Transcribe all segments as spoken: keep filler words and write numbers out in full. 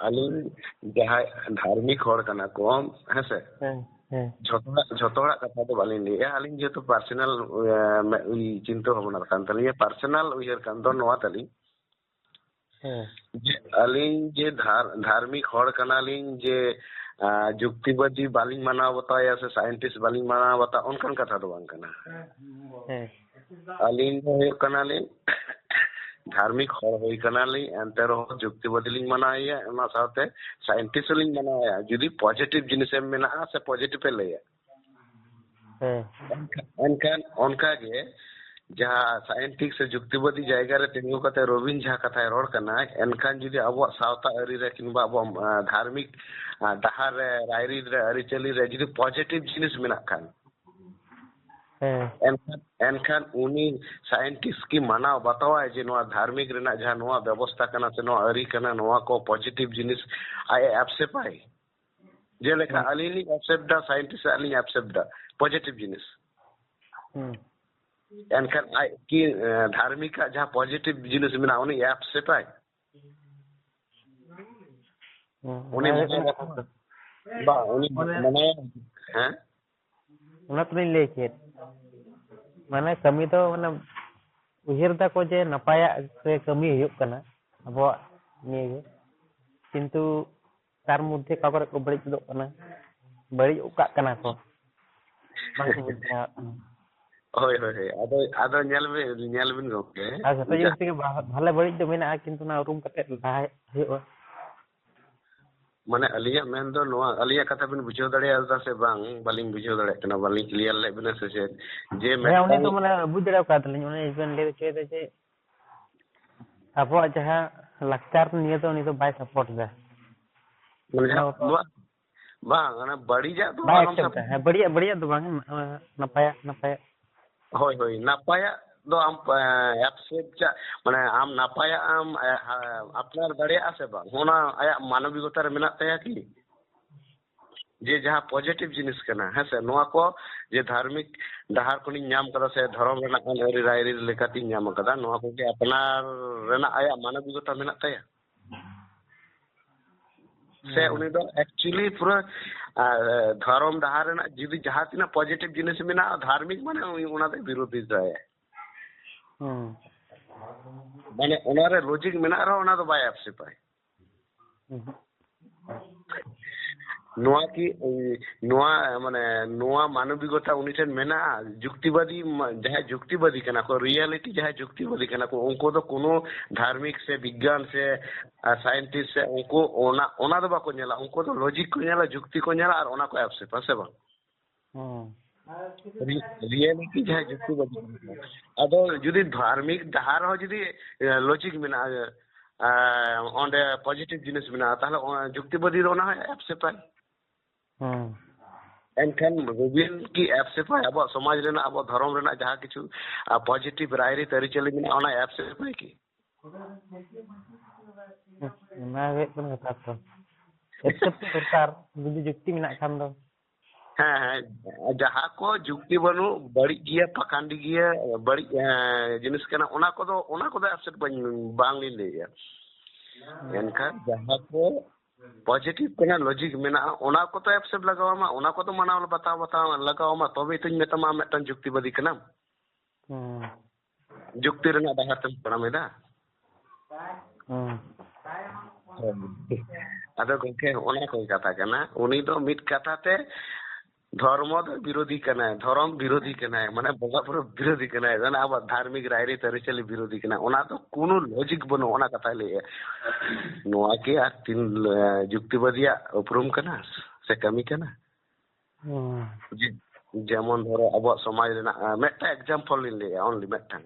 ᱟᱹᱞᱤᱧ ᱡᱟᱦᱟᱸᱭ ᱫᱷᱟᱨᱢᱤᱠ ᱦᱚᱲ ᱠᱟᱱᱟ ᱠᱚ, ᱦᱮᱸ ᱥᱮ? ᱦᱮᱸ, ᱦᱮᱸ᱾ ᱡᱷᱚᱛᱚ ᱦᱚᱲᱟᱜ, ᱡᱷᱚᱛᱚ ᱦᱚᱲᱟᱜ ᱠᱟᱛᱷᱟ ᱫᱚ ᱵᱟᱹᱞᱤᱧ ᱞᱟᱹᱭᱮᱜᱼᱟ᱾ ᱟᱹᱞᱤᱧ ᱡᱮᱦᱮᱛᱩ personal, ᱮ, ᱢᱮ-, ᱩᱭ ᱪᱤᱱᱛᱟᱹ ᱵᱷᱟᱵᱽᱱᱟ ᱠᱟᱱ ᱛᱟᱹᱞᱤᱧᱟ, personal ᱩᱭᱦᱟᱹᱨ ᱠᱟᱱ ᱫᱚ ᱱᱚᱣᱟ ᱛᱟᱹᱞᱤᱧ᱾ ᱦᱮᱸ᱾ ᱡᱮ ᱟᱹᱞᱤᱧ ᱡᱮ ᱫᱷᱟᱨ-, ᱫᱷᱟᱨᱢᱤᱠ ᱦᱚᱲ ᱠᱟᱱᱟᱞᱤᱧ, ᱡᱮ, ᱟ, ᱡᱩᱠᱛᱤᱵᱟᱫᱤ ᱵᱟᱹᱞᱤᱧ ᱢᱟᱱᱟᱣ ᱵᱟᱛᱟᱣᱟ ᱥᱮ scientist ᱵᱟᱹᱞᱤᱧ ᱢᱟᱱᱟᱣ ᱵᱟᱛᱟᱣᱟ, ᱚᱱᱠᱟᱱ ᱠᱟᱛᱷᱟ ᱫᱚ ᱵᱟᱝ ᱠᱟᱱᱟ᱾ ᱦᱮᱸ᱾ ᱟᱹᱞᱤᱧ ᱫᱚ ᱦᱩᱭᱩᱜ ᱠᱟᱱᱟᱞᱤᱧ ᱫᱷᱟᱨᱢᱤᱠ ᱦᱚᱲ ᱦᱩᱭ ᱠᱟᱱᱟᱞᱤᱧ, ᱮᱱᱛᱮ ᱨᱮᱦᱚᱸ ᱡᱩᱠᱛᱤᱵᱟᱫᱤ ᱞᱤᱧ ᱢᱟᱱᱟᱣᱮᱭᱟ, ᱚᱱᱟ ᱥᱟᱶᱛᱮ scientist ᱦᱚᱸᱞᱤᱧ ᱢᱟᱱᱟᱣᱮᱭᱟ, ᱡᱩᱫᱤ positive ᱡᱤᱱᱤᱥ ᱮᱢ ᱢᱮᱱᱟᱜᱼᱟ ᱥᱮ positive ᱮ ᱞᱟᱹᱭᱟ᱾ ᱦᱮᱸ᱾ ᱮᱱᱠᱷᱟᱱ ᱚᱱᱠᱟ ᱜᱮ ᱡᱟᱦᱟᱸ scientist ᱥᱮ ᱡᱩᱠᱛᱤᱵᱟᱫᱤ ᱡᱟᱭᱜᱟ ᱨᱮ ᱛᱤᱸᱜᱩ ᱠᱟᱛᱮ ᱨᱚᱵᱤᱱ ᱡᱟᱦᱟᱸ ᱠᱟᱛᱷᱟᱭ ᱨᱚᱲ ᱠᱟᱱᱟ, ᱮᱱᱠᱷᱟᱱ ᱡᱩᱫᱤ ᱟᱵᱚᱣᱟᱜ ᱥᱟᱶᱛᱟ ᱟᱹᱨᱤ ᱨᱮ ᱠᱤᱝᱵᱟ ᱟᱵᱚᱣᱟᱜ, ᱟ, ᱫᱷᱟᱨᱢᱤᱠ, ᱟ, ᱰᱟᱦᱟᱨ ᱨᱮ, ᱨᱟᱭᱨᱤᱛ ᱨᱮ, ᱟᱹᱨᱤᱪᱟᱹᱞᱤ ᱨᱮ ᱡᱩᱫᱤ positive ᱡᱤᱱᱤᱥ ᱢᱮᱱᱟᱜ ᱠᱷᱟᱱ, ᱦᱮᱸ᱾ ᱮᱱᱠᱷᱟᱱ, ᱮᱱᱠᱷᱟᱱ ᱩᱱᱤ scientist ᱠᱤ ᱢᱟᱱᱟᱣ ᱵᱟᱛᱟᱣᱟᱭ ᱡᱮ ᱱᱚᱣᱟ ᱫᱷᱟᱨᱢᱤᱠ ᱨᱮᱱᱟᱜ ᱡᱟᱦᱟᱸ ᱱᱚᱣᱟ ᱵᱮᱵᱚᱥᱛᱟ ᱠᱟᱱᱟ ᱥᱮ ᱱᱚᱣᱟ ᱟᱹᱨᱤ ᱠᱟᱱᱟ, ᱱᱚᱣᱟ ᱠᱚ positive ᱡᱤᱱᱤᱥ ᱟᱡ ᱮ accept ᱟᱭ? ᱡᱮᱞᱮᱠᱟ ᱦᱩᱸ᱾ ᱟᱹᱞᱤᱧ ᱞᱤᱧ accept ᱫᱟ, scientist ᱟᱜ ᱞᱤᱧ accept ᱫᱟ positive ᱡᱤᱱᱤᱥ᱾ ᱦᱩᱸ᱾ ᱮᱱᱠᱷᱟᱱ ᱟᱡ ᱠᱤ, ᱮ, ᱫᱷᱟᱨᱢᱤᱠ ᱟᱜ ᱡᱟᱦᱟᱸ positive ᱡᱤᱱᱤᱥ ᱢᱮᱱᱟᱜᱼᱟ, ᱩᱱᱤ accept ᱟᱭ? ᱦᱩᱸ᱾ ᱩᱱᱤ ᱚᱱᱟ ᱦᱩᱭᱩᱜ ᱢᱟᱱᱟᱣ ᱠᱟᱱᱟ ᱵᱟᱛᱟᱣ, ᱠᱟᱛᱷᱟ᱾ ᱵᱟᱝ, ᱩᱱᱤ ᱢᱟᱱᱮ ᱢᱟᱱᱟᱣ, ᱦᱮᱸ? ᱚᱱᱟ ᱛᱮᱞᱤᱧ ᱞᱟᱹᱭ ᱠᱮᱫ, ᱢᱟᱱᱮ ᱠᱟᱹᱢᱤ ᱫᱚ ᱢᱟᱱᱮ ᱩᱭᱦᱟᱹᱨ ᱫᱟᱠᱚ ᱡᱮ ᱱᱟᱯᱟᱭᱟᱜ ᱥᱮ ᱠᱟᱹᱢᱤ ᱦᱩᱭᱩᱜ ᱠᱟᱱᱟ ᱟᱵᱚᱣᱟᱜ ᱱᱤᱭᱟᱹ ᱜᱮ, ᱠᱤᱱᱛᱩ ᱛᱟᱨ ᱢᱚᱫᱽᱫᱷᱮ ᱚᱠᱟ ᱠᱚᱨᱮ ᱠᱚ ᱵᱟᱹᱲᱤᱡ ᱜᱚᱫᱚᱜ ᱠᱟᱱᱟ, ᱵᱟᱹᱲᱤᱡ ᱜᱚᱫ ᱠᱟᱜ ᱠᱟᱱᱟ ᱠᱚ, ᱵᱟᱝ ᱠᱚ ᱵᱩᱡᱽ ᱫᱟᱲᱮᱭᱟᱜ ᱠᱟᱱᱟ᱾ ᱦᱳᱭ, ᱦᱳᱭ, ᱦᱳᱭ᱾ ᱟᱫᱚ, ᱟᱫᱚ ᱧᱮᱞ ᱵᱤᱱ, ᱧᱮᱞ ᱵᱤᱱ ᱜᱚᱢᱠᱮ, ᱟᱨ ᱡᱷᱚᱛᱚ ᱡᱟ- ᱡᱤᱱᱤᱥ ᱛᱮᱜᱮ ᱵᱷᱟ-, ᱵᱷᱟᱞᱮ ᱵᱟᱹᱲᱤᱡ ᱫᱚ ᱢᱮᱱᱟᱜᱼᱟ, ᱠᱤᱱᱛᱩ ᱚᱱᱟ ᱩᱨᱩᱢ ᱠᱟᱛᱮ ᱞᱟᱦᱟᱭ ᱦᱩᱭᱩᱜᱼᱟ᱾ ᱢᱟᱱᱮ ᱟᱹᱞᱤᱧᱟᱜ ᱢᱮᱱ ᱫᱚ ᱱᱚᱣᱟ, ᱟᱹᱞᱤᱧᱟᱜ ᱠᱟᱛᱷᱟ ᱵᱤᱱ ᱵᱩᱡᱷᱟᱹᱣ ᱫᱟᱲᱮᱭᱟᱫᱟ ᱥᱮ ᱵᱟᱝ, ᱵᱟᱹᱞᱤᱧ ᱵᱩᱡᱷᱟᱹᱣ ᱫᱟᱲᱮᱭᱟᱜ ᱠᱟᱱᱟ, ᱵᱟᱹᱞᱤᱧ clear ᱞᱮᱫ ᱵᱤᱱᱟ ᱥᱮ ᱪᱮᱫ? ᱡᱮ ᱦᱮᱸ, ᱩᱱᱤ ᱫᱚ ᱢᱤᱫᱴᱟᱝ ᱢᱟᱱᱮ ᱵᱩᱡᱽ ᱫᱟᱲᱮ ᱟᱠᱟᱫ ᱞᱤᱧ, ᱩᱱᱤ ᱵᱮᱱ ᱞᱟᱹᱭ ᱦᱚᱪᱚᱭᱮᱫᱟ ᱡᱮ ᱟᱵᱚᱣᱟᱜ ᱡᱟᱦᱟᱸ ᱞᱟᱠᱪᱟᱨ ᱱᱤᱭᱟᱹ ᱫᱚ ᱩᱱᱤ ᱫᱚ ᱵᱟᱭ support ᱮᱫᱟ᱾ ᱢᱟᱱᱮ ᱡᱟᱦᱟᱸ ᱚᱱᱟ ᱠᱚ ᱱᱚᱣᱟ, ᱵᱟᱝ, ᱚᱱᱟ ᱵᱟᱹᱲᱤᱡᱟᱜ ᱫᱚ ᱵᱟᱭ ᱟᱞᱚᱢ accept ᱮᱫᱟ᱾ ᱥᱟᱯᱚᱨᱴ᱾ ᱦᱮᱸ, ᱵᱟᱹᱲᱤᱡᱟᱜ, ᱵᱟᱹᱲᱤᱡᱟᱜ ᱫᱚ ᱵᱟᱝ, ᱱᱟᱯᱟᱭᱟᱜ, ᱱᱟᱯᱟᱭᱟᱜ᱾ ᱦᱳᱭ, ᱦᱳᱭ, ᱱᱟᱯᱟᱭᱟᱜ ᱫᱚ ᱟᱢ, ᱮ, accept ᱪᱟ-, ᱢᱟᱱᱮ ᱟᱢ ᱱᱟᱯᱟᱭᱟᱜ ᱮᱢ, ᱮ, ᱦᱟ-, ᱟᱯᱱᱟᱨ ᱫᱟᱲᱮᱭᱟᱜᱼᱟ ᱥᱮ ᱵᱟᱝ? ᱚᱱᱟ ᱟᱭᱟᱜ ᱢᱟᱱᱚᱵᱤᱠᱚᱛᱟ ᱨᱮ ᱢᱮᱱᱟᱜ ᱛᱟᱭᱟ ᱠᱤ? ᱡᱮ ᱡᱟᱦᱟᱸ positive ᱡᱤᱱᱤᱥ ᱠᱟᱱᱟ, ᱦᱮᱸ ᱥᱮ, ᱱᱚᱣᱟ ᱠᱚ ᱡᱮ ᱫᱷᱟᱨᱢᱤᱠ ᱰᱟᱦᱟᱨ ᱠᱷᱚᱱᱤᱧ ᱧᱟᱢ ᱠᱟᱫᱟ ᱥᱮ ᱫᱷᱚᱨᱚᱢ ᱨᱮᱱᱟᱜ ᱟᱹᱱ ᱟᱹᱨᱤ ᱨᱟᱭᱨᱤᱛ ᱞᱮᱠᱟᱛᱤᱧ ᱧᱟᱢ ᱠᱟᱫᱟ, ᱱᱚᱣᱟ ᱠᱚᱜᱮ ᱟᱯᱱᱟᱨ ᱨᱮᱱᱟᱜ ᱟᱭᱟᱜ ᱢᱟᱱᱚᱵᱤᱠᱚᱛᱟ ᱢᱮᱱᱟᱜ ᱛᱟᱭᱟ? ᱥᱮ ᱦᱩᱸ᱾ ᱩᱱᱤ ᱫᱚ actually ᱯᱩᱨᱟᱹ, ᱟᱨ, ᱫᱷᱚᱨᱚᱢ ᱰᱟᱦᱟᱨ ᱨᱮᱱᱟᱜ ᱡᱩᱫᱤ ᱡᱟᱦᱟᱸ ᱛᱤᱱᱟᱹᱜ positive ᱡᱤᱱᱤᱥ ᱢᱮᱱᱟᱜᱼᱟ, ᱫᱷᱟᱨᱢᱤᱠ ᱢᱟᱱᱮ ᱩᱱᱤ ᱚᱱᱟ ᱫᱚᱭ ᱵᱤᱨᱳᱫᱷᱤ ᱛᱟᱭᱟ᱾ ᱦᱩᱸ᱾ ᱢᱟᱱᱮ ᱚᱱᱟᱨᱮ logic ᱢᱮᱱᱟᱜ ᱨᱮᱦᱚᱸ ᱚᱱᱟ ᱫᱚ ᱵᱟᱭ ᱟᱯᱥᱮᱯᱟᱭ᱾ ᱦᱩᱸ᱾ ᱱᱚᱣᱟ ᱠᱤ, ᱱᱚᱣᱟ ᱢᱟᱱᱮ ᱱᱚᱣᱟ ᱢᱟᱱᱚᱵᱤᱠᱚᱛᱟ ᱩᱱᱤ ᱴᱷᱮᱱ ᱢᱮᱱᱟᱜᱼᱟ? ᱡᱩᱠᱛᱤᱵᱟᱫᱤ ᱢᱟ-, ᱡᱟᱦᱟᱸᱭ ᱡᱩᱠᱛᱤᱵᱟᱫᱤ ᱠᱟᱱᱟ ᱠᱚ, reality ᱡᱟᱦᱟᱸᱭ ᱡᱩᱠᱛᱤᱵᱟᱫᱤ ᱠᱟᱱᱟ ᱠᱚ, ᱩᱱᱠᱩ ᱫᱚ ᱠᱳᱱᱳ ᱫᱷᱟᱨᱢᱤᱠ ᱥᱮ ᱵᱤᱜᱽᱜᱟᱱ ᱥᱮ, ᱟᱨ, scientist ᱥᱮ ᱩᱱᱠᱩ ᱚᱱᱟ, ᱚᱱᱟ ᱫᱚ ᱵᱟᱠᱚ ᱧᱮᱞᱟ, ᱩᱱᱠᱩ ᱫᱚ logic ᱠᱚ ᱧᱮᱞᱟ, ᱡᱩᱠᱛᱤ ᱠᱚ ᱧᱮᱞᱟ ᱟᱨ ᱚᱱᱟ ᱠᱚ ᱟᱯᱥᱮᱯᱟ, ᱥᱮ ᱵᱟᱝ? ᱦᱩᱸ᱾ ᱨᱤ-, reality ᱡᱟᱦᱟᱸᱭ ᱡᱩᱠᱛᱤᱵᱟᱫᱤ ᱠᱟᱱᱟ ᱠᱚ᱾ ᱟᱫᱚ ᱡᱩᱫᱤ ᱫᱷᱟᱨᱢᱤᱠ ᱰᱟᱦᱟᱨ ᱦᱚᱸ ᱡᱩᱫᱤ, ᱮ, logic ᱢᱮᱱᱟᱜᱼᱟ, ᱮ, ᱚᱸᱰᱮ positive ᱡᱤᱱᱤᱥ ᱢᱮᱱᱟᱜᱼᱟ, ᱛᱟᱦᱞᱮ ᱚᱱᱟ ᱡᱩᱠᱛᱤᱵᱟᱫᱤ ᱫᱚ ᱚᱱᱟ ᱦᱚᱸᱭ ᱟᱯᱥᱮᱯᱟᱭ᱾ ᱦᱩᱸ᱾ ᱮᱱᱠᱷᱟᱱ ᱨᱚᱵᱤᱱ ᱠᱤ ᱟᱯᱥᱮᱯᱟᱭ ᱟᱵᱚᱣᱟᱜ ᱥᱚᱢᱟᱡᱽ ᱨᱮᱱᱟᱜ, ᱟᱵᱚᱣᱟᱜ ᱫᱷᱚᱨᱚᱢ ᱨᱮᱱᱟᱜ ᱡᱟᱦᱟᱸ ᱠᱤᱪᱷᱩ, ᱟ, positive ᱨᱟᱭᱨᱤᱛ ᱟᱹᱨᱤᱪᱟᱹᱞᱤ ᱢᱮᱱᱟᱜᱼᱟ, ᱚᱱᱟᱭ ᱟᱯᱥᱮᱯᱟᱭ ᱠᱤ? ᱚᱱᱟ ᱜᱮ ᱦᱩᱭᱩᱜ ᱠᱟᱱᱟ ᱠᱟᱛᱷᱟ ᱛᱚ᱾ ᱮᱠᱥᱮᱯᱴ ᱫᱚᱨᱠᱟᱨ, ᱡᱩᱫᱤ ᱡᱩᱠᱛᱤ ᱢᱮᱱᱟᱜ ᱠᱷᱟᱱ ᱫᱚ᱾ ᱦᱮᱸ, ᱦᱮᱸ, ᱡᱟᱦᱟᱸ ᱠᱚ ᱡᱩᱠᱛᱤ ᱵᱟᱹᱱᱩᱜ, ᱵᱟᱹᱲᱤᱡ ᱜᱮᱭᱟ, ᱯᱟᱠᱷᱟᱱᱰᱤ ᱜᱮᱭᱟ, ᱵᱟᱹᱲᱤᱡ, ᱮᱸ, ᱡᱤᱱᱤᱥ ᱠᱟᱱᱟ, ᱚᱱᱟ ᱠᱚᱫᱚ, ᱚᱱᱟ ᱠᱚᱫᱚ ᱟᱯᱥᱮᱯ ᱵᱟᱹᱧ, ᱵᱟᱝᱞᱤᱧ ᱞᱟᱹᱭᱮᱜᱼᱟ᱾ ᱮᱱᱠᱷᱟᱱ ᱡᱟᱦᱟᱸ ᱠᱚ positive ᱠᱟᱱᱟ, logic ᱢᱮᱱᱟᱜᱼᱟ, ᱚᱱᱟ ᱠᱚᱫᱚ ᱟᱯᱥᱮᱯ ᱞᱟᱜᱟᱣ ᱟᱢᱟ, ᱚᱱᱟ ᱠᱚᱫᱚ ᱢᱟᱱᱟᱣ ᱵᱟᱛᱟᱣ, ᱵᱟᱛᱟᱣ ᱞᱟᱜᱟᱣ ᱟᱢᱟ, ᱛᱚᱵᱮ ᱛᱚᱧ ᱢᱮᱛᱟᱢᱟ ᱟᱢ ᱢᱤᱫᱴᱟᱝ ᱡᱩᱠᱛᱤᱵᱟᱫᱤ ᱠᱟᱱᱟᱢ᱾ ᱦᱩᱸ᱾ ᱡᱩᱠᱛᱤ ᱨᱮᱱᱟᱜ ᱰᱟᱦᱟᱨ ᱛᱮᱢ ᱛᱟᱲᱟᱢ ᱮᱫᱟ᱾ ᱦᱩᱸ᱾ ᱦᱳᱭ᱾ ᱟᱫᱚ ᱜᱚᱝᱠᱮ, ᱚᱱᱟ ᱠᱚ ᱠᱟᱛᱷᱟ ᱠᱟᱱᱟ, ᱩᱱᱤ ᱫᱚ ᱢᱤᱫ ᱠᱟᱛᱷᱟ ᱛᱮ ᱫᱷᱚᱨᱢᱚ ᱫᱚ ᱵᱤᱨᱳᱫᱷᱤ ᱠᱟᱱᱟᱭ, ᱫᱷᱚᱨᱚᱢ ᱵᱤᱨᱳᱫᱷᱤ ᱠᱟᱱᱟᱭ, ᱢᱟᱱᱮ ᱵᱚᱸᱜᱟ ᱵᱩᱨᱩ ᱵᱤᱨᱳᱫᱷᱤ ᱠᱟᱱᱟᱭ, ᱢᱟᱱᱮ ᱟᱵᱚᱣᱟᱜ ᱫᱷᱟᱨᱢᱤᱠ ᱨᱟᱭᱨᱤᱛ ᱟᱹᱨᱤᱪᱟᱹᱞᱤ ᱵᱤᱨᱳᱫᱷᱤ ᱠᱟᱱᱟᱭ᱾ ᱚᱱᱟ ᱫᱚ ᱠᱳᱱᱳ logic ᱵᱟᱹᱱᱩᱜ, ᱚᱱᱟ ᱠᱟᱛᱷᱟᱭ ᱞᱟᱹᱭᱮᱜᱼᱟ᱾ ᱱᱚᱣᱟ ᱠᱤ ᱟᱨ ᱛᱤᱱ, ᱮ, ᱡᱩᱠᱛᱤᱵᱟᱫᱤᱭᱟᱜ ᱩᱯᱨᱩᱢ ᱠᱟᱱᱟ ᱥᱮ ᱠᱟᱹᱢᱤ ᱠᱟᱱᱟ? ᱦᱩᱸ᱾ ᱡᱮ-, ᱡᱮᱢᱚᱱ ᱫᱷᱚᱨᱚ ᱟᱵᱚᱣᱟᱜ ᱥᱚᱢᱟᱡᱽ ᱨᱮᱱᱟᱜ, ᱮ, ᱢᱤᱫᱴᱟᱝ example ᱞᱤᱧ ᱞᱟᱹᱭᱮᱜᱼᱟ, only ᱢᱤᱫᱴᱟᱝ᱾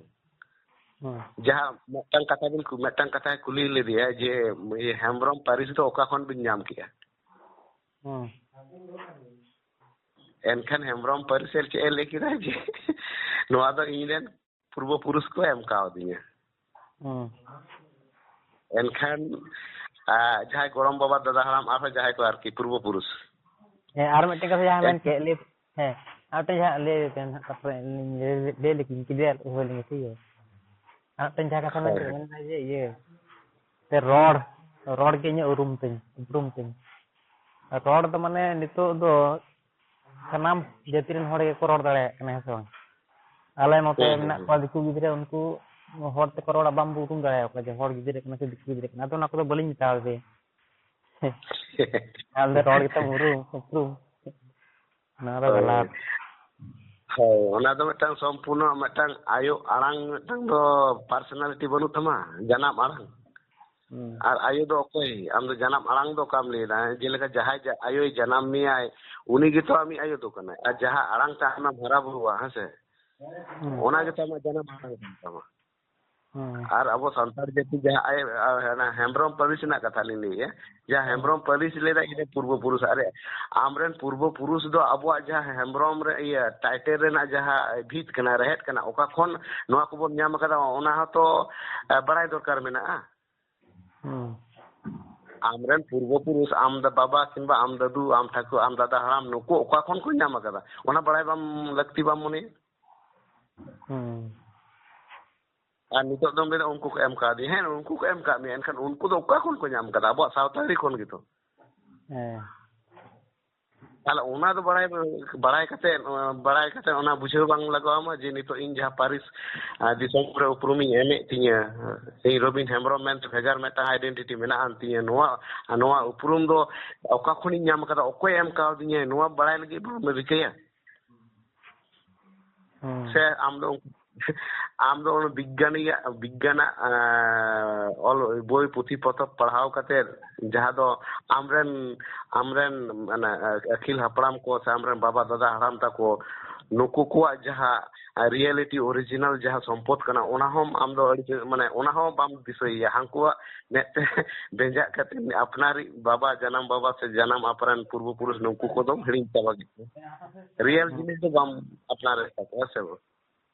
ᱦᱩᱸ᱾ ᱡᱟᱦᱟᱸ ᱢᱤᱫᱴᱟᱝ ᱠᱟᱛᱷᱟ ᱵᱤᱱ ᱠᱩ-, ᱢᱤᱫᱴᱟᱝ ᱠᱟᱛᱷᱟᱭ ᱠᱩᱞᱤ ᱞᱮᱫᱮᱭᱟ ᱡᱮ, ᱤᱭᱟᱹ, ᱦᱮᱢᱵᱨᱚᱢ ᱯᱟᱹᱨᱤᱥ ᱫᱚ ᱚᱠᱟ ᱠᱷᱚᱱ ᱵᱤᱱ ᱧᱟᱢ ᱠᱮᱜᱼᱟ? ᱦᱩᱸ᱾ ᱮᱱᱠᱷᱟᱱ ᱦᱮᱢᱵᱨᱚᱢ ᱯᱟᱹᱨᱤᱥ ᱪᱮᱫ ᱮ ᱞᱟᱹᱭ ᱠᱮᱫᱟ ᱡᱮ, ᱱᱚᱣᱟ ᱫᱚ ᱤᱧ ᱨᱮᱱ ᱯᱩᱨᱵᱚ ᱯᱩᱨᱩᱥ ᱠᱚ ᱮᱢ ᱠᱟᱣᱫᱤᱧᱟ᱾ ᱦᱩᱸ᱾ ᱮᱱᱠᱷᱟᱱ, ᱟ, ᱡᱟᱦᱟᱸᱭ ᱜᱚᱲᱚᱢ ᱵᱟᱵᱟ, ᱫᱟᱫᱟ ᱦᱟᱲᱟᱢ, ᱟᱨᱦᱚᱸ ᱡᱟᱦᱟᱸᱭ ᱠᱚ ᱟᱨᱠᱤ ᱯᱩᱨᱵᱚ ᱯᱩᱨᱩᱥ᱾ ᱦᱮᱸ, ᱟᱨ ᱢᱤᱫᱴᱮᱱ ᱠᱟᱛᱷᱟ ᱡᱟᱦᱟᱸ ᱢᱮᱱ ᱮᱱᱠᱷᱟᱱ ᱠᱮᱫ, ᱞᱟᱹᱭ, ᱦᱮᱸ, ᱟᱨ ᱢᱤᱫᱴᱮᱱ ᱡᱟᱦᱟᱸ ᱞᱟᱹᱭ ᱯᱮ ᱱᱟᱦᱟᱜ, ᱛᱟᱨᱯᱚᱨᱮ ᱤᱧ ᱞᱟᱹᱭ, ᱞᱟᱹᱭ ᱞᱮᱜᱤᱧ, clear ᱦᱩᱭ ᱞᱮᱱᱜᱮ, ᱴᱷᱤᱠ ᱜᱮᱭᱟ᱾ ᱟᱨ ᱢᱤᱫᱴᱮᱱ ᱡᱟᱦᱟᱸ ᱠᱟᱛᱷᱟ ᱢᱮᱱ ᱦᱳᱭ, ᱠᱮᱫ, ᱦᱳᱭ᱾ ᱢᱮᱱ ᱫᱟ ᱡᱮ ᱤᱭᱟᱹ, ᱛᱮ ᱨᱚᱲ, ᱨᱚᱲ ᱜᱮ ᱤᱧᱟᱹᱜ ᱩᱨᱩᱢ ᱛᱤᱧ, ᱩᱯᱨᱩᱢ ᱛᱤᱧ᱾ ᱨᱚᱲ ᱫᱚ ᱢᱟᱱᱮ ᱱᱤᱛᱚᱜ ᱫᱚ ᱥᱟᱱᱟᱢ ᱡᱟᱹᱛᱤ ᱨᱮᱱ ᱦᱚᱲ ᱜᱮᱠᱚ ᱨᱚᱲ ᱫᱟᱲᱮᱭᱟᱜ ᱠᱟᱱᱟ, ᱦᱮᱸ ᱥᱮ ᱵᱟᱝ? ᱟᱞᱮ ᱱᱚᱛᱮ ᱦᱩᱸ, ᱦᱩᱸ, ᱢᱮᱱᱟᱜ ᱦᱩᱸ᱾ ᱠᱚᱣᱟ ᱫᱤᱠᱩ ᱜᱤᱫᱽᱨᱟᱹ, ᱩᱱᱠᱩ ᱦᱚᱲ ᱛᱮᱠᱚ ᱨᱚᱲᱟ, ᱵᱟᱢ ᱩᱨᱩᱢ ᱫᱟᱲᱮᱭᱟᱠᱚᱣᱟ ᱡᱮ ᱦᱚᱲ ᱜᱤᱫᱽᱨᱟᱹ ᱠᱟᱱᱟ ᱥᱮ ᱫᱤᱠᱩ ᱜᱤᱫᱽᱨᱟᱹ ᱠᱟᱱᱟ᱾ ᱟᱫᱚ ᱚᱱᱟ ᱠᱚᱫᱚ ᱵᱟᱹᱞᱤᱧ ᱢᱮᱛᱟᱣ ᱫᱮᱭᱟ᱾ ᱟᱢ ᱫᱚ ᱨᱚᱲ ᱜᱮᱛᱟᱢ ᱩᱨᱩᱢ, ᱩᱯᱨᱩᱢ᱾ ᱱᱚᱣᱟ ᱫᱚ ᱦᱳᱭ᱾ ᱜᱟᱞᱟᱛ᱾ ᱦᱳᱭ, ᱚᱱᱟ ᱫᱚ ᱢᱤᱫᱴᱟᱝ ᱥᱚᱢᱯᱩᱨᱱᱚ ᱢᱤᱫᱴᱟᱝ ᱟᱭᱳ ᱟᱲᱟᱝ ᱢᱤᱫᱴᱟᱝ ᱫᱚ personality ᱵᱟᱹᱱᱩᱜ ᱛᱟᱢᱟ, ᱡᱟᱱᱟᱢ ᱟᱲᱟᱝ᱾ ᱦᱩᱸ᱾ ᱟᱨ ᱟᱭᱳ ᱫᱚ ᱚᱠᱚᱭ? ᱟᱢ ᱫᱚ ᱡᱟᱱᱟᱢ ᱟᱲᱟᱝ ᱫᱚ ᱚᱠᱟᱢ ᱞᱟᱹᱭᱫᱟ? ᱡᱮᱞᱮᱠᱟ ᱡᱟᱦᱟᱸᱭ ᱡᱟ-, ᱟᱭᱳᱭ ᱡᱟᱱᱟᱢ ᱢᱮᱭᱟᱭ, ᱩᱱᱤ ᱜᱮᱛᱚ ᱟᱢᱤᱡ ᱟᱭᱳ ᱫᱚ ᱠᱟᱱᱟᱭ᱾ ᱟᱨ ᱡᱟᱦᱟᱸ ᱟᱲᱟᱝ ᱛᱮ ᱟᱢᱮᱢ ᱦᱟᱨᱟ ᱵᱩᱨᱩᱜᱼᱟ, ᱦᱮᱸ ᱥᱮ? ᱦᱩᱸ᱾ ᱚᱱᱟ ᱜᱮᱛᱚ ᱟᱢᱟᱜ ᱡᱟᱱᱟᱢ ᱟᱲᱟᱝ ᱠᱟᱱ ᱛᱟᱢᱟ᱾ ᱦᱩᱸ᱾ ᱟᱨ ᱟᱵᱚ ᱥᱟᱱᱛᱟᱲ ᱡᱟᱹᱛᱤ ᱡᱟᱦᱟᱸ ᱟᱭ-, ᱟ-, ᱚᱱᱟ ᱦᱮᱢᱵᱨᱚᱢ ᱯᱟᱹᱨᱤᱥ ᱨᱮᱱᱟᱜ ᱠᱟᱛᱷᱟ ᱞᱤᱧ ᱞᱟᱹᱭᱮᱜᱼᱟ, ᱡᱟᱦᱟᱸ ᱦᱩᱸ᱾ ᱦᱮᱢᱵᱨᱚᱢ ᱯᱟᱹᱨᱤᱥ ᱞᱟᱹᱭᱫᱟ, ᱤᱧ ᱨᱮᱱ ᱯᱩᱨᱵᱚ ᱯᱩᱨᱩᱥ, ᱟᱨᱮ, ᱟᱢᱨᱮᱱ ᱯᱩᱨᱵᱚ ᱯᱩᱨᱩᱥ ᱫᱚ ᱟᱵᱚᱣᱟᱜ ᱡᱟᱦᱟᱸ ᱦᱮᱢᱵᱨᱚᱢ ᱨᱮ, ᱤᱭᱟᱹ, title ᱨᱮᱱᱟᱜ ᱡᱟᱦᱟᱸ ᱵᱷᱤᱛ ᱠᱟᱱᱟ, ᱨᱮᱦᱮᱫ ᱠᱟᱱᱟ, ᱚᱠᱟ ᱠᱷᱚᱱ ᱱᱚᱣᱟ ᱠᱚᱵᱚᱱ ᱧᱟᱢ ᱟᱠᱟᱫᱟ, ᱚᱱᱟ ᱦᱚᱸᱛᱚ, ᱮ, ᱵᱟᱲᱟᱭ ᱫᱚᱨᱠᱟᱨ ᱢᱮᱱᱟᱜᱼᱟ᱾ ᱦᱩᱸ᱾ ᱟᱢᱨᱮᱱ ᱯᱩᱨᱵᱚ ᱯᱩᱨᱩᱥ, ᱟᱢ ᱫᱟ ᱵᱟᱵᱟ ᱠᱤᱝᱵᱟ ᱟᱢ ᱫᱟᱫᱩ, ᱟᱢ ᱴᱷᱟᱹᱠᱩᱨ, ᱟᱢ ᱫᱟᱫᱟ ᱦᱟᱲᱟᱢ, ᱱᱩᱠᱩ ᱚᱠᱟ ᱠᱷᱚᱱ ᱠᱚ ᱧᱟᱢ ᱟᱠᱟᱫᱟ, ᱚᱱᱟ ᱵᱟᱲᱟᱭ ᱵᱟᱢ, ᱞᱟᱹᱠᱛᱤ ᱵᱟᱢ ᱢᱚᱱᱮᱭᱟ? ᱦᱩᱸ᱾ ᱟᱨ ᱱᱤᱛᱚᱜ ᱫᱚᱢ ᱞᱟᱹᱭᱫᱟ ᱩᱱᱠᱩ ᱠᱚ ᱮᱢ ᱠᱟᱣᱫᱤᱧᱟ᱾ ᱦᱮᱸ, ᱩᱱᱠᱩ ᱠᱚ ᱮᱢ ᱠᱟᱜ ᱢᱮᱭᱟ, ᱮᱱᱠᱷᱟᱱ ᱩᱱᱠᱩ ᱫᱚ ᱚᱠᱟ ᱠᱷᱚᱱ ᱠᱚ ᱧᱟᱢ ᱠᱟᱫᱟ? ᱟᱵᱚᱣᱟᱜ ᱥᱟᱶᱛᱟ ᱟᱹᱨᱤ ᱠᱷᱚᱱ ᱜᱮᱛᱚ᱾ ᱦᱮᱸ᱾ ᱛᱟᱦᱞᱮ ᱚᱱᱟ ᱫᱚ ᱵᱟᱲᱟᱭ, ᱵᱟᱲᱟᱭ ᱠᱟᱛᱮ, ᱵᱟᱲᱟᱭ ᱠᱟᱛᱮ ᱚᱱᱟ ᱵᱩᱡᱷᱟᱹᱣ ᱵᱟᱝ ᱞᱟᱜᱟᱣ ᱟᱢᱟ ᱡᱮ ᱱᱤᱛᱚᱜ ᱤᱧ ᱡᱟᱦᱟᱸ ᱯᱟᱹᱨᱤᱥ, ᱟᱨ ᱫᱤᱥᱚᱢ ᱨᱮ ᱩᱯᱨᱩᱢᱤᱧ ᱮᱢᱮᱫ ᱛᱤᱧᱟᱹ, ᱤᱧ ᱨᱚᱵᱤᱱ ᱦᱮᱢᱵᱨᱚᱢ ᱢᱮᱱᱛᱮ ᱵᱷᱮᱜᱟᱨ ᱢᱤᱫᱴᱟᱝ identity ᱢᱮᱱᱟᱜ ᱟᱱ ᱛᱤᱧᱟᱹ, ᱱᱚᱣᱟ, ᱱᱚᱣᱟ ᱩᱯᱨᱩᱢ ᱫᱚ ᱚᱠᱟ ᱠᱷᱚᱱᱤᱧ ᱧᱟᱢ ᱟᱠᱟᱫᱟ, ᱚᱠᱚᱭ ᱮᱢ ᱠᱟᱣᱫᱤᱧᱟᱭ, ᱱᱚᱣᱟ ᱵᱟᱲᱟᱭ ᱞᱟᱹᱜᱤᱫ ᱵᱟᱢ ᱨᱤᱠᱟᱹᱭᱟ? ᱦᱩᱸ᱾ ᱥᱮ ᱟᱢ ᱫᱚ ᱩᱱᱠᱩ, ᱟᱢ ᱫᱚ ᱚᱱᱟ ᱵᱤᱜᱽᱜᱟᱱᱤᱭᱟᱜ, ᱵᱤᱜᱽᱜᱟᱱᱟᱜ, ᱮᱸ, ᱚᱞ ᱵᱳᱭ ᱯᱩᱛᱷᱤ ᱯᱚᱛᱚᱵ ᱯᱟᱲᱦᱟᱣ ᱠᱟᱛᱮ ᱡᱟᱦᱟᱸ ᱫᱚ ᱟᱢᱨᱮᱱ, ᱟᱢᱨᱮᱱ ᱢᱟᱱᱮ ᱟᱹᱠᱤᱞ ᱦᱟᱯᱲᱟᱢ ᱠᱚ ᱥᱮ ᱟᱢᱨᱮᱱ ᱵᱟᱵᱟ ᱫᱟᱫᱟ ᱦᱟᱲᱟᱢ ᱛᱟᱠᱚ ᱱᱩᱠᱩ ᱠᱚᱣᱟᱜ ᱡᱟᱦᱟᱸ reality original ᱡᱟᱦᱟᱸ ᱥᱚᱢᱯᱚᱫ ᱠᱟᱱᱟ, ᱚᱱᱟ ᱦᱚᱸ ᱟᱢ ᱫᱚ ᱟᱹᱰᱤ ᱢᱟᱱᱮ ᱚᱱᱟ ᱦᱚᱸ ᱵᱟᱢ ᱫᱤᱥᱟᱹᱭᱮᱭᱟ᱾ ᱦᱟᱱᱠᱩᱣᱟᱜ ᱢᱮᱫ ᱛᱮ ᱵᱮᱸᱡᱟᱜ ᱠᱟᱛᱮ ᱟᱯᱱᱟᱨᱤᱡ ᱵᱟᱵᱟ, ᱡᱟᱱᱟᱢ ᱵᱟᱵᱟ ᱥᱮ ᱡᱟᱱᱟᱢ ᱟᱯᱟᱨᱮᱱ ᱯᱩᱨᱵᱚ ᱯᱩᱨᱩᱥ ᱱᱩᱠᱩ ᱠᱚᱫᱚᱢ ᱦᱤᱲᱤᱧ ᱪᱟᱵᱟ ᱠᱮᱫ ᱠᱚᱣᱟ᱾ Real ᱡᱤᱱᱤᱥ ᱫᱚ ᱵᱟᱢ ᱟᱯᱱᱟᱨᱮᱫ ᱛᱟᱠᱚᱣᱟ, ᱦᱮᱸ ᱥᱮ ᱵᱟᱝ?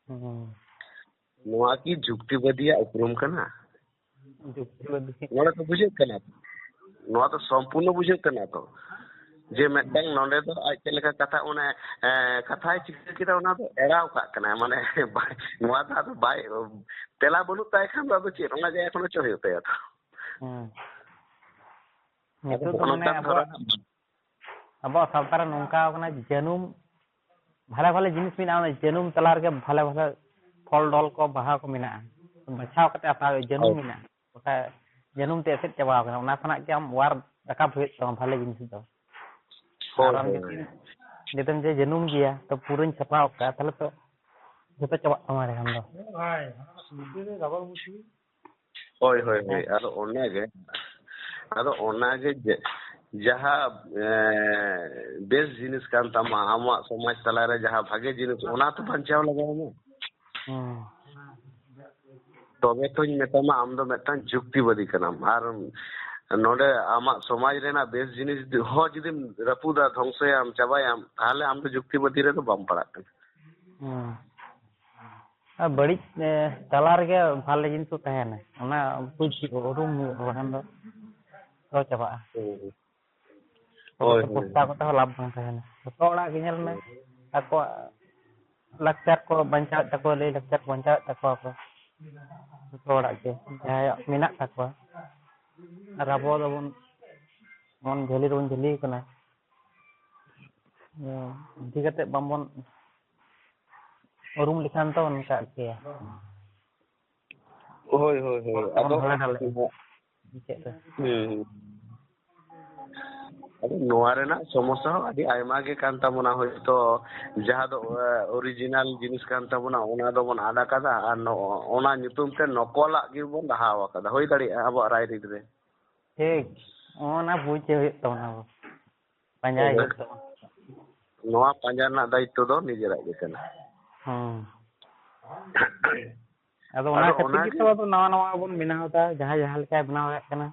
ᱦᱩᱸ᱾ ᱱᱚᱣᱟ ᱠᱤ ᱡᱩᱠᱛᱤᱵᱟᱫᱤᱭᱟᱜ ᱩᱯᱨᱩᱢ ᱠᱟᱱᱟ? ᱡᱩᱠᱛᱤᱵᱟᱫᱤ᱾ ᱱᱚᱰᱮ ᱫᱚ ᱵᱩᱡᱷᱟᱹᱜ ᱠᱟᱱᱟ, ᱱᱚᱣᱟ ᱫᱚ ᱥᱚᱢᱯᱩᱨᱱᱚ ᱵᱩᱡᱷᱟᱹᱜ ᱠᱟᱱᱟ ᱛᱚ, ᱡᱮ ᱢᱤᱫᱴᱟᱝ ᱱᱚᱰᱮ ᱫᱚ ᱟᱡ ᱪᱮᱫ ᱞᱮᱠᱟ ᱠᱟᱛᱷᱟ, ᱚᱱᱮ, ᱮ, ᱠᱟᱛᱷᱟᱭ ᱪᱤᱠᱟᱹ ᱠᱮᱫᱟ, ᱚᱱᱟ ᱫᱚ ᱮᱲᱟᱣ ᱠᱟᱜ ᱠᱟᱱᱟᱭ᱾ ᱢᱟᱱᱮ ᱵᱟᱭ, ᱱᱚᱣᱟ ᱫᱚ ᱟᱫᱚ ᱵᱟᱭ, ᱛᱮᱞᱟ ᱵᱟᱹᱱᱩᱜ ᱛᱟᱭ ᱠᱷᱟᱱ ᱫᱚ ᱟᱫᱚ ᱪᱮᱫ, ᱚᱱᱟ ᱡᱟᱭᱜᱟ ᱠᱷᱚᱱ ᱚᱪᱚᱜ ᱦᱩᱭᱩᱜ ᱛᱟᱭᱟ ᱛᱚ᱾ ᱦᱩᱸ᱾ ᱱᱤᱛᱚᱜ ᱫᱚ ᱢᱟᱱᱮ ᱟᱵᱚᱣᱟᱜ, ᱟᱵᱚᱣᱟᱜ ᱥᱟᱶᱛᱟ ᱨᱮ ᱱᱚᱝᱠᱟ ᱠᱟᱱᱟ, ᱡᱟᱹᱱᱩᱢ, ᱵᱷᱟᱞᱮ ᱵᱷᱟᱞᱮ ᱡᱤᱱᱤᱥ ᱢᱮᱱᱟᱜᱼᱟ, ᱚᱱᱟ ᱡᱟᱹᱱᱩᱢ ᱛᱟᱞᱟ ᱨᱮᱜᱮ ᱵᱷᱟᱞᱮ ᱵᱷᱟᱞᱮ ᱯᱷᱚᱞ ᱰᱚᱞ ᱠᱚ, ᱵᱟᱦᱟ ᱠᱚ ᱢᱮᱱᱟᱜᱼᱟ, ᱵᱟᱪᱷᱟᱣ ᱠᱟᱛᱮ ᱦᱟᱛᱟᱣ ᱦᱩᱭᱩᱜᱼᱟ᱾ ᱡᱟᱹᱱᱩᱢ ᱦᱳᱭ᱾ ᱢᱮᱱᱟᱜᱼᱟ, ᱜᱚᱴᱟ ᱡᱟᱹᱱᱩᱢ ᱛᱮ ᱮᱥᱮᱫ ᱪᱟᱵᱟ ᱟᱠᱟᱱᱟ, ᱚᱱᱟ ᱠᱷᱚᱱᱟᱜ ᱜᱮ ᱟᱢ ᱚᱣᱟᱨ ᱨᱟᱠᱟᱵ ᱦᱩᱭᱩᱜ ᱛᱟᱢᱟ ᱵᱷᱟᱞᱮ ᱡᱤᱱᱤᱥ ᱫᱚ᱾ ᱦᱳᱭ, ᱟᱨ ᱟᱢ ᱦᱳᱭ, ᱡᱩᱫᱤ, ᱦᱳᱭ᱾ ᱡᱩᱫᱤᱢ ᱡᱮ ᱡᱟᱹᱱᱩᱢ ᱜᱮᱭᱟ, ᱛᱚ ᱯᱩᱨᱟᱹᱧ ᱥᱟᱯᱷᱟ ᱜᱚᱫ ᱠᱟᱜᱼᱟ, ᱛᱟᱦᱚᱞᱮ ᱛᱚ ᱡᱚᱛᱚ ᱪᱟᱵᱟᱜ ᱛᱟᱢᱟ ᱮᱸᱰᱮᱠᱷᱟᱱ ᱫᱚ᱾ ᱦᱳᱭ, ᱦᱳᱭ, ᱦᱳᱭ᱾ ᱦᱮᱸ᱾ ᱟᱫᱚ ᱚᱱᱟᱜᱮ, ᱟᱫᱚ ᱚᱱᱟᱜᱮ ᱡᱮ, ᱡᱟᱦᱟᱸ, ᱮᱸ, ᱵᱮᱥ ᱡᱤᱱᱤᱥ ᱠᱟᱱ ᱛᱟᱢᱟ, ᱟᱢᱟᱜ ᱥᱚᱢᱟᱡᱽ ᱛᱟᱞᱟᱨᱮ ᱡᱟᱦᱟᱸ ᱵᱷᱟᱜᱮ ᱡᱤᱱᱤᱥ, ᱚᱱᱟ ᱛᱚ ᱵᱟᱧᱪᱟᱣ ᱞᱟᱜᱟᱣ ᱟᱢᱟ᱾ ᱦᱩᱸ᱾ ᱛᱚᱵᱮ ᱛᱚᱧ ᱢᱮᱛᱟᱢᱟ, ᱟᱢ ᱫᱚ ᱢᱤᱫᱴᱟᱝ ᱡᱩᱠᱛᱤᱵᱟᱫᱤ ᱠᱟᱱᱟᱢ᱾ ᱟᱨ ᱱᱚᱰᱮ ᱟᱢᱟᱜ ᱥᱚᱢᱟᱡᱽ ᱨᱮᱱᱟᱜ ᱵᱮᱥ ᱡᱤᱱᱤᱥ ᱦᱚᱸ ᱡᱩᱫᱤᱢ ᱨᱟᱹᱯᱩᱫᱟ, ᱫᱷᱚᱝᱥᱚᱭᱟᱢ, ᱪᱟᱵᱟᱭᱟᱢ, ᱛᱟᱦᱞᱮ ᱟᱢ ᱫᱚ ᱡᱩᱠᱛᱤᱵᱟᱫᱤ ᱨᱮᱫᱚ ᱵᱟᱢ ᱯᱟᱲᱟᱜ ᱠᱟᱱᱟ᱾ ᱦᱩᱸ᱾ ᱟᱨ ᱵᱟᱹᱲᱤᱡ, ᱮ, ᱛᱟᱞᱟ ᱨᱮᱜᱮ ᱵᱷᱟᱞᱮ ᱡᱤᱱᱤᱥ ᱫᱚ ᱛᱟᱦᱮᱱᱟ, ᱚᱱᱟ ᱵᱩᱡᱽ ᱦᱩᱭᱩᱜᱼᱟ, ᱩᱨᱩᱢ ᱦᱩᱭᱩᱜᱼᱟ, ᱵᱟᱠᱷᱟᱱ ᱫᱚ ᱥᱚ ᱪᱟᱵᱟᱜᱼᱟ᱾ ᱦᱩᱸ᱾ ᱛᱚᱵᱮ ᱦᱳᱭ, ᱛᱚ ᱦᱳᱭ᱾ ᱯᱚᱭᱥᱟ ᱠᱚᱛᱮ ᱦᱚᱸ ᱞᱟᱵᱷ ᱵᱟᱝ ᱛᱟᱦᱮᱱᱟ᱾ ᱡᱚᱛᱚ ᱦᱚᱲᱟᱜ ᱜᱮ ᱧᱮᱞ ᱢᱮ, ᱦᱳᱭ᱾ ᱟᱠᱚᱣᱟᱜ ᱞᱟᱠᱪᱟᱨ ᱠᱚ ᱵᱟᱧᱪᱟᱣᱮᱫ ᱛᱟᱠᱚᱣᱟ, ᱞᱟᱹᱭ ᱞᱟᱠᱪᱟᱨ ᱠᱚ ᱵᱟᱧᱪᱟᱣᱮᱫ ᱛᱟᱠᱚᱣᱟ ᱠᱚ, ᱡᱚᱛᱚ ᱦᱚᱲᱟᱜ ᱜᱮ ᱡᱟᱦᱟᱸᱭᱟᱜ ᱢᱮᱱᱟᱜ ᱛᱟᱠᱚᱣᱟ᱾ ᱟᱨ ᱟᱵᱚ ᱫᱚᱵᱚᱱ, ᱵᱚᱱ ᱡᱷᱟᱹᱞᱤ ᱨᱮᱵᱚᱱ ᱡᱷᱟᱹᱞᱤ ᱠᱟᱱᱟ᱾ ᱦᱮᱸ, ᱤᱫᱤ ᱠᱟᱛᱮ ᱵᱟᱝᱵᱚᱱ ᱩᱨᱩᱢ ᱞᱮᱠᱷᱟᱱ ᱛᱚ ᱚᱱᱠᱟᱜ ᱜᱮᱭᱟ᱾ ᱦᱳᱭ, ᱦᱳᱭ, ᱦᱳᱭ᱾ ᱵᱚᱱ ᱟᱫᱚ ᱦᱟᱞᱮ ᱰᱟᱞᱮᱜᱼᱟ ᱢᱩᱪᱟᱹᱫ ᱨᱮ᱾ ᱦᱩᱸ᱾ ᱟᱫᱚ ᱱᱚᱣᱟ ᱨᱮᱱᱟᱜ ᱥᱚᱢᱚᱥᱥᱟ ᱦᱚᱸ ᱟᱹᱰᱤ ᱟᱭᱢᱟ ᱜᱮ ᱠᱟᱱ ᱛᱟᱵᱚᱱᱟ᱾ ᱦᱳᱭᱛᱳ ᱡᱟᱦᱟᱸ ᱫᱚ, ᱮ, original ᱡᱤᱱᱤᱥ ᱠᱟᱱ ᱛᱟᱵᱚᱱᱟ, ᱚᱱᱟ ᱫᱚᱵᱚᱱ ᱟᱫ ᱟᱠᱟᱫᱟ, ᱟᱨ ᱱᱚ-, ᱚᱱᱟ ᱧᱩᱛᱩᱢ ᱛᱮ ᱱᱚᱠᱚᱞᱟᱜ ᱜᱮᱵᱚᱱ ᱞᱟᱦᱟᱣ ᱟᱠᱟᱫᱟ᱾ ᱦᱩᱭ ᱫᱟᱲᱮᱭᱟᱜᱼᱟ ᱟᱵᱚᱣᱟᱜ ᱨᱟᱭᱨᱤᱛ ᱨᱮ᱾ ᱴᱷᱤᱠ, ᱚᱱᱟ ᱵᱩᱡᱽ ᱦᱩᱭᱩᱜ ᱛᱟᱵᱚᱱᱟ ᱟᱵᱚ, ᱯᱟᱸᱡᱟᱭ ᱦᱳᱭ᱾ ᱦᱩᱭᱩᱜ ᱛᱟᱵᱚᱱᱟ᱾ ᱱᱚᱣᱟ ᱯᱟᱸᱡᱟ ᱨᱮᱱᱟᱜ ᱫᱟᱭᱤᱛᱛᱚ ᱫᱚ ᱱᱤᱡᱮᱨᱟᱜ ᱜᱮ ᱠᱟᱱᱟ᱾ ᱦᱩᱸ᱾ ᱟᱫᱚ ᱚᱱᱟ ᱟᱫᱚ ᱠᱷᱟᱹᱛᱤᱨ ᱚᱱᱟᱜᱮ ᱜᱮᱛᱚ ᱟᱫᱚ ᱱᱟᱣᱟ ᱱᱟᱣᱟ ᱵᱚᱱ ᱵᱮᱱᱟᱣ ᱮᱫᱟ, ᱡᱟᱦᱟᱸᱭ ᱡᱟᱦᱟᱸ ᱞᱮᱠᱟᱭ ᱵᱮᱱᱟᱣ ᱫᱟᱲᱮᱭᱟᱜ ᱠᱟᱱᱟ,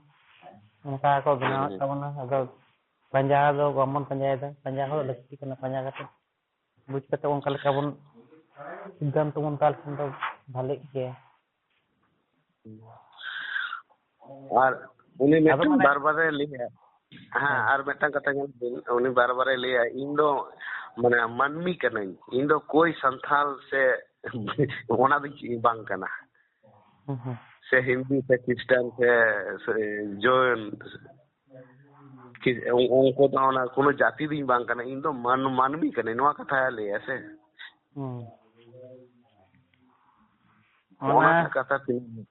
ᱚᱱᱠᱟ ᱠᱚ ᱵᱮᱱᱟᱣᱮᱫ ᱦᱩᱸ᱾ ᱛᱟᱵᱚᱱᱟ᱾ ᱟᱫᱚ ᱯᱟᱸᱡᱟ ᱫᱚ ᱵᱟᱝᱵᱚᱱ ᱯᱟᱸᱡᱟᱭᱮᱫᱟ, ᱯᱟᱸᱡᱟ ᱦᱚᱸ ᱞᱟᱹᱠᱛᱤ ᱠᱟᱱᱟ, ᱯᱟᱸᱡᱟ ᱠᱟᱛᱮ ᱵᱩᱡᱽ ᱠᱟᱛᱮ ᱚᱱᱠᱟ ᱞᱮᱠᱟ ᱵᱚᱱ ᱥᱤᱫᱽᱫᱷᱟᱱᱛᱚ ᱵᱚᱱ ᱦᱟᱛᱟᱣ ᱞᱮᱠᱷᱟᱱ ᱫᱚ ᱵᱷᱟᱞᱮᱜ ᱜᱮᱭᱟ᱾ ᱟᱨ ᱩᱱᱤ ᱟᱫᱚ ᱢᱤᱫᱴᱟᱝ ᱢᱟᱱᱮ ᱵᱟᱨ ᱵᱟᱨᱮ ᱞᱟᱹᱭᱟ, ᱦᱮᱸ, ᱦᱮᱸ᱾ ᱟᱨ ᱢᱤᱫᱴᱟᱝ ᱠᱟᱛᱷᱟ ᱧᱮᱞ ᱵᱤᱱ, ᱩᱱᱤ ᱵᱟᱨ ᱵᱟᱨᱮ ᱞᱟᱹᱭᱟ, "ᱤᱧ ᱫᱚ ᱢᱟᱱᱮ ᱢᱟᱹᱱᱢᱤ ᱠᱟᱹᱱᱟᱹᱧ, ᱤᱧ ᱫᱚ ᱠᱳᱭ ᱥᱟᱱᱛᱷᱟᱞ ᱥᱮ ᱚᱱᱟ ᱫᱚ ᱪᱮᱫ ᱵᱟᱝ ᱠᱟᱱᱟ, ᱦᱩᱸ, ᱦᱩᱸ᱾ ᱥᱮ ᱦᱤᱱᱫᱩ ᱥᱮ ᱠᱷᱨᱤᱥᱴᱟᱱ ᱥᱮ, ᱥᱮ ᱡᱚᱭᱱ, ᱩᱱᱠᱩ ᱫᱚ ᱚᱱᱟ ᱠᱳᱱᱳ ᱡᱟᱹᱛᱤ ᱫᱚᱧ ᱵᱟᱝ ᱠᱟᱱᱟ, ᱤᱧ ᱫᱚ ᱢᱟᱹᱱ-, ᱢᱟᱹᱱᱢᱤ ᱠᱟᱹᱱᱟᱹᱧ, ᱱᱚᱣᱟ ᱠᱟᱛᱷᱟ ᱞᱟᱹᱭᱟ ᱥᱮ᱾ ᱦᱩᱸ᱾ ᱚᱱᱟ ᱚᱱᱟ ᱠᱟᱛᱷᱟ ᱛᱤᱱᱟᱹᱜ,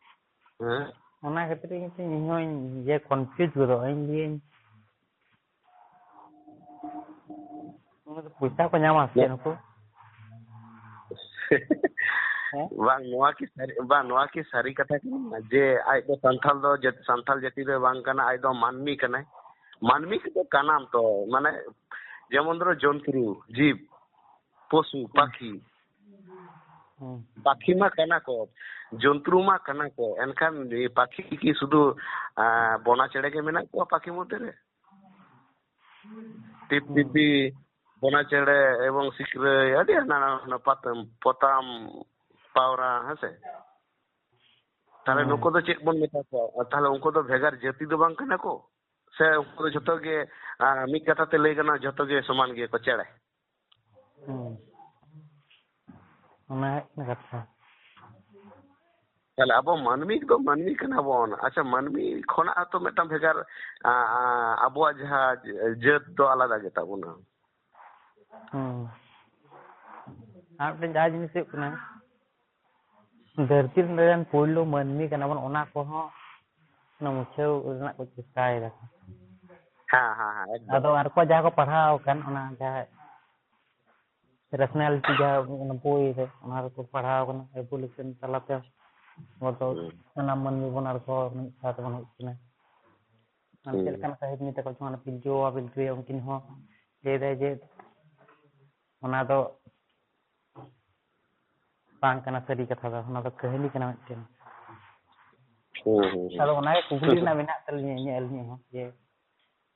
ᱦᱮᱸ? ᱚᱱᱟ ᱠᱷᱟᱹᱛᱤᱨ ᱤᱧ ᱦᱚᱸᱧ ᱤᱭᱟᱹ confuse ᱜᱚᱫᱚᱜ ᱤᱧ, ᱞᱟᱹᱭᱟᱹᱧ, ᱩᱱᱠᱩ ᱫᱚ ᱯᱚᱭᱥᱟ ᱠᱚ ᱧᱟᱢᱟ ᱥᱮ ᱪᱮᱫ ᱱᱩᱠᱩ? ᱦᱮᱸ? ᱵᱟᱝ, ᱱᱚᱣᱟ ᱠᱤ ᱥᱟᱹᱨᱤ, ᱵᱟᱝ, ᱱᱚᱣᱟ ᱠᱤ ᱥᱟᱹᱨᱤ ᱠᱟᱛᱷᱟ ᱠᱟᱱᱟ ᱡᱮ ᱟᱡ ᱫᱚ ᱥᱟᱱᱛᱟᱲ ᱫᱚ ᱡᱟᱹᱛ-, ᱥᱟᱱᱛᱟᱲ ᱡᱟᱹᱛᱤ ᱫᱚ ᱵᱟᱝ ᱠᱟᱱᱟ, ᱟᱡ ᱫᱚ ᱢᱟᱹᱱᱢᱤ ᱠᱟᱱᱟᱭ? ᱢᱟᱹᱱᱢᱤ ᱠᱚᱫᱚ ᱠᱟᱱᱟᱢ ᱛᱚ, ᱢᱟᱱᱮ, ᱡᱮᱢᱚᱱ ᱫᱷᱚᱨᱚ ᱡᱚᱱᱛᱨᱩ, ᱡᱤᱵᱽ, ᱯᱚᱥᱩ, ᱦᱩᱸ᱾ ᱯᱟᱠᱷᱤ᱾ ᱦᱩᱸ᱾ ᱯᱟᱠᱷᱤ ᱢᱟ ᱠᱟᱱᱟ ᱠᱚ, ᱡᱚᱱᱛᱨᱩ ᱢᱟ ᱠᱟᱱᱟ ᱠᱚ, ᱮᱱᱠᱷᱟᱱ ᱯᱟᱠᱷᱤ ᱠᱤ ᱥᱩᱫᱷᱩ, ᱟᱸ, ᱵᱚᱱᱟ ᱪᱮᱬᱮ ᱜᱮ ᱢᱮᱱᱟᱜ ᱠᱚᱣᱟ ᱯᱟᱠᱷᱤ ᱢᱚᱫᱽᱫᱷᱮ ᱨᱮ? ᱦᱩᱸ᱾ ᱴᱤᱯ-ᱴᱤᱯᱤ, ᱵᱚᱱᱟ ᱪᱮᱬᱮ ᱮᱵᱚᱝ ᱥᱤᱠᱲᱟᱹᱭ, ᱟᱹᱰᱤ ᱦᱟᱱᱟ ᱱᱟᱣᱟ ᱯᱟᱛᱟᱢ, ᱯᱚᱛᱟᱢ, ᱯᱟᱣᱨᱟ, ᱦᱮᱸ ᱥᱮ? ᱛᱟᱦᱞᱮ ᱦᱩᱸ᱾ ᱱᱩᱠᱩ ᱫᱚ ᱪᱮᱫ ᱵᱚᱱ ᱢᱮᱛᱟ ᱠᱚᱣᱟ? ᱛᱟᱦᱞᱮ ᱩᱱᱠᱩ ᱫᱚ ᱵᱷᱮᱜᱟᱨ ᱡᱟᱹᱛᱤ ᱫᱚ ᱵᱟᱝ ᱠᱟᱱᱟ ᱠᱚ? ᱥᱮ ᱩᱱᱠᱩ ᱫᱚ ᱡᱷᱚᱛᱚ ᱜᱮ, ᱟᱸ, ᱢᱤᱫ ᱠᱟᱛᱷᱟ ᱛᱮ ᱞᱟᱹᱭ ᱜᱟᱱᱚᱜᱼᱟ, ᱡᱷᱚᱛᱚ ᱜᱮ ᱥᱚᱢᱟᱱ ᱜᱮᱭᱟ ᱠᱚ ᱪᱮᱬᱮ? ᱦᱩᱸ᱾ ᱚᱱᱟ ᱦᱩᱭᱩᱜ ᱠᱟᱱᱟ ᱠᱟᱛᱷᱟ᱾ ᱛᱟᱦᱞᱮ ᱟᱵᱚ ᱢᱟᱹᱱᱢᱤ ᱫᱚ ᱢᱟᱹᱱᱢᱤ ᱠᱟᱱᱟ ᱵᱚᱱ᱾ ᱟᱪᱪᱷᱟ, ᱢᱟᱹᱱᱢᱤ ᱠᱷᱚᱱᱟᱜ ᱦᱚᱸᱛᱚ ᱢᱤᱫᱴᱟᱝ ᱵᱷᱮᱜᱟᱨ, ᱟ, ᱟ, ᱟᱵᱚᱣᱟᱜ ᱡᱟᱦᱟᱸ ᱡᱟᱹᱛ ᱫᱚ ᱟᱞᱟᱫᱟ ᱜᱮᱛᱟ ᱵᱚᱱᱟ᱾ ᱦᱩᱸ᱾ ᱟᱨ ᱢᱤᱫᱴᱮᱱ ᱡᱟᱦᱟᱸ ᱡᱤᱱᱤᱥ ᱦᱩᱭᱩᱜ ᱠᱟᱱᱟ, ᱫᱷᱟᱹᱨᱛᱤ ᱨᱮᱱ ᱯᱳᱭᱞᱳ ᱢᱟᱹᱱᱢᱤ ᱠᱟᱱᱟ ᱵᱚᱱ, ᱚᱱᱟ ᱠᱚᱦᱚᱸ ᱚᱱᱟ ᱢᱩᱪᱷᱟᱹᱣ ᱨᱮᱱᱟᱜ ᱠᱚ ᱪᱮᱥᱴᱟᱭᱮᱫᱟ ᱠᱚ᱾ ᱦᱮᱸ, ᱦᱮᱸ, ᱦᱮᱸ, ᱮᱠᱫᱚᱢ᱾ ᱟᱫᱚ ᱟᱨ ᱠᱚ ᱡᱟᱦᱟᱸ ᱠᱚ ᱯᱟᱲᱦᱟᱣ ᱟᱠᱟᱱ, ᱚᱱᱟ ᱡᱟᱦᱟᱸ ᱨᱮᱥᱱᱟᱞᱤᱴᱤ ᱡᱟᱦᱟᱸ ᱚᱱᱟ ᱵᱳᱭ ᱨᱮ, ᱚᱱᱟ ᱨᱮᱠᱚ ᱯᱟᱲᱦᱟᱣ ᱟᱠᱟᱱᱟ, ᱮᱵᱷᱳᱞᱩᱥᱚᱱ ᱛᱟᱞᱟᱛᱮ ᱟᱵᱚ ᱫᱚ ᱦᱩᱸ᱾ ᱥᱟᱱᱟᱢ ᱢᱟᱹᱱᱢᱤ ᱵᱚᱱ ᱟᱨ ᱠᱚ ᱢᱤᱫ ᱥᱟᱶ ᱛᱮᱵᱚᱱ ᱦᱮᱡ ᱠᱟᱱᱟ᱾ ᱟᱨ ᱪᱮᱫ ᱦᱩᱸ᱾ ᱞᱮᱠᱟᱱᱟᱜ ᱥᱟᱹᱦᱤᱫ ᱢᱮᱛᱟ ᱠᱚ ᱠᱟᱱᱟ, ᱯᱤᱞᱪᱩ ᱵᱟᱵᱟ, ᱯᱤᱞᱪᱩ ᱟᱭᱳ, ᱩᱱᱠᱤᱱ ᱦᱚᱸ ᱞᱟᱹᱭ ᱫᱟᱭ ᱡᱮ ᱚᱱᱟ ᱫᱚ ᱵᱟᱝ ᱠᱟᱱᱟ ᱥᱟᱹᱨᱤ ᱠᱟᱛᱷᱟ ᱫᱚ, ᱚᱱᱟ ᱫᱚ ᱠᱟᱹᱦᱱᱤ ᱠᱟᱱᱟ ᱢᱤᱫᱴᱮᱱ᱾ ᱦᱩᱸ, ᱦᱩᱸ, ᱦᱩᱸ᱾ ᱟᱫᱚ ᱚᱱᱟᱜᱮ ᱠᱩᱠᱞᱤ ᱨᱮᱱᱟᱜ ᱢᱮᱱᱟᱜ ᱛᱟᱹᱞᱤᱧᱟ ᱤᱧᱟᱹᱜ, ᱟᱹᱞᱤᱧᱟᱜ ᱦᱚᱸ, ᱡᱮ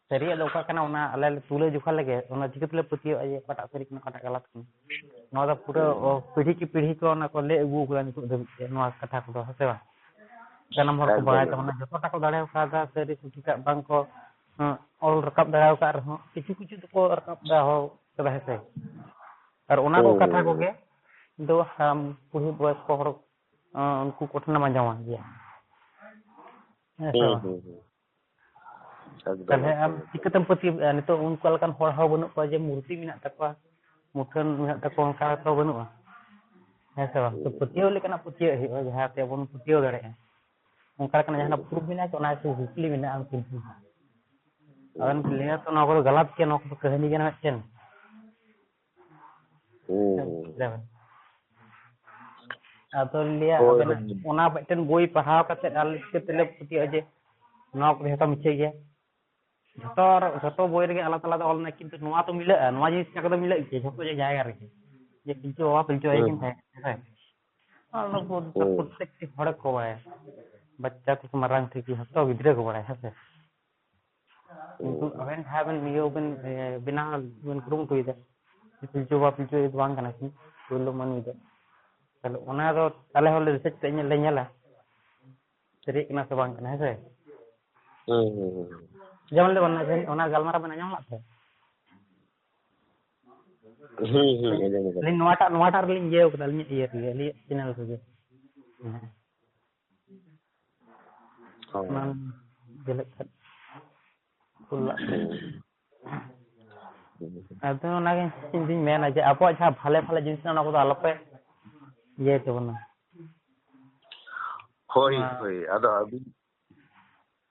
ᱥᱟᱹᱨᱤᱭᱟᱜ ᱫᱚ ᱚᱠᱟ ᱠᱟᱱᱟ, ᱚᱱᱟ ᱟᱞᱮ ᱞᱮ ᱛᱩᱞᱟᱹ ᱡᱚᱠᱷᱟ ᱞᱮᱜᱮ, ᱚᱱᱟ ᱪᱤᱠᱟᱹ ᱛᱮᱞᱮ ᱯᱟᱹᱛᱭᱟᱹᱜᱼᱟ ᱡᱮ ᱚᱠᱟᱴᱟᱜ ᱥᱟᱹᱨᱤ ᱠᱟᱱᱟ, ᱚᱠᱟᱴᱟᱜ ᱜᱟᱞᱟᱛ ᱠᱟᱱᱟ? ᱱᱚᱣᱟ ᱫᱚ ᱯᱩᱨᱟᱹ, ᱦᱩᱸ᱾ ᱚ, ᱯᱤᱲᱦᱤ ᱠᱤ ᱯᱤᱲᱦᱤ ᱠᱚ ᱚᱱᱟ ᱠᱚ ᱞᱟᱹᱭ ᱟᱹᱜᱩ ᱟᱠᱟᱫᱟ ᱱᱤᱛᱚᱜ ᱫᱷᱟᱹᱵᱤᱡ ᱛᱮ, ᱱᱚᱣᱟ ᱠᱟᱛᱷᱟ ᱠᱚᱫᱚ, ᱦᱮᱸ ᱥᱮ ᱵᱟᱝ? ᱥᱟᱱᱟᱢ ᱦᱚᱲ ᱠᱚ ᱮᱠᱫᱚᱢ, ᱵᱟᱲᱟᱭ ᱮᱠᱫᱚᱢ᱾ ᱛᱟᱵᱚᱱᱟ, ᱡᱚᱛᱚᱴᱟ ᱠᱚ ᱫᱟᱲᱮ ᱟᱠᱟᱫᱟ, ᱥᱟᱹᱨᱤ ᱥᱚᱴᱷᱤᱠᱟᱜ ᱵᱟᱝ ᱠᱚ, ᱦᱮᱸ, ᱚᱞ ᱨᱟᱠᱟᱵ ᱫᱟᱲᱮ ᱟᱠᱟᱫ ᱨᱮᱦᱚᱸ, ᱠᱤᱪᱷᱩ ᱠᱤᱪᱷᱩ ᱫᱚᱠᱚ ᱨᱟᱠᱟᱵ ᱫᱚᱦᱚ ᱠᱟᱫᱟ, ᱦᱮᱸ ᱥᱮ? ᱟᱨ ᱚᱱᱟ ᱠᱚ ᱦᱩᱸ, ᱠᱟᱛᱷᱟ ᱦᱩᱸ, ᱦᱩᱸ᱾ ᱠᱚᱜᱮ ᱫᱚ ᱦᱟᱲᱟᱢ ᱵᱩᱲᱦᱤ ᱵᱚᱭᱚᱥᱠᱚ ᱦᱚᱲ, ᱟᱸ, ᱩᱱᱠᱩ ᱠᱚᱴᱷᱮᱱᱮᱢ ᱟᱸᱡᱚᱢᱟ ᱜᱮᱭᱟ᱾ ᱦᱮᱸ ᱥᱮ ᱦᱩᱸ, ᱵᱟᱝ? ᱦᱩᱸ, ᱦᱩᱸ᱾ ᱮᱠᱫᱚᱢ, ᱛᱟᱦᱚᱞᱮ ᱟᱢ ᱮᱠᱫᱚᱢ᱾ ᱪᱤᱠᱟᱹᱛᱮᱢ ᱯᱟᱹᱛᱭᱟᱹᱜᱼᱟ? ᱱᱤᱛᱚᱜ ᱚᱱᱠᱟ ᱞᱮᱠᱟᱱ ᱦᱚᱲ ᱦᱚᱸ ᱵᱟᱹᱱᱩᱜ ᱠᱚᱣᱟ ᱡᱮ ᱢᱩᱨᱛᱤ ᱢᱮᱱᱟᱜ ᱛᱟᱠᱚᱣᱟ, ᱢᱩᱴᱷᱟᱹᱱ ᱢᱮᱱᱟᱜ ᱛᱟᱠᱚᱣᱟ, ᱚᱱᱠᱟ ᱛᱚ ᱵᱟᱹᱱᱩᱜᱼᱟ᱾ ᱦᱮᱸ ᱥᱮ ᱵᱟᱝ? ᱛᱚ ᱯᱟᱹᱛᱭᱟᱹᱣ ᱞᱮᱠᱟᱱᱟᱜ ᱯᱟᱹᱛᱭᱟᱹᱣ ᱦᱩᱭᱩᱜᱼᱟ, ᱡᱟᱦᱟᱸᱛᱮ ᱟᱵᱚ ᱵᱚᱱ ᱯᱟᱹᱛᱭᱟᱹᱣ ᱫᱟᱲᱮᱭᱟᱜᱼᱟ᱾ ᱚᱱᱠᱟ ᱞᱮᱠᱟᱱᱟᱜ ᱡᱟᱦᱟᱸᱱᱟᱜ proof ᱢᱮᱱᱟᱜᱼᱟ ᱠᱤ? ᱚᱱᱟ ᱠᱚ ᱠᱩᱠᱞᱤ ᱢᱮᱱᱟᱜᱼᱟ ᱩᱱᱠᱤᱱ ᱴᱷᱮᱱ᱾ ᱟᱵᱮᱱ ᱵᱮᱱ ᱞᱟᱹᱭᱟ ᱛᱚ ᱱᱚᱣᱟ ᱠᱚᱫᱚ ᱜᱟᱞᱟᱛ ᱜᱮᱭᱟ, ᱱᱚᱣᱟ ᱠᱚᱫᱚ ᱠᱟᱹᱦᱱᱤ ᱠᱟᱱᱟ ᱢᱤᱫᱴᱮᱱ᱾ ᱦᱩᱸ, ᱦᱩᱸ᱾ ᱞᱟᱹᱭ ᱵᱮᱱ᱾ ᱟᱫᱚ ᱞᱟᱹᱭᱟ ᱦᱳᱭ, ᱟᱵᱮᱱᱟᱜ ᱦᱳᱭ᱾ ᱚᱱᱟ ᱢᱤᱫᱴᱮᱱ ᱵᱳᱭ ᱯᱟᱲᱦᱟᱣ ᱠᱟᱛᱮᱫ ᱟᱞᱮ ᱪᱤᱠᱟᱹ ᱛᱮᱞᱮ ᱯᱟᱹᱛᱭᱟᱹᱜᱼᱟ ᱡᱮ ᱱᱚᱣᱟ ᱠᱚᱫᱚ ᱡᱷᱚᱛᱚ ᱢᱤᱪᱷᱟᱹ ᱜᱮᱭᱟ? ᱡᱷᱚᱛᱚ, ᱡᱷᱚᱛᱚ ᱵᱳᱭ ᱨᱮᱜᱮ ᱟᱞᱟᱫᱟ ᱟᱞᱟᱫᱟ ᱚᱞ ᱢᱮᱱᱟᱜᱼᱟ, ᱠᱤᱱᱛᱩ ᱱᱚᱣᱟ ᱛᱚ ᱢᱤᱞᱟᱹᱜᱼᱟ, ᱱᱚᱣᱟ ᱡᱤᱱᱤᱥ ᱡᱟᱭᱜᱟ ᱫᱚ ᱢᱤᱞᱟᱹᱜ ᱜᱮᱭᱟ ᱡᱷᱚᱛᱚ ᱡᱟᱭᱜᱟ ᱨᱮᱜᱮ, ᱡᱮ ᱯᱤᱞᱪᱩ ᱵᱟᱵᱟ ᱯᱤᱞᱪᱩ ᱟᱭᱳ ᱦᱩᱸ, ᱠᱤᱱ ᱛᱟᱦᱮᱸ ᱠᱟᱱᱟ, ᱦᱮᱸ ᱥᱮ? ᱟᱨ ᱚᱱᱟ ᱠᱚ ᱦᱩᱸ᱾ ᱯᱨᱚᱛᱮᱠᱴᱤ ᱦᱚᱲ ᱠᱚ ᱵᱟᱲᱟᱭᱟ, ᱵᱟᱪᱪᱟ ᱛᱷᱮᱠᱮ ᱢᱟᱨᱟᱝ ᱛᱷᱮᱠᱮ ᱡᱷᱚᱛᱚ ᱜᱤᱫᱽᱨᱟᱹ ᱠᱚ ᱵᱟᱲᱟᱭᱟ, ᱦᱮᱸ ᱥᱮ? ᱠᱤᱱᱛᱩ ᱦᱩᱸ᱾ ᱟᱵᱮᱱ ᱡᱟᱦᱟᱸ ᱵᱮᱱ ᱤᱭᱟᱹ ᱵᱮᱱ, ᱮ, ᱵᱮᱱᱟᱣ ᱵᱮᱱ ᱠᱩᱨᱩᱢᱩᱴᱩᱭᱮᱫᱟ, ᱯᱤᱞᱪᱩ ᱵᱟᱵᱟ ᱯᱤᱞᱪᱩ ᱟᱭᱳ ᱫᱚ ᱵᱟᱝ ᱠᱟᱱᱟ ᱠᱤᱱ, ᱯᱳᱭᱞᱳ ᱢᱟᱹᱱᱢᱤ ᱫᱚ᱾ ᱛᱟᱦᱞᱮ ᱚᱱᱟ ᱫᱚ ᱟᱞᱮ ᱦᱚᱸᱞᱮ research ᱛᱮ ᱧᱮᱞ, ᱞᱮ ᱧᱮᱞᱟ, ᱥᱟᱹᱨᱤᱭᱟᱜ ᱠᱟᱱᱟ ᱥᱮ ᱵᱟᱝ ᱠᱟᱱᱟ, ᱦᱮᱸ ᱥᱮ? ᱦᱩᱸ, ᱦᱩᱸ, ᱦᱩᱸ᱾ ᱡᱮᱢᱚᱱ ᱞᱟᱹᱭ ᱵᱮᱱ, ᱚᱱᱟ ᱜᱟᱞᱢᱟᱨᱟᱣ ᱵᱮᱱ ᱟᱸᱡᱚᱢ ᱞᱮᱫ ᱛᱟᱦᱮᱸᱫ? ᱦᱩᱸ, ᱦᱩᱸ, ᱟᱸᱡᱚᱢ ᱟᱠᱟᱫᱟ᱾ ᱟᱹᱞᱤᱧ ᱱᱚᱣᱟᱴᱟᱜ, ᱱᱚᱣᱟᱴᱟᱜ ᱨᱮᱞᱤᱧ ᱤᱭᱟᱹ ᱠᱟᱫᱟ, ᱟᱹᱞᱤᱧᱟᱜ ᱤᱭᱟᱹ ᱨᱮᱜᱮ, ᱟᱹᱞᱤᱧᱟᱜ channel ᱨᱮᱜᱮ᱾ ᱦᱮᱸ᱾ ᱦᱳᱭ᱾ ᱚᱱᱟ ᱡᱮᱞᱮᱠ ᱠᱷᱟᱱ ᱠᱩᱞ ᱞᱟᱜ ᱯᱮ᱾ ᱦᱩᱸ᱾ ᱟᱫᱚ ᱚᱱᱟᱜᱮ ᱤᱧ ᱫᱩᱧ ᱢᱮᱱᱟ ᱡᱮ ᱟᱵᱚᱣᱟᱜ ᱡᱟᱦᱟᱸ ᱵᱷᱟᱞᱮ ᱵᱷᱟᱞᱮ ᱡᱤᱱᱤᱥ ᱢᱮᱱᱟᱜᱼᱟ, ᱚᱱᱟ ᱠᱚᱫᱚ ᱟᱞᱚᱯᱮ ᱤᱭᱟᱹᱭ ᱛᱟᱵᱚᱱᱟ᱾ ᱦᱳᱭ, ᱚᱱᱟ ᱦᱳᱭ᱾ ᱟᱫᱚ ᱟᱹᱵᱤᱱ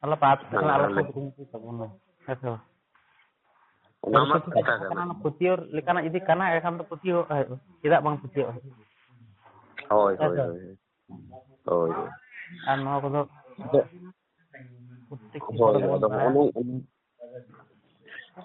ᱟᱞᱚ ᱯᱟᱯ ᱛᱟᱠᱚ ᱦᱮᱸ, ᱟᱞᱚ ᱦᱮᱸ, ᱠᱚ ᱞᱟᱹᱭ ᱠᱩᱨᱩᱢᱩᱴᱩᱭ ᱛᱟᱵᱚᱱᱟ᱾ ᱦᱮᱸ ᱥᱮ ᱵᱟᱝ? ᱚᱱᱟ ᱢᱟ ᱯᱚᱨᱤᱥᱛᱷᱤᱛᱤ ᱠᱟᱛᱷᱟ ᱡᱟᱦᱟᱸ ᱠᱟᱱᱟ, ᱠᱟᱱᱟ᱾ ᱚᱱᱟ ᱯᱟᱹᱛᱭᱟᱹᱣ ᱞᱮᱠᱟᱱᱟᱜ ᱡᱩᱫᱤ ᱠᱟᱱᱟ, ᱮᱱᱠᱷᱟᱱ ᱫᱚ ᱯᱟᱹᱛᱭᱟᱹᱣ ᱦᱩᱭᱩᱜᱼᱟ᱾ ᱪᱮᱫᱟᱜ ᱵᱟᱝ ᱯᱟᱹᱛᱭᱟᱹᱣ ᱦᱩᱭᱩᱜᱼᱟ? ᱦᱳᱭ, ᱦᱮᱸ ᱦᱳᱭ, ᱥᱮ ᱵᱟᱝ? ᱦᱳᱭ᱾ ᱦᱳᱭ, ᱦᱳᱭ᱾ ᱟᱨ ᱱᱚᱣᱟ ᱠᱚᱫᱚ ᱟᱫᱚ, ᱯᱨᱚᱛᱮᱠᱴᱤ ᱦᱚᱲ ᱦᱳᱭ, ᱜᱮᱵᱚᱱ ᱟᱫᱚ ᱦᱚᱸᱜᱼᱚ ᱵᱟᱲᱟᱭᱟ᱾ ᱱᱚ-,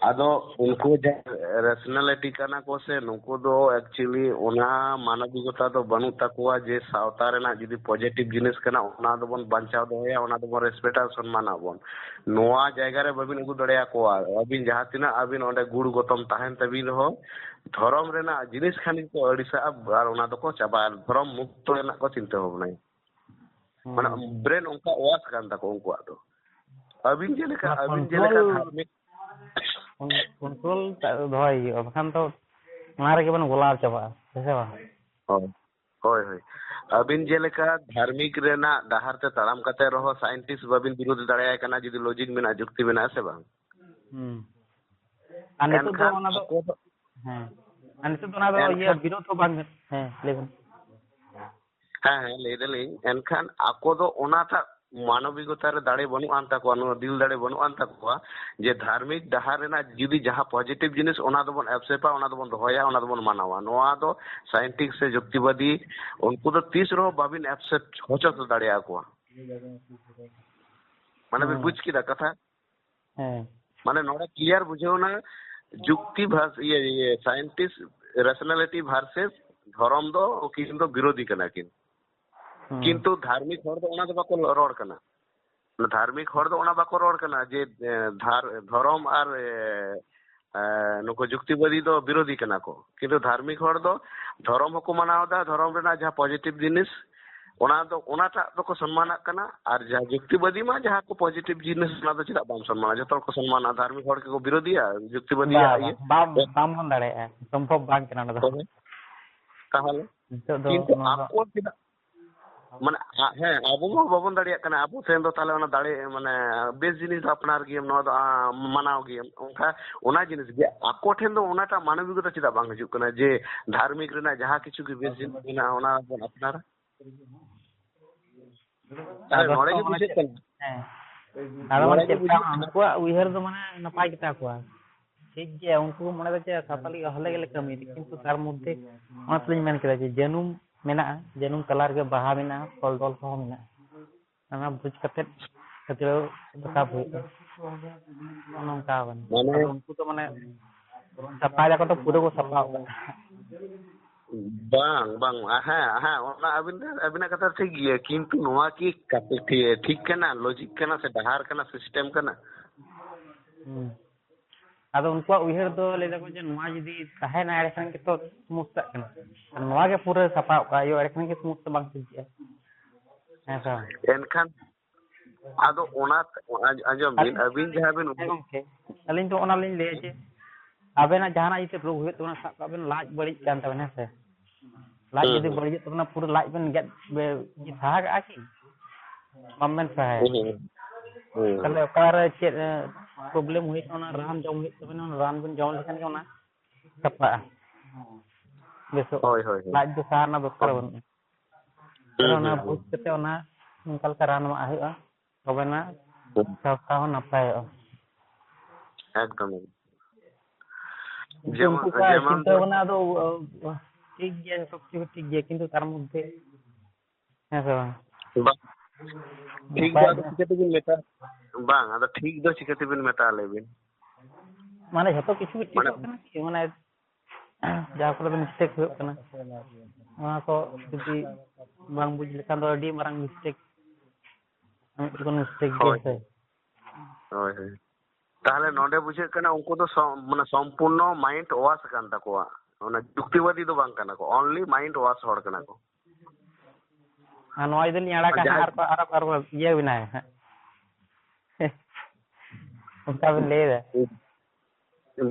ᱟᱫᱚ ᱩᱱᱠᱩ ᱡᱟᱦᱟᱸ rationality ᱠᱟᱱᱟ ᱠᱚ ᱥᱮ, ᱱᱩᱠᱩ ᱫᱚ actually ᱚᱱᱟ ᱢᱟᱱᱚᱵᱤᱠᱚᱛᱟ ᱫᱚ ᱵᱟᱹᱱᱩᱜ ᱛᱟᱠᱚᱣᱟ ᱡᱮ ᱥᱟᱶᱛᱟ ᱨᱮᱱᱟᱜ ᱡᱩᱫᱤ positive ᱡᱤᱱᱤᱥ ᱠᱟᱱᱟ, ᱚᱱᱟ ᱫᱚᱵᱚᱱ ᱵᱟᱧᱪᱟᱣ ᱫᱚᱦᱚᱭᱟ, ᱚᱱᱟ ᱫᱚᱵᱚᱱ respect ᱟᱨ ᱥᱚᱱᱢᱟᱱ ᱟᱵᱚᱱ᱾ ᱱᱚᱣᱟ ᱡᱟᱭᱜᱟ ᱨᱮ ᱵᱟᱹᱵᱤᱱ ᱟᱹᱜᱩ ᱫᱟᱲᱮᱭᱟᱠᱚᱣᱟ᱾ ᱟᱹᱵᱤᱱ ᱡᱟᱦᱟᱸ ᱛᱤᱱᱟᱹᱜ ᱟᱹᱵᱤᱱ ᱚᱸᱰᱮ ᱜᱩᱲ ᱜᱚᱛᱚᱢ ᱛᱟᱦᱮᱱ ᱛᱟᱹᱵᱤᱱ ᱨᱮᱦᱚᱸ, ᱫᱷᱚᱨᱚᱢ ᱨᱮᱱᱟᱜ ᱡᱤᱱᱤᱥ ᱠᱷᱟᱱ ᱜᱮᱠᱚ ᱟᱹᱲᱤᱥᱟᱜᱼᱟ ᱟᱨ ᱚᱱᱟ ᱫᱚᱠᱚ ᱪᱟᱵᱟᱭᱟ, ᱫᱷᱚᱨᱚᱢ ᱢᱩᱠᱛᱚ ᱨᱮᱱᱟᱜ ᱠᱚ ᱪᱤᱱᱛᱟᱹ ᱵᱷᱟᱵᱽᱱᱟᱭᱟ᱾ ᱢᱟᱱᱮ ᱦᱩᱸ᱾ Brain ᱚᱱᱠᱟ wash ᱠᱟᱱ ᱛᱟᱠᱚ ᱩᱱᱠᱩᱣᱟᱜ ᱫᱚ᱾ ᱟᱹᱵᱤᱱ ᱡᱮᱞᱮᱠᱟ, ᱚᱱᱟ ᱟᱹᱵᱤᱱ ᱡᱮᱞᱮᱠᱟ control, ᱫᱷᱟᱨᱢᱤᱠ ᱠᱚᱱ-, control ᱴᱟᱜ ᱫᱚᱦᱚᱭ ᱦᱩᱭᱩᱜᱼᱟ, ᱵᱟᱠᱷᱟᱱ ᱛᱚ ᱚᱱᱟ ᱨᱮᱜᱮ ᱵᱚᱱ ᱜᱚᱞᱟᱣ ᱪᱟᱵᱟᱜᱼᱟ, ᱦᱮᱸ ᱥᱮ ᱵᱟᱝ? ᱦᱳᱭ᱾ ᱦᱳᱭ, ᱦᱳᱭ᱾ ᱟᱹᱵᱤᱱ ᱡᱮᱞᱮᱠᱟ ᱫᱷᱟᱨᱢᱤᱠ ᱨᱮᱱᱟᱜ ᱰᱟᱦᱟᱨ ᱛᱮ ᱛᱟᱲᱟᱢ ᱠᱟᱛᱮ ᱨᱮᱦᱚᱸ scientist ᱵᱟᱵᱤᱱ ᱵᱤᱨᱳᱫᱷ ᱫᱟᱲᱮᱭᱟᱭ ᱠᱟᱱᱟ, ᱡᱩᱫᱤ logic ᱢᱮᱱᱟᱜᱼᱟ, ᱡᱩᱠᱛᱤ ᱢᱮᱱᱟᱜᱼᱟ, ᱥᱮ ᱵᱟᱝ? ᱦᱩᱸ᱾ ᱟᱨ ᱱᱤᱛᱚᱜ ᱫᱚ ᱮᱱᱠᱷᱟᱱ ᱚᱱᱟ ᱫᱚ, ᱟᱠᱚ ᱫᱚ ᱦᱮᱸ᱾ ᱟᱨ ᱱᱤᱛᱚᱜ ᱫᱚ ᱚᱱᱟ ᱫᱚ ᱤᱭᱟᱹ ᱮᱱᱠᱷᱟᱱ ᱵᱤᱨᱳᱫᱷ ᱦᱚᱸ ᱵᱟᱝ, ᱦᱮᱸ, ᱞᱟᱹᱭ ᱵᱮᱱ᱾ ᱦᱮᱸ, ᱦᱮᱸ, ᱞᱟᱹᱭ ᱫᱟᱞᱤᱧ, ᱮᱱᱠᱷᱟᱱ ᱟᱠᱚ ᱫᱚ ᱚᱱᱟᱴᱟᱜ ᱢᱟᱱᱚᱵᱤᱠᱚᱛᱟ ᱨᱮ ᱫᱟᱲᱮ ᱵᱟᱹᱱᱩᱜ ᱟᱱ ᱛᱟᱠᱚᱣᱟ, ᱱᱚᱣᱟ ᱫᱤᱞ ᱫᱟᱲᱮ ᱵᱟᱹᱱᱩᱜ ᱟᱱ ᱛᱟᱠᱚᱣᱟ ᱡᱮ ᱫᱷᱟᱨᱢᱤᱠ ᱰᱟᱦᱟᱨ ᱨᱮᱱᱟᱜ ᱡᱩᱫᱤ ᱡᱟᱦᱟᱸ positive ᱡᱤᱱᱤᱥ, ᱚᱱᱟ ᱫᱚᱵᱚᱱ accept ᱟ, ᱚᱱᱟ ᱫᱚᱵᱚᱱ ᱫᱚᱦᱚᱭᱟ, ᱚᱱᱟ ᱫᱚᱵᱚᱱ ᱢᱟᱱᱟᱣᱟ᱾ ᱱᱚᱣᱟ ᱫᱚ scientist ᱥᱮ ᱡᱩᱠᱛᱤᱵᱟᱫᱤ, ᱩᱱᱠᱩ ᱫᱚ ᱛᱤᱥ ᱨᱮᱦᱚᱸ ᱵᱟᱵᱤᱱ accept ᱦᱚᱪᱚ ᱫᱟᱲᱮᱭᱟᱠᱚᱣᱟ᱾ ᱢᱟᱱᱮ ᱵᱤᱱ ᱦᱮᱸ᱾ ᱵᱩᱡᱽ ᱠᱮᱫᱟ ᱠᱟᱛᱷᱟ? ᱦᱮᱸ᱾ ᱢᱟᱱᱮ ᱱᱚᱰᱮ clear ᱵᱩᱡᱷᱟᱹᱣ ᱮᱱᱟ, ᱡᱩᱠᱛᱤ ᱵᱷᱟᱨ-, ᱤᱭᱟᱹ, ᱤᱭᱟᱹ, scientist rationality versus ᱫᱷᱚᱨᱚᱢ ᱫᱚ ᱩᱱᱠᱤᱱ ᱫᱚ ᱵᱤᱨᱳᱫᱷᱤ ᱠᱟᱱᱟ ᱠᱤᱱ᱾ ᱦᱮᱸ᱾ ᱠᱤᱱᱛᱩ ᱫᱷᱟᱨᱢᱤᱠ ᱦᱚᱲ ᱫᱚ ᱚᱱᱟ ᱫᱚ ᱵᱟᱠᱚ ᱨᱚᱲ ᱠᱟᱱᱟ᱾ ᱫᱷᱟᱨᱢᱤᱠ ᱦᱚᱲ ᱫᱚ ᱚᱱᱟ ᱵᱟᱠᱚ ᱨᱚᱲ ᱠᱟᱱᱟ ᱡᱮ, ᱮ, ᱫᱷᱟᱨ-, ᱫᱷᱚᱨᱚᱢ ᱟᱨ, ᱮ, ᱮ, ᱱᱩᱠᱩ ᱡᱩᱠᱛᱤᱵᱟᱫᱤ ᱫᱚ ᱵᱤᱨᱳᱫᱷᱤ ᱠᱟᱱᱟ ᱠᱚ᱾ ᱠᱤᱱᱛᱩ ᱫᱷᱟᱨᱢᱤᱠ ᱦᱚᱲ ᱫᱚ ᱫᱷᱚᱨᱚᱢ ᱦᱚᱸᱠᱚ ᱢᱟᱱᱟᱣ ᱮᱫᱟ, ᱫᱷᱚᱨᱚᱢ ᱨᱮᱱᱟᱜ ᱡᱟᱦᱟᱸ positive ᱡᱤᱱᱤᱥ, ᱚᱱᱟ ᱫᱚ, ᱚᱱᱟᱴᱟᱜ ᱫᱚᱠᱚ ᱥᱚᱱᱢᱟᱱᱟᱜ ᱠᱟᱱᱟ᱾ ᱟᱨ ᱡᱟᱦᱟᱸ ᱡᱩᱠᱛᱤᱵᱟᱫᱤ ᱢᱟ ᱡᱟᱦᱟᱸ ᱠᱚ positive ᱡᱤᱱᱤᱥ, ᱚᱱᱟ ᱫᱚ ᱪᱮᱫᱟᱜ ᱵᱟᱢ ᱥᱚᱱᱢᱟᱱᱟ? ᱡᱚᱛᱚ ᱦᱚᱲ ᱠᱚ ᱥᱚᱱᱢᱟᱱᱟ᱾ ᱫᱷᱟᱨᱢᱤᱠ ᱦᱚᱲ ᱜᱮᱠᱚ ᱵᱤᱨᱳᱫᱷᱤᱭᱟ ᱡᱩᱠᱛᱤᱵᱟᱫᱤᱭᱟᱜ ᱵᱟ-, ᱤᱭᱟᱹ᱾ ᱵᱟᱢ, ᱵᱟᱢ ᱵᱚᱱ ᱫᱟᱲᱮᱭᱟᱜᱼᱟ, ᱥᱚᱢᱵᱷᱚᱵ ᱵᱟᱝ ᱠᱟᱱᱟ ᱚᱱᱟ ᱫᱚ᱾ ᱛᱚᱵᱮ ᱛᱟᱦᱚᱞᱮ ᱱᱤᱛᱚᱜ ᱫᱚ ᱠᱤᱱᱛᱩ ᱱᱚᱣᱟ ᱫᱚ ᱟᱠᱚ ᱪᱮᱫᱟᱜ, ᱢᱟᱱᱮ, ᱟ-, ᱦᱮᱸ, ᱟᱵᱚ ᱢᱟ ᱵᱟᱵᱚᱱ ᱫᱟᱲᱮᱭᱟᱜ ᱠᱟᱱᱟ᱾ ᱟᱵᱚ ᱴᱷᱮᱱ ᱫᱚ ᱛᱟᱦᱚᱞᱮ ᱚᱱᱟ ᱫᱟᱲᱮ, ᱢᱟᱱᱮ, ᱵᱮᱥ ᱡᱤᱱᱤᱥ ᱫᱚ ᱟᱯᱱᱟᱨ ᱜᱮᱭᱟᱢ, ᱱᱚᱣᱟ ᱫᱚ, ᱟ, ᱢᱟᱱᱟᱣ ᱜᱮᱭᱟᱢ᱾ ᱚᱱᱠᱟ, ᱚᱱᱟ ᱡᱤᱱᱤᱥ ᱜᱮ ᱟᱠᱚ ᱴᱷᱮᱱ ᱫᱚ ᱚᱱᱟᱴᱟᱜ ᱢᱟᱱᱚᱵᱤᱠᱚᱛᱟ ᱪᱮᱫᱟᱜ ᱵᱟᱝ ᱦᱤᱡᱩᱜ ᱠᱟᱱᱟ ᱡᱮ ᱫᱷᱟᱨᱢᱤᱠ ᱨᱮᱱᱟᱜ ᱡᱟᱦᱟᱸ ᱠᱤᱪᱷᱩ ᱜᱮ ᱵᱮᱥ ᱡᱤᱱᱤᱥ ᱢᱮᱱᱟᱜᱼᱟ, ᱚᱱᱟ ᱵᱚᱱ ᱟᱯᱱᱟᱨᱟ? ᱛᱟᱦᱞᱮ ᱟᱫᱚ ᱱᱚᱰᱮ ᱜᱮ ᱢᱟᱱᱮ ᱵᱩᱡᱷᱟᱹᱜ ᱪᱮᱫ, ᱠᱟᱱᱟ᱾ ᱦᱮᱸ᱾ ᱟᱫᱚ ᱢᱟᱱᱮ ᱱᱚᱰᱮ ᱜᱮ ᱪᱮᱫ ᱞᱮᱠᱟ ᱵᱩᱡᱷᱟᱹᱜ ᱠᱟᱱᱟ᱾ ᱩᱱᱠᱩᱣᱟᱜ ᱩᱭᱦᱟᱹᱨ ᱫᱚ ᱢᱟᱱᱮ ᱱᱟᱯᱟᱭ ᱜᱮᱛᱟ ᱠᱚᱣᱟ᱾ ᱴᱷᱤᱠ ᱜᱮᱭᱟ, ᱩᱱᱠᱩ ᱠᱚ ᱢᱚᱱᱮ ᱫᱟ ᱡᱮ ᱥᱟᱱᱛᱟᱞᱤ ᱦᱟᱞᱮ ᱜᱮᱞᱮ ᱠᱟᱹᱢᱤᱭᱮᱫᱟ, ᱠᱤᱱᱛᱩ ᱛᱟᱨ ᱢᱚᱫᱽᱫᱷᱮ ᱚᱱᱟ ᱛᱮᱞᱤᱧ ᱢᱮᱱ ᱠᱮᱫᱟ ᱡᱮ ᱡᱟᱹᱱᱩᱢ ᱢᱮᱱᱟᱜᱼᱟ, ᱡᱟᱹᱱᱩᱢ ᱛᱟᱞᱟ ᱨᱮᱜᱮ ᱵᱟᱦᱟ ᱢᱮᱱᱟᱜᱼᱟ, ᱯᱷᱚᱞ ᱰᱚᱞ ᱠᱚᱦᱚᱸ ᱢᱮᱱᱟᱜᱼᱟ᱾ ᱚᱱᱟ ᱵᱩᱡᱽ ᱠᱟᱛᱮᱫ ᱠᱷᱟᱹᱪᱞᱟᱹᱣ ᱨᱟᱠᱟᱵ ᱦᱩᱭᱩᱜᱼᱟ᱾ ᱱᱚᱜᱼᱚ ᱱᱚᱝᱠᱟ ᱠᱟᱱᱟ᱾ ᱢᱟᱱᱮ ᱟᱫᱚ ᱩᱱᱠᱩ ᱫᱚ ᱢᱟᱱᱮ ᱥᱟᱯᱷᱟᱭ ᱫᱟᱠᱚ ᱛᱚ, ᱯᱩᱨᱟᱹ ᱠᱚ ᱥᱟᱯᱷᱟ ᱟᱠᱟᱫᱟ᱾ ᱵᱟᱝ, ᱵᱟᱝ, ᱦᱮᱸ, ᱦᱮᱸ, ᱚᱱᱟ ᱟᱹᱵᱤᱱ, ᱟᱹᱵᱤᱱᱟᱜ ᱠᱟᱛᱷᱟ ᱴᱷᱤᱠ ᱜᱮᱭᱟ, ᱠᱤᱱᱛᱩ ᱱᱚᱣᱟ ᱠᱤ ᱠᱟᱛᱮ ᱴᱷᱤ-, ᱴᱷᱤᱠ ᱠᱟᱱᱟ, logic ᱠᱟᱱᱟ, ᱥᱮ ᱰᱟᱦᱟᱨ ᱠᱟᱱᱟ, system ᱠᱟᱱᱟ? ᱦᱩᱸ᱾ ᱟᱫᱚ ᱩᱱᱠᱩᱣᱟᱜ ᱩᱭᱦᱟᱹᱨ ᱫᱚ ᱞᱟᱹᱭ ᱫᱟᱠᱚ ᱡᱮ ᱱᱚᱣᱟ ᱡᱩᱫᱤ ᱛᱟᱦᱮᱱᱟ, ᱮᱸᱰᱮᱠᱷᱟᱱ ᱜᱮᱛᱚ ᱥᱚᱢᱚᱥᱥᱟᱜ ᱠᱟᱱᱟ᱾ ᱟᱨ ᱱᱚᱣᱟ ᱜᱮ ᱯᱩᱨᱟᱹ ᱥᱟᱯᱷᱟ ᱜᱚᱫ ᱠᱟᱜ ᱦᱩᱭᱩᱜᱼᱟ, ᱮᱸᱰᱮᱠᱷᱟᱱ ᱜᱮ ᱥᱚᱢᱚᱥᱥᱟ ᱵᱟᱝ ᱥᱤᱨᱡᱟᱹᱜᱼᱟ᱾ ᱦᱮᱸ ᱥᱮ ᱵᱟᱝ? ᱮᱱᱠᱷᱟᱱ ᱟᱫᱚ ᱚᱱᱟ, ᱟᱸᱡ-, ᱟᱸᱡᱚᱢ ᱵᱤᱱ, ᱟᱹᱞᱤᱧ ᱟᱹᱵᱤᱱ ᱡᱟᱦᱟᱸ ᱵᱤᱱ ᱦᱮᱸ ᱩᱭᱦᱟᱹᱨ ᱜᱚᱢᱠᱮ, ᱟᱹᱞᱤᱧ ᱫᱚ ᱚᱱᱟ ᱞᱤᱧ ᱞᱟᱹᱭᱟ ᱡᱮ ᱟᱵᱮᱱᱟᱜ ᱡᱟᱦᱟᱱᱟᱜ ᱡᱩᱫᱤ ᱨᱳᱜᱽ ᱦᱩᱭᱩᱜ ᱛᱟᱵᱮᱱᱟ, ᱥᱟᱵ ᱠᱟᱜ ᱵᱮᱱ ᱞᱟᱡ ᱵᱟᱹᱲᱤᱡ ᱠᱟᱱ ᱛᱟᱵᱮᱱᱟ, ᱦᱮᱸ ᱥᱮ? ᱞᱟᱡ ᱦᱩᱸ, ᱡᱩᱫᱤ ᱦᱩᱸ᱾ ᱵᱟᱹᱲᱤᱡᱚᱜ ᱛᱟᱵᱮᱱᱟ, ᱯᱩᱨᱟᱹ ᱞᱟᱡ ᱵᱮᱱ ᱜᱮᱫ ᱵᱮ-, ᱥᱟᱦᱟ ᱠᱟᱜᱼᱟ ᱠᱤ? ᱵᱟᱝ ᱵᱮᱱ ᱥᱟᱦᱟᱭᱟ᱾ ᱦᱩᱸ, ᱦᱩᱸ᱾ ᱦᱩᱸ᱾ ᱛᱟᱦᱞᱮ ᱚᱠᱟᱨᱮ ᱪᱮᱫ, ᱮ, problem ᱦᱩᱭᱩᱜ ᱛᱟᱵᱮᱱᱟ, ᱚᱱᱟ ᱨᱟᱱ ᱡᱚᱢ ᱦᱩᱭᱩᱜ ᱛᱟᱵᱮᱱᱟ, ᱚᱱᱟ ᱨᱟᱱ ᱵᱮᱱ ᱡᱚᱢ ᱞᱮᱠᱷᱟᱱ ᱜᱮ ᱚᱱᱟ ᱥᱟᱯᱷᱟᱜᱼᱟ, ᱵᱮᱥᱚᱜᱼᱟ᱾ ᱦᱳᱭ, ᱦᱳᱭ, ᱦᱳᱭ᱾ ᱞᱟᱡ ᱫᱚ ᱥᱟᱦᱟᱣ ᱨᱮᱱᱟᱜ ᱫᱚᱨᱠᱟᱨ ᱦᱩᱸ, ᱵᱟᱹᱱᱩᱜᱼᱟ᱾ ᱛᱟᱦᱞᱮ ᱦᱩᱸ, ᱚᱱᱟ ᱦᱩᱸ, ᱵᱩᱡᱽ ᱦᱩᱸ᱾ ᱠᱟᱛᱮ ᱚᱱᱟ ᱚᱱᱠᱟ ᱞᱮᱠᱟ ᱨᱟᱱ ᱮᱢᱟᱜ ᱦᱩᱭᱩᱜᱼᱟ, ᱛᱚᱵᱮᱱᱟ ᱦᱩᱸ᱾ ᱥᱟᱶᱛᱟ ᱦᱚᱸ ᱱᱟᱯᱟᱭᱚᱜᱼᱟ᱾ ᱮᱠᱫᱚᱢ, ᱮᱠᱫᱚᱢ᱾ ᱠᱤᱱᱛᱩ ᱡᱮᱢᱚᱱ, ᱩᱱᱠᱩ ᱠᱚᱣᱟᱜ ᱡᱮᱢᱚᱱ ᱪᱤᱱᱛᱟᱹ ᱫᱚ ᱵᱷᱟᱵᱽᱱᱟ ᱫᱚ, ᱚ, ᱚ, ᱴᱷᱤᱠ ᱜᱮᱭᱟ, ᱡᱚᱛᱚ ᱠᱤᱪᱷᱩ ᱴᱷᱤᱠ ᱜᱮᱭᱟ, ᱠᱤᱱᱛᱩ ᱛᱟᱨ ᱢᱚᱫᱽᱫᱷᱮ, ᱦᱮᱸ ᱥᱮ ᱵᱟᱝ? ᱵᱟᱝ᱾ ᱴᱷᱤᱠ ᱫᱚ ᱱᱟᱯᱟᱭ ᱟᱫᱚ ᱜᱮ᱾ ᱪᱤᱠᱟᱹ ᱛᱮᱵᱤᱱ ᱢᱮᱛᱟ-, ᱵᱟᱝ, ᱟᱫᱚ ᱴᱷᱤᱠ ᱫᱚ ᱪᱤᱠᱟᱹ ᱛᱮᱵᱤᱱ ᱢᱮᱛᱟᱜᱼᱟ, ᱞᱟᱹᱭ ᱵᱤᱱ? ᱢᱟᱱᱮ ᱡᱷᱚᱛᱚ ᱠᱤᱪᱷᱩ ᱜᱮ ᱢᱟᱱᱮ ᱴᱷᱤᱠᱚᱜ ᱠᱟᱱᱟ ᱠᱤ? ᱢᱟᱱᱮ ᱡᱟᱦᱟᱸ ᱠᱚᱨᱮ ᱫᱚ mistake ᱦᱩᱭᱩᱜ ᱠᱟᱱᱟ, ᱚᱱᱟ ᱠᱚ ᱡᱩᱫᱤ ᱵᱟᱝ ᱵᱩᱡᱽ ᱞᱮᱠᱷᱟᱱ ᱫᱚ ᱟᱹᱰᱤ ᱢᱟᱨᱟᱝ mistake, ᱢᱤᱫ ᱨᱚᱠᱚᱢ mistake ᱜᱮ ᱦᱳᱭ, ᱥᱮ᱾ ᱦᱳᱭ᱾ ᱦᱳᱭ, ᱦᱳᱭ᱾ ᱛᱟᱦᱞᱮ ᱱᱚᱰᱮ ᱵᱩᱡᱷᱟᱹᱜ ᱠᱟᱱᱟ ᱩᱱᱠᱩ ᱫᱚ ᱥᱚ-, ᱢᱟᱱᱮ ᱥᱚᱢᱯᱩᱨᱱᱚ mind wash ᱟᱠᱟᱱ ᱛᱟᱠᱚᱣᱟ, ᱚᱱᱟ ᱡᱩᱠᱛᱤᱵᱟᱫᱤ ᱫᱚ ᱵᱟᱝ ᱠᱟᱱᱟ ᱠᱚ, only mind wash ᱦᱚᱲ ᱠᱟᱱᱟ ᱠᱚ᱾ ᱟᱨ ᱱᱚᱣᱟ ᱡᱩᱫᱤ ᱞᱤᱧ ᱟᱲᱟᱜᱟ ᱟᱨ ᱦᱟᱸᱜ, ᱡᱟᱦᱟᱸᱭ ᱟᱨ ᱠᱚ, ᱟᱨ ᱠᱚ, ᱟᱨ ᱠᱚ ᱤᱭᱟᱹ ᱵᱮᱱᱟᱣᱟ ᱦᱟᱸᱜ᱾ ᱚᱱᱠᱟ ᱵᱮᱱ ᱞᱟᱹᱭ ᱮᱫᱟ᱾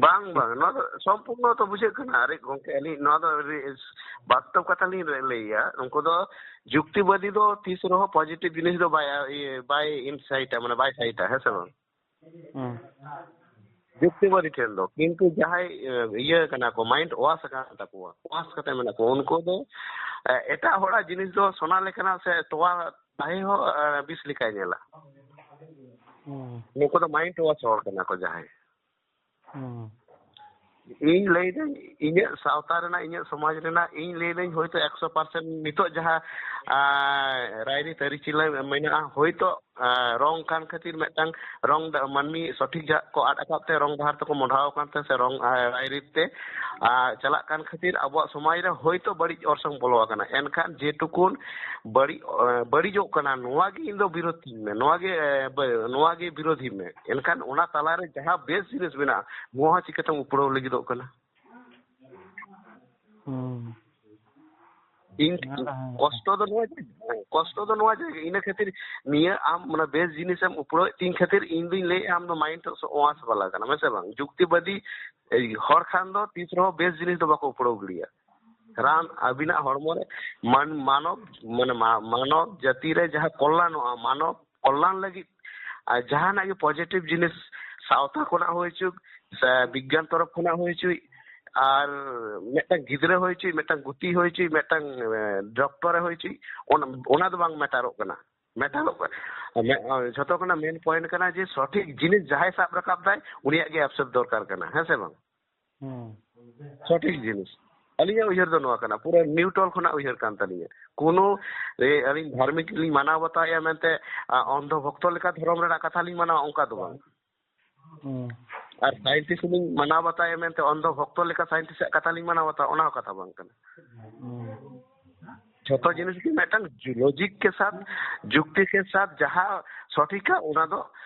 ᱵᱟᱝ, ᱵᱟᱝ, ᱱᱚᱣᱟ ᱫᱚ ᱥᱚᱢᱯᱩᱨᱱᱚ ᱛᱚ ᱵᱩᱡᱷᱟᱹᱜ ᱠᱟᱱᱟ᱾ ᱟᱨᱮ ᱜᱚᱝᱠᱮ, ᱟᱹᱞᱤᱧ ᱱᱚᱣᱟ ᱫᱚ ᱟᱹᱰᱤ ᱵᱟᱥᱛᱚᱵ ᱠᱟᱛᱷᱟ ᱞᱤᱧ ᱞᱟᱹᱭᱟ᱾ ᱩᱱᱠᱩ ᱫᱚ ᱡᱩᱠᱛᱤᱵᱟᱫᱤ ᱫᱚ ᱛᱤᱥ ᱨᱮᱦᱚᱸ positive ᱡᱤᱱᱤᱥ ᱫᱚ ᱵᱟᱭ, ᱤᱭᱟᱹ, ᱵᱟᱭ incite ᱟ, ᱢᱟᱱᱮ ᱵᱟᱭ side ᱟ, ᱦᱮᱸ ᱥᱮ ᱵᱟᱝ? ᱦᱩᱸ᱾ ᱡᱩᱠᱛᱤᱵᱟᱫᱤ ᱴᱷᱮᱱ ᱫᱚ᱾ ᱠᱤᱱᱛᱩ ᱡᱟᱦᱟᱸᱭ, ᱮ, ᱤᱭᱟᱹ ᱠᱟᱱᱟ ᱠᱚ, mind wash ᱟᱠᱟᱱ ᱛᱟᱠᱚᱣᱟ, wash ᱠᱟᱛᱮ ᱢᱮᱱᱟᱜ ᱠᱚᱣᱟ, ᱩᱱᱠᱩ ᱫᱚ, ᱮ, ᱮᱴᱟᱜ ᱦᱚᱲᱟᱜ ᱡᱤᱱᱤᱥ ᱫᱚ ᱥᱚᱱᱟ ᱞᱮᱠᱟᱱᱟᱜ ᱥᱮ ᱛᱚᱣᱟ ᱫᱟᱦᱮ ᱦᱚᱸ, ᱮ, ᱵᱤᱥ ᱞᱮᱠᱟᱭ ᱧᱮᱞᱟ᱾ ᱦᱩᱸ᱾ ᱱᱩᱠᱩ ᱫᱚ mind wash ᱦᱚᱲ ᱠᱟᱱᱟ ᱠᱚ ᱡᱟᱦᱟᱸᱭ᱾ ᱦᱩᱸ᱾ ᱤᱧ ᱞᱟᱹᱭᱫᱟᱹᱧ, ᱤᱧᱟᱹᱜ ᱥᱟᱶᱛᱟ ᱨᱮᱱᱟᱜ, ᱤᱧᱟᱹᱜ ᱥᱚᱢᱟᱡᱽ ᱨᱮᱱᱟᱜ, ᱤᱧ ᱞᱟᱹᱭᱫᱟᱹᱧ, ᱦᱳᱭᱛᱳ ᱮᱠᱥᱚ percent ᱱᱤᱛᱚᱜ ᱡᱟᱦᱟᱸ, ᱟ, ᱨᱟᱭᱨᱤᱛ ᱟᱹᱨᱤᱪᱟᱹᱞᱤ ᱢᱮᱱᱟᱜᱼᱟ, ᱦᱳᱭᱛᱳ, ᱟ, wrong ᱠᱟᱱ ᱠᱷᱟᱹᱛᱤᱨ, ᱢᱤᱫᱴᱟᱝ wrong ᱰᱟ-, ᱢᱟᱹᱱᱢᱤ ᱥᱚᱴᱷᱤᱠ ᱡᱟᱦᱟᱸ ᱠᱚ ᱟᱫ ᱟᱠᱟᱫ ᱛᱮ, wrong ᱰᱟᱦᱟᱨ ᱛᱮᱠᱚ ᱢᱚᱰᱷᱟᱣ ᱟᱠᱟᱱ ᱛᱮ, ᱥᱮ wrong, ᱟ, ᱨᱟᱭᱨᱤᱛ ᱛᱮ, ᱟ, ᱪᱟᱞᱟᱜ ᱠᱟᱱ ᱠᱷᱟᱹᱛᱤᱨ ᱟᱵᱚᱣᱟᱜ ᱥᱚᱢᱟᱡᱽ ᱨᱮ ᱦᱳᱭᱛᱳ ᱵᱟᱹᱲᱤᱡ ᱚᱨᱥᱚᱝ ᱵᱚᱞᱚ ᱟᱠᱟᱱᱟ᱾ ᱮᱱᱠᱷᱟᱱ ᱡᱮᱴᱩᱠᱩᱱ ᱵᱟᱹᱲᱤᱡ, ᱮ, ᱵᱟᱹᱲᱤᱡᱚᱜ ᱠᱟᱱᱟ, ᱱᱚᱣᱟ ᱜᱮ ᱤᱧ ᱫᱚ ᱵᱤᱨᱳᱫᱷ ᱛᱤᱧ ᱢᱮ, ᱱᱚᱣᱟ ᱜᱮ, ᱮ, ᱵᱟᱹ-, ᱱᱚᱣᱟ ᱜᱮ ᱵᱤᱨᱳᱫᱷᱤ ᱢᱮ᱾ ᱮᱱᱠᱷᱟᱱ ᱚᱱᱟ ᱛᱟᱞᱟᱨᱮ ᱡᱟᱦᱟᱸ ᱵᱮᱥ ᱡᱤᱱᱤᱥ ᱢᱮᱱᱟᱜᱼᱟ, ᱱᱚᱣᱟ ᱦᱚᱸ ᱪᱤᱠᱟᱹᱛᱮᱢ ᱩᱯᱲᱟᱹᱣ ᱞᱟᱹᱜᱤᱫᱚᱜ ᱠᱟᱱᱟ? ᱦᱩᱸ᱾ ᱤᱧ ᱚᱱᱟ ᱫᱚ ᱦᱮᱸ ᱠᱟᱛᱷᱟ᱾ ᱠᱚᱥᱴᱚ ᱫᱚ ᱱᱚᱣᱟ ᱡᱮ, ᱠᱚᱥᱴᱚ ᱫᱚ ᱱᱚᱣᱟ ᱡᱮ, ᱤᱱᱟᱹ ᱠᱷᱟᱹᱛᱤᱨ ᱱᱤᱭᱟᱹ ᱟᱢ ᱚᱱᱟ ᱵᱮᱥ ᱡᱤᱱᱤᱥᱮᱢ ᱩᱯᱲᱟᱹᱣᱮᱫ ᱛᱤᱧ ᱠᱷᱟᱹᱛᱤᱨ ᱤᱧ ᱫᱩᱧ ᱞᱟᱹᱭᱮᱫᱼᱟ ᱟᱢ ᱫᱚ mind wash ᱵᱟᱞᱟ ᱠᱟᱱᱟᱢ, ᱦᱮᱸ ᱥᱮ ᱵᱟᱝ? ᱡᱩᱠᱛᱤᱵᱟᱫᱤ, ᱮᱭ, ᱦᱚᱲ ᱠᱷᱟᱱ ᱫᱚ ᱛᱤᱥ ᱨᱮᱦᱚᱸ ᱵᱮᱥ ᱡᱤᱱᱤᱥ ᱫᱚ ᱵᱟᱠᱚ ᱩᱯᱲᱟᱹᱣ ᱜᱤᱰᱤᱭᱟ᱾ ᱨᱟᱱ ᱟᱹᱵᱤᱱᱟᱜ ᱦᱚᱲᱢᱚ ᱨᱮ ᱢᱟᱱ-, ᱢᱟᱱᱚᱵ, ᱢᱟᱱᱮ ᱢᱟ-, ᱢᱟᱱᱚᱵ ᱡᱟᱹᱛᱤ ᱨᱮ ᱡᱟᱦᱟᱸ ᱠᱚᱞᱞᱟᱱᱚᱜᱼᱟ, ᱢᱟᱱᱚᱵ ᱠᱚᱞᱞᱟᱱ ᱞᱟᱹᱜᱤᱫ ᱟᱨ ᱡᱟᱦᱟᱱᱟᱜ ᱜᱮ positive ᱡᱤᱱᱤᱥ ᱥᱟᱶᱛᱟ ᱠᱷᱚᱱᱟᱜ ᱦᱩᱭ ᱦᱚᱪᱚᱭ, ᱥᱮ ᱵᱤᱜᱽᱜᱟᱱ ᱛᱚᱨᱚᱯ ᱠᱷᱚᱱᱟᱜ ᱦᱩᱭ ᱦᱚᱪᱚᱭ, ᱟᱨ ᱢᱤᱫᱴᱟᱝ ᱜᱤᱫᱽᱨᱟᱹ ᱦᱩᱭ ᱦᱚᱪᱚᱭ, ᱢᱤᱫᱴᱟᱝ ᱜᱩᱛᱤ ᱦᱩᱭ ᱦᱚᱪᱚᱭ, ᱢᱤᱫᱴᱟᱝ, ᱮ, ᱰᱚᱠᱴᱚᱨᱮ ᱦᱩᱭ ᱦᱚᱪᱚᱭ, ᱚᱱᱟ, ᱚᱱᱟ ᱫᱚ ᱵᱟᱝ ᱢᱮᱴᱟᱨᱚᱜ ᱠᱟᱱᱟ, ᱢᱮᱴᱟᱨᱚᱜ ᱠᱟᱱᱟ᱾ ᱢᱮ-, ᱡᱷᱚᱛᱚ ᱠᱷᱚᱱᱟᱜ ᱢᱮᱱ ᱯᱚᱭᱮᱱᱴ ᱠᱟᱱᱟ ᱡᱮ ᱥᱚᱴᱷᱤᱠ ᱡᱤᱱᱤᱥ ᱡᱟᱦᱟᱸᱭ ᱥᱟᱵ ᱨᱟᱠᱟᱵ ᱫᱟᱭ, ᱩᱱᱤᱭᱟᱜ ᱜᱮ ᱮᱯᱥᱮᱯ ᱫᱚᱨᱠᱟᱨ ᱠᱟᱱᱟ, ᱦᱮᱸ ᱥᱮ ᱵᱟᱝ? ᱦᱩᱸ᱾ ᱥᱚᱴᱷᱤᱠ ᱡᱤᱱᱤᱥ᱾ ᱟᱹᱞᱤᱧᱟᱜ ᱩᱭᱦᱟᱹᱨ ᱫᱚ ᱱᱚᱣᱟ ᱠᱟᱱᱟ, ᱯᱩᱨᱟᱹ ᱱᱤᱭᱩᱴᱨᱟᱞ ᱠᱷᱚᱱᱟᱜ ᱩᱭᱦᱟᱹᱨ ᱠᱟᱱ ᱛᱟᱹᱞᱤᱧᱟ᱾ ᱠᱳᱱᱳ, ᱮ, ᱟᱹᱞᱤᱧ ᱫᱷᱟᱨᱢᱤᱠ ᱞᱤᱧ ᱢᱟᱱᱟᱣ ᱵᱟᱛᱟᱣᱮᱫᱼᱟ ᱢᱮᱱᱛᱮ, ᱟ, ᱚᱱᱫᱷᱚ ᱵᱷᱚᱠᱛᱚ ᱞᱮᱠᱟ ᱫᱷᱚᱨᱚᱢ ᱨᱮᱱᱟᱜ ᱠᱟᱛᱷᱟ ᱞᱤᱧ ᱢᱟᱱᱟᱣᱟ, ᱚᱱᱠᱟ ᱫᱚ ᱵᱟᱝ᱾ ᱦᱩᱸ᱾ ᱟᱨ ᱥᱟᱭᱮᱱᱴᱤᱥᱴ ᱞᱤᱧ ᱢᱟᱱᱟᱣ ᱵᱟᱛᱟᱣᱮᱫᱼᱟ ᱢᱮᱱᱛᱮ ᱚᱱᱫᱷᱚ ᱵᱷᱚᱠᱛᱚ ᱞᱮᱠᱟ ᱥᱟᱭᱮᱱᱴᱤᱥᱴ ᱟᱜ ᱠᱟᱛᱷᱟ ᱞᱤᱧ ᱢᱟᱱᱟᱣ ᱵᱟᱛᱟᱣᱟ, ᱚᱱᱟ ᱦᱚᱸ ᱠᱟᱛᱷᱟ ᱵᱟᱝ ᱠᱟᱱᱟ᱾ ᱦᱩᱸ᱾ ᱡᱷᱚᱛᱚ ᱡᱤᱱᱤᱥ ᱜᱮ ᱢᱤᱫᱴᱟᱝ ᱞᱚᱡᱤᱠ ᱠᱮ ᱥᱟᱛ, ᱡᱩᱠᱛᱤ ᱠᱮ ᱥᱟᱛ ᱡᱟᱦᱟᱸ ᱥᱚᱴᱷᱤᱠᱟ, ᱚᱱᱟ ᱫᱚ,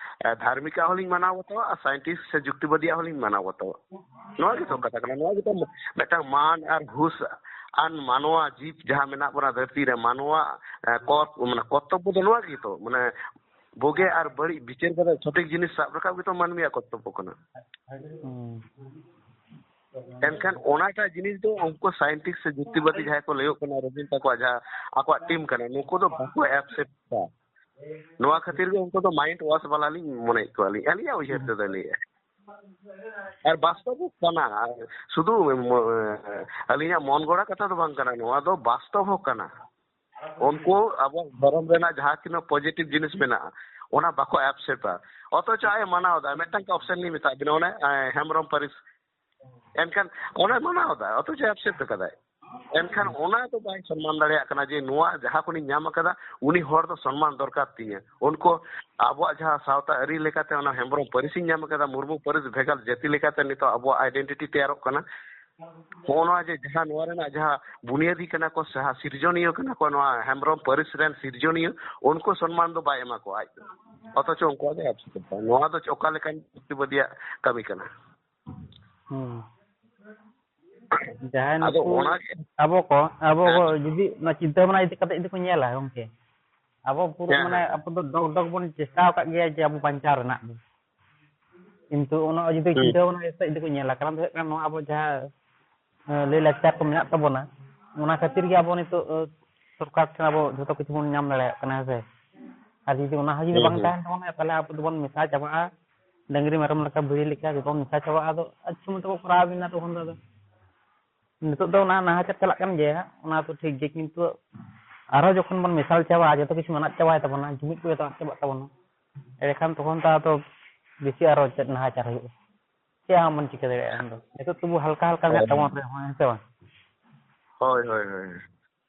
ᱮ, ᱫᱷᱟᱨᱢᱤᱠᱟᱜ ᱦᱚᱸᱞᱤᱧ ᱢᱟᱱᱟᱣ ᱵᱟᱛᱟᱣᱟ ᱟᱨ ᱥᱟᱭᱮᱱᱴᱤᱥᱴ ᱥᱮ ᱡᱩᱠᱛᱤᱵᱟᱫᱤᱭᱟᱜ ᱦᱚᱸᱞᱤᱧ ᱢᱟᱱᱟᱣ ᱵᱟᱛᱟᱣᱟ᱾ ᱱᱚᱣᱟ ᱜᱮᱛᱚ ᱠᱟᱛᱷᱟ ᱠᱟᱱᱟ᱾ ᱱᱚᱣᱟ ᱜᱮᱛᱚ ᱢᱤᱫᱴᱟᱝ ᱢᱟᱱ ᱟᱨ ᱦᱩᱥ ᱟᱱ ᱢᱟᱱᱣᱟ ᱡᱤᱵ ᱡᱟᱦᱟᱸ ᱢᱮᱱᱟᱜ ᱵᱚᱱᱟ ᱫᱷᱟᱹᱨᱛᱤ ᱨᱮ, ᱢᱟᱱᱣᱟ, ᱮ, ᱠᱚᱨ-, ᱢᱟᱱᱮ ᱠᱚᱨᱛᱚᱵᱵᱚ ᱫᱚ ᱱᱚᱣᱟ ᱜᱮᱛᱚ, ᱢᱟᱱᱮ ᱵᱩᱜᱤ ᱟᱨ ᱵᱟᱹᱲᱤᱡ ᱵᱤᱪᱟᱹᱨ ᱠᱟᱛᱮ ᱥᱚᱴᱷᱤᱠ ᱡᱤᱱᱤᱥ ᱥᱟᱵ ᱨᱟᱠᱟᱵ ᱜᱮᱛᱚ ᱢᱟᱹᱱᱢᱤᱭᱟᱜ ᱠᱚᱨᱛᱚᱵᱵᱚ ᱠᱟᱱᱟ᱾ ᱦᱩᱸ᱾ ᱮᱱᱠᱷᱟᱱ ᱚᱱᱟᱴᱟᱜ ᱡᱤᱱᱤᱥ ᱫᱚ ᱩᱱᱠᱩ ᱥᱟᱭᱮᱱᱴᱤᱥᱴ ᱥᱮ ᱡᱩᱠᱛᱤᱵᱟᱫᱤ ᱡᱟᱦᱟᱸᱭ ᱠᱚ ᱞᱟᱹᱭᱚᱜ ᱠᱟᱱᱟ, ᱨᱚᱵᱤᱱ ᱛᱟᱠᱚᱣᱟᱜ ᱡᱟᱦᱟᱸ ᱟᱠᱚᱣᱟᱜ ᱴᱤᱢ ᱠᱟᱱᱟ, ᱱᱩᱠᱩ ᱫᱚ ᱵᱟᱠᱚ ᱮᱠᱥᱮᱯᱴᱟ᱾ ᱱᱚᱣᱟ ᱠᱷᱟᱹᱛᱤᱨ ᱜᱮ ᱩᱱᱠᱩ ᱫᱚ ᱢᱟᱭᱤᱱᱰ ᱣᱟᱥ ᱵᱟᱞᱟ ᱞᱤᱧ ᱢᱚᱱᱮᱭᱮᱫ ᱠᱚᱣᱟ ᱞᱤᱧ, ᱟᱹᱞᱤᱧᱟᱜ ᱩᱭᱦᱟᱹᱨ ᱛᱮᱫᱚ ᱞᱟᱹᱭᱮᱫᱼᱟ᱾ ᱟᱨ ᱵᱟᱥᱛᱚᱵ ᱦᱚᱸ ᱠᱟᱱᱟ, ᱥᱩᱫᱷᱩ ᱢᱚ-, ᱟᱹᱞᱤᱧᱟᱜ ᱢᱚᱱ ᱜᱚᱲᱟ ᱠᱟᱛᱷᱟ ᱫᱚ ᱵᱟᱝ ᱠᱟᱱᱟ, ᱱᱚᱣᱟ ᱫᱚ ᱵᱟᱥᱛᱚᱵ ᱦᱚᱸ ᱠᱟᱱᱟ᱾ ᱩᱱᱠᱩ ᱟᱵᱚ ᱫᱷᱚᱨᱚᱢ ᱨᱮᱱᱟᱜ ᱡᱟᱦᱟᱸ ᱛᱤᱱᱟᱹᱜ ᱯᱚᱡᱤᱴᱤᱵᱷ ᱡᱤᱱᱤᱥ ᱢᱮᱱᱟᱜᱼᱟ, ᱚᱱᱟ ᱵᱟᱠᱚ ᱮᱠᱥᱮᱯᱴᱟ, ᱚᱛᱷᱚᱪᱚ ᱟᱡ ᱮ ᱢᱟᱱᱟᱣ ᱮᱫᱟ᱾ ᱢᱤᱫᱴᱟᱝ ᱚᱯᱥᱮᱱ ᱞᱤᱧ ᱢᱮᱛᱟᱫ ᱵᱤᱱᱟ, ᱚᱱᱮ, ᱮ, ᱦᱮᱢᱵᱨᱚᱢ ᱯᱟᱹᱨᱤᱥ, ᱮᱱᱠᱷᱟᱱ ᱚᱱᱟᱭ ᱢᱟᱱᱟᱣ ᱮᱫᱟ, ᱚᱛᱷᱚᱪᱚ ᱮᱠᱥᱮᱯᱴ ᱟᱠᱟᱫᱟᱭ᱾ ᱮᱱᱠᱷᱟᱱ ᱚᱱᱟ ᱫᱚ ᱵᱟᱭ ᱥᱚᱱᱢᱟᱱ ᱫᱟᱲᱮᱭᱟᱜ ᱠᱟᱱᱟ ᱡᱮ ᱱᱚᱣᱟ ᱡᱟᱦᱟᱸ ᱠᱷᱚᱱᱤᱧ ᱧᱟᱢ ᱟᱠᱟᱫᱟ, ᱩᱱᱤ ᱦᱚᱲ ᱫᱚ ᱥᱚᱱᱢᱟᱱ ᱫᱚᱨᱠᱟᱨ ᱛᱤᱧᱟᱹ᱾ ᱩᱱᱠᱩ ᱟᱵᱚᱣᱟᱜ ᱡᱟᱦᱟᱸ ᱥᱟᱶᱛᱟ ᱟᱹᱨᱤ ᱞᱮᱠᱟᱛᱮ ᱚᱱᱟ ᱦᱮᱢᱵᱨᱚᱢ ᱯᱟᱹᱨᱤᱥᱤᱧ ᱧᱟᱢ ᱟᱠᱟᱫᱟ, ᱢᱩᱨᱢᱩ ᱯᱟᱹᱨᱤᱥ ᱵᱷᱮᱜᱟᱨ ᱡᱟᱹᱛᱤ ᱞᱮᱠᱟᱛᱮ ᱱᱤᱛᱚᱜ ᱟᱵᱚᱣᱟᱜ ᱟᱭᱰᱮᱱᱴᱤᱴᱤ ᱛᱮᱭᱟᱨᱚᱜ ᱠᱟᱱᱟ᱾ ᱦᱚᱸᱜᱼᱚ ᱱᱚᱣᱟ ᱡᱮ ᱡᱟᱦᱟᱸ ᱱᱚᱣᱟ ᱨᱮᱱᱟᱜ ᱡᱟᱦᱟᱸ ᱵᱩᱱᱤᱭᱟᱹᱫᱤ ᱠᱟᱱᱟ ᱠᱚ, ᱡᱟᱦᱟᱸ ᱥᱤᱨᱡᱚᱱᱤᱭᱟᱹ ᱠᱟᱱᱟ ᱠᱚ, ᱱᱚᱣᱟ ᱦᱮᱢᱵᱨᱚᱢ ᱯᱟᱹᱨᱤᱥ ᱨᱮᱱ ᱥᱤᱨᱡᱚᱱᱤᱭᱟᱹ, ᱩᱱᱠᱩ ᱥᱚᱱᱢᱟᱱ ᱫᱚ ᱵᱟᱭ ᱮᱢᱟ ᱠᱚᱣᱟ ᱟᱡ ᱫᱚ᱾ ᱚᱛᱷᱚᱪᱚ ᱩᱱᱠᱩᱣᱟᱜ ᱜᱮ ᱮᱯᱥᱮᱯᱴ ᱮᱫᱟ᱾ ᱱᱚᱣᱟ ᱫᱚ ᱚᱠᱟ ᱞᱮᱠᱟᱱ ᱡᱩᱠᱛᱤᱵᱟᱫᱤᱭᱟᱜ ᱠᱟᱹᱢᱤ ᱠᱟᱱᱟ? ᱦᱩᱸ᱾ ᱡᱟᱦᱟᱸᱭ ᱟᱫᱚ ᱱᱩᱠᱩ ᱚᱱᱟ ᱜᱮ ᱟᱵᱚ ᱠᱚ, ᱟᱵᱚ ᱠᱚ ᱦᱮᱸ᱾ ᱡᱩᱫᱤ ᱚᱱᱟ ᱪᱤᱱᱛᱟᱹ ᱵᱷᱟᱵᱽᱱᱟ ᱤᱫᱤ ᱠᱟᱛᱮ ᱡᱩᱫᱤ ᱠᱚ ᱧᱮᱞᱟ ᱜᱚᱝᱠᱮ, ᱟᱵᱚ ᱯᱩᱨᱟᱹ ᱦᱮᱸ, ᱢᱟᱱᱮ ᱦᱮᱸ᱾ ᱟᱵᱚ ᱫᱚ ᱰᱚᱜᱽ ᱰᱚᱜᱽ ᱵᱚᱱ ᱪᱮᱥᱴᱟ ᱟᱠᱟᱫ ᱜᱮᱭᱟ ᱡᱮ ᱟᱵᱚ ᱵᱟᱧᱪᱟᱣ ᱨᱮᱱᱟᱜ ᱫᱚ᱾ ᱠᱤᱱᱛᱩ ᱚᱱᱟ ᱡᱩᱫᱤ ᱦᱩᱸ᱾ ᱪᱤᱱᱛᱟᱹ ᱵᱷᱟᱵᱽᱱᱟ ᱥᱮᱫ ᱡᱩᱫᱤ ᱠᱚ ᱧᱮᱞᱟ, ᱠᱟᱨᱚᱱ ᱫᱚ ᱦᱩᱭᱩᱜ ᱠᱟᱱᱟ ᱱᱚᱣᱟ ᱟᱵᱚ ᱡᱟᱦᱟᱸ, ᱮᱸ, ᱞᱟᱹᱭ ᱞᱟᱠᱪᱟᱨ ᱠᱚ ᱢᱮᱱᱟᱜ ᱛᱟᱵᱚᱱᱟ, ᱚᱱᱟ ᱠᱷᱟᱹᱛᱤᱨ ᱜᱮ ᱟᱵᱚ ᱱᱤᱛᱚᱜ, ᱟᱸ, ᱥᱚᱨᱠᱟᱨ ᱴᱷᱮᱱ ᱟᱵᱚ ᱡᱷᱚᱛᱚ ᱠᱤᱪᱷᱩ ᱵᱚᱱ ᱧᱟᱢ ᱫᱟᱲᱮᱭᱟᱜ ᱠᱟᱱᱟ, ᱦᱮᱸ ᱥᱮ? ᱟᱨ ᱡᱩᱫᱤ ᱚᱱᱟ ᱦᱚᱸ ᱡᱩᱫᱤ ᱦᱩᱸ, ᱵᱟᱝ ᱦᱩᱸ᱾ ᱛᱟᱦᱮᱱ ᱛᱟᱵᱚᱱᱟ, ᱛᱟᱦᱚᱞᱮ ᱟᱵᱚ ᱫᱚᱵᱚᱱ ᱢᱮᱥᱟ ᱪᱟᱵᱟᱜᱼᱟ, ᱰᱟᱹᱝᱨᱤ ᱢᱮᱨᱚᱢ ᱞᱮᱠᱟ, ᱵᱷᱤᱲᱤ ᱞᱮᱠᱟ ᱡᱚᱛᱚ ᱢᱮᱥᱟ ᱪᱟᱵᱟᱜᱼᱟ᱾ ᱟᱫᱚ ᱟᱪᱪᱷᱟ ᱢᱚᱛᱚ ᱠᱚ ᱠᱚᱨᱟᱣ ᱵᱤᱱᱟ ᱛᱚᱠᱷᱚᱱ ᱫᱚ ᱟᱫᱚ᱾ ᱱᱤᱛᱚᱜ ᱫᱚ ᱚᱱᱟ ᱱᱟᱦᱟᱪᱟᱨ ᱪᱟᱞᱟᱜ ᱠᱟᱱ ᱜᱮᱭᱟ, ᱚᱱᱟ ᱫᱚ ᱴᱷᱤᱠ ᱜᱮ, ᱠᱤᱱᱛᱩ ᱟᱨᱦᱚᱸ ᱡᱚᱠᱷᱚᱱ ᱵᱚᱱ ᱢᱮᱥᱟᱞ ᱪᱟᱵᱟᱜᱼᱟ, ᱡᱚᱛᱚ ᱠᱤᱪᱷᱩ ᱢᱮᱱᱟᱜ ᱪᱟᱵᱟᱭ ᱛᱟᱵᱚᱱᱟ, ᱡᱩᱢᱤᱫ ᱠᱚ ᱡᱚᱛᱚ ᱟᱫ ᱪᱟᱵᱟᱜ ᱛᱟᱵᱚᱱᱟ, ᱮᱸᱰᱮᱠᱷᱟᱱ ᱛᱚᱠᱷᱚᱱ ᱫᱚ ᱟᱫᱚ ᱵᱮᱥᱤ ᱟᱨᱦᱚᱸ ᱪᱮᱫ ᱱᱟᱦᱟᱪᱟᱨ ᱦᱩᱭᱩᱜᱼᱟ? ᱪᱮᱫ ᱦᱚᱸ ᱵᱟᱵᱚᱱ ᱪᱤᱠᱟᱹ ᱫᱟᱲᱮᱭᱟᱜᱼᱟ ᱩᱱᱫᱚ᱾ ᱱᱤᱛᱚᱜ ᱛᱚᱵᱩ ᱦᱟᱞᱠᱟ ᱦᱟᱞᱠᱟ ᱢᱮᱱᱟᱜ ᱦᱳᱭ᱾ ᱛᱟᱵᱚᱱ ᱨᱮᱦᱚᱸ, ᱦᱮᱸ ᱥᱮ ᱵᱟᱝ? ᱦᱳᱭ, ᱦᱳᱭ, ᱦᱳᱭ᱾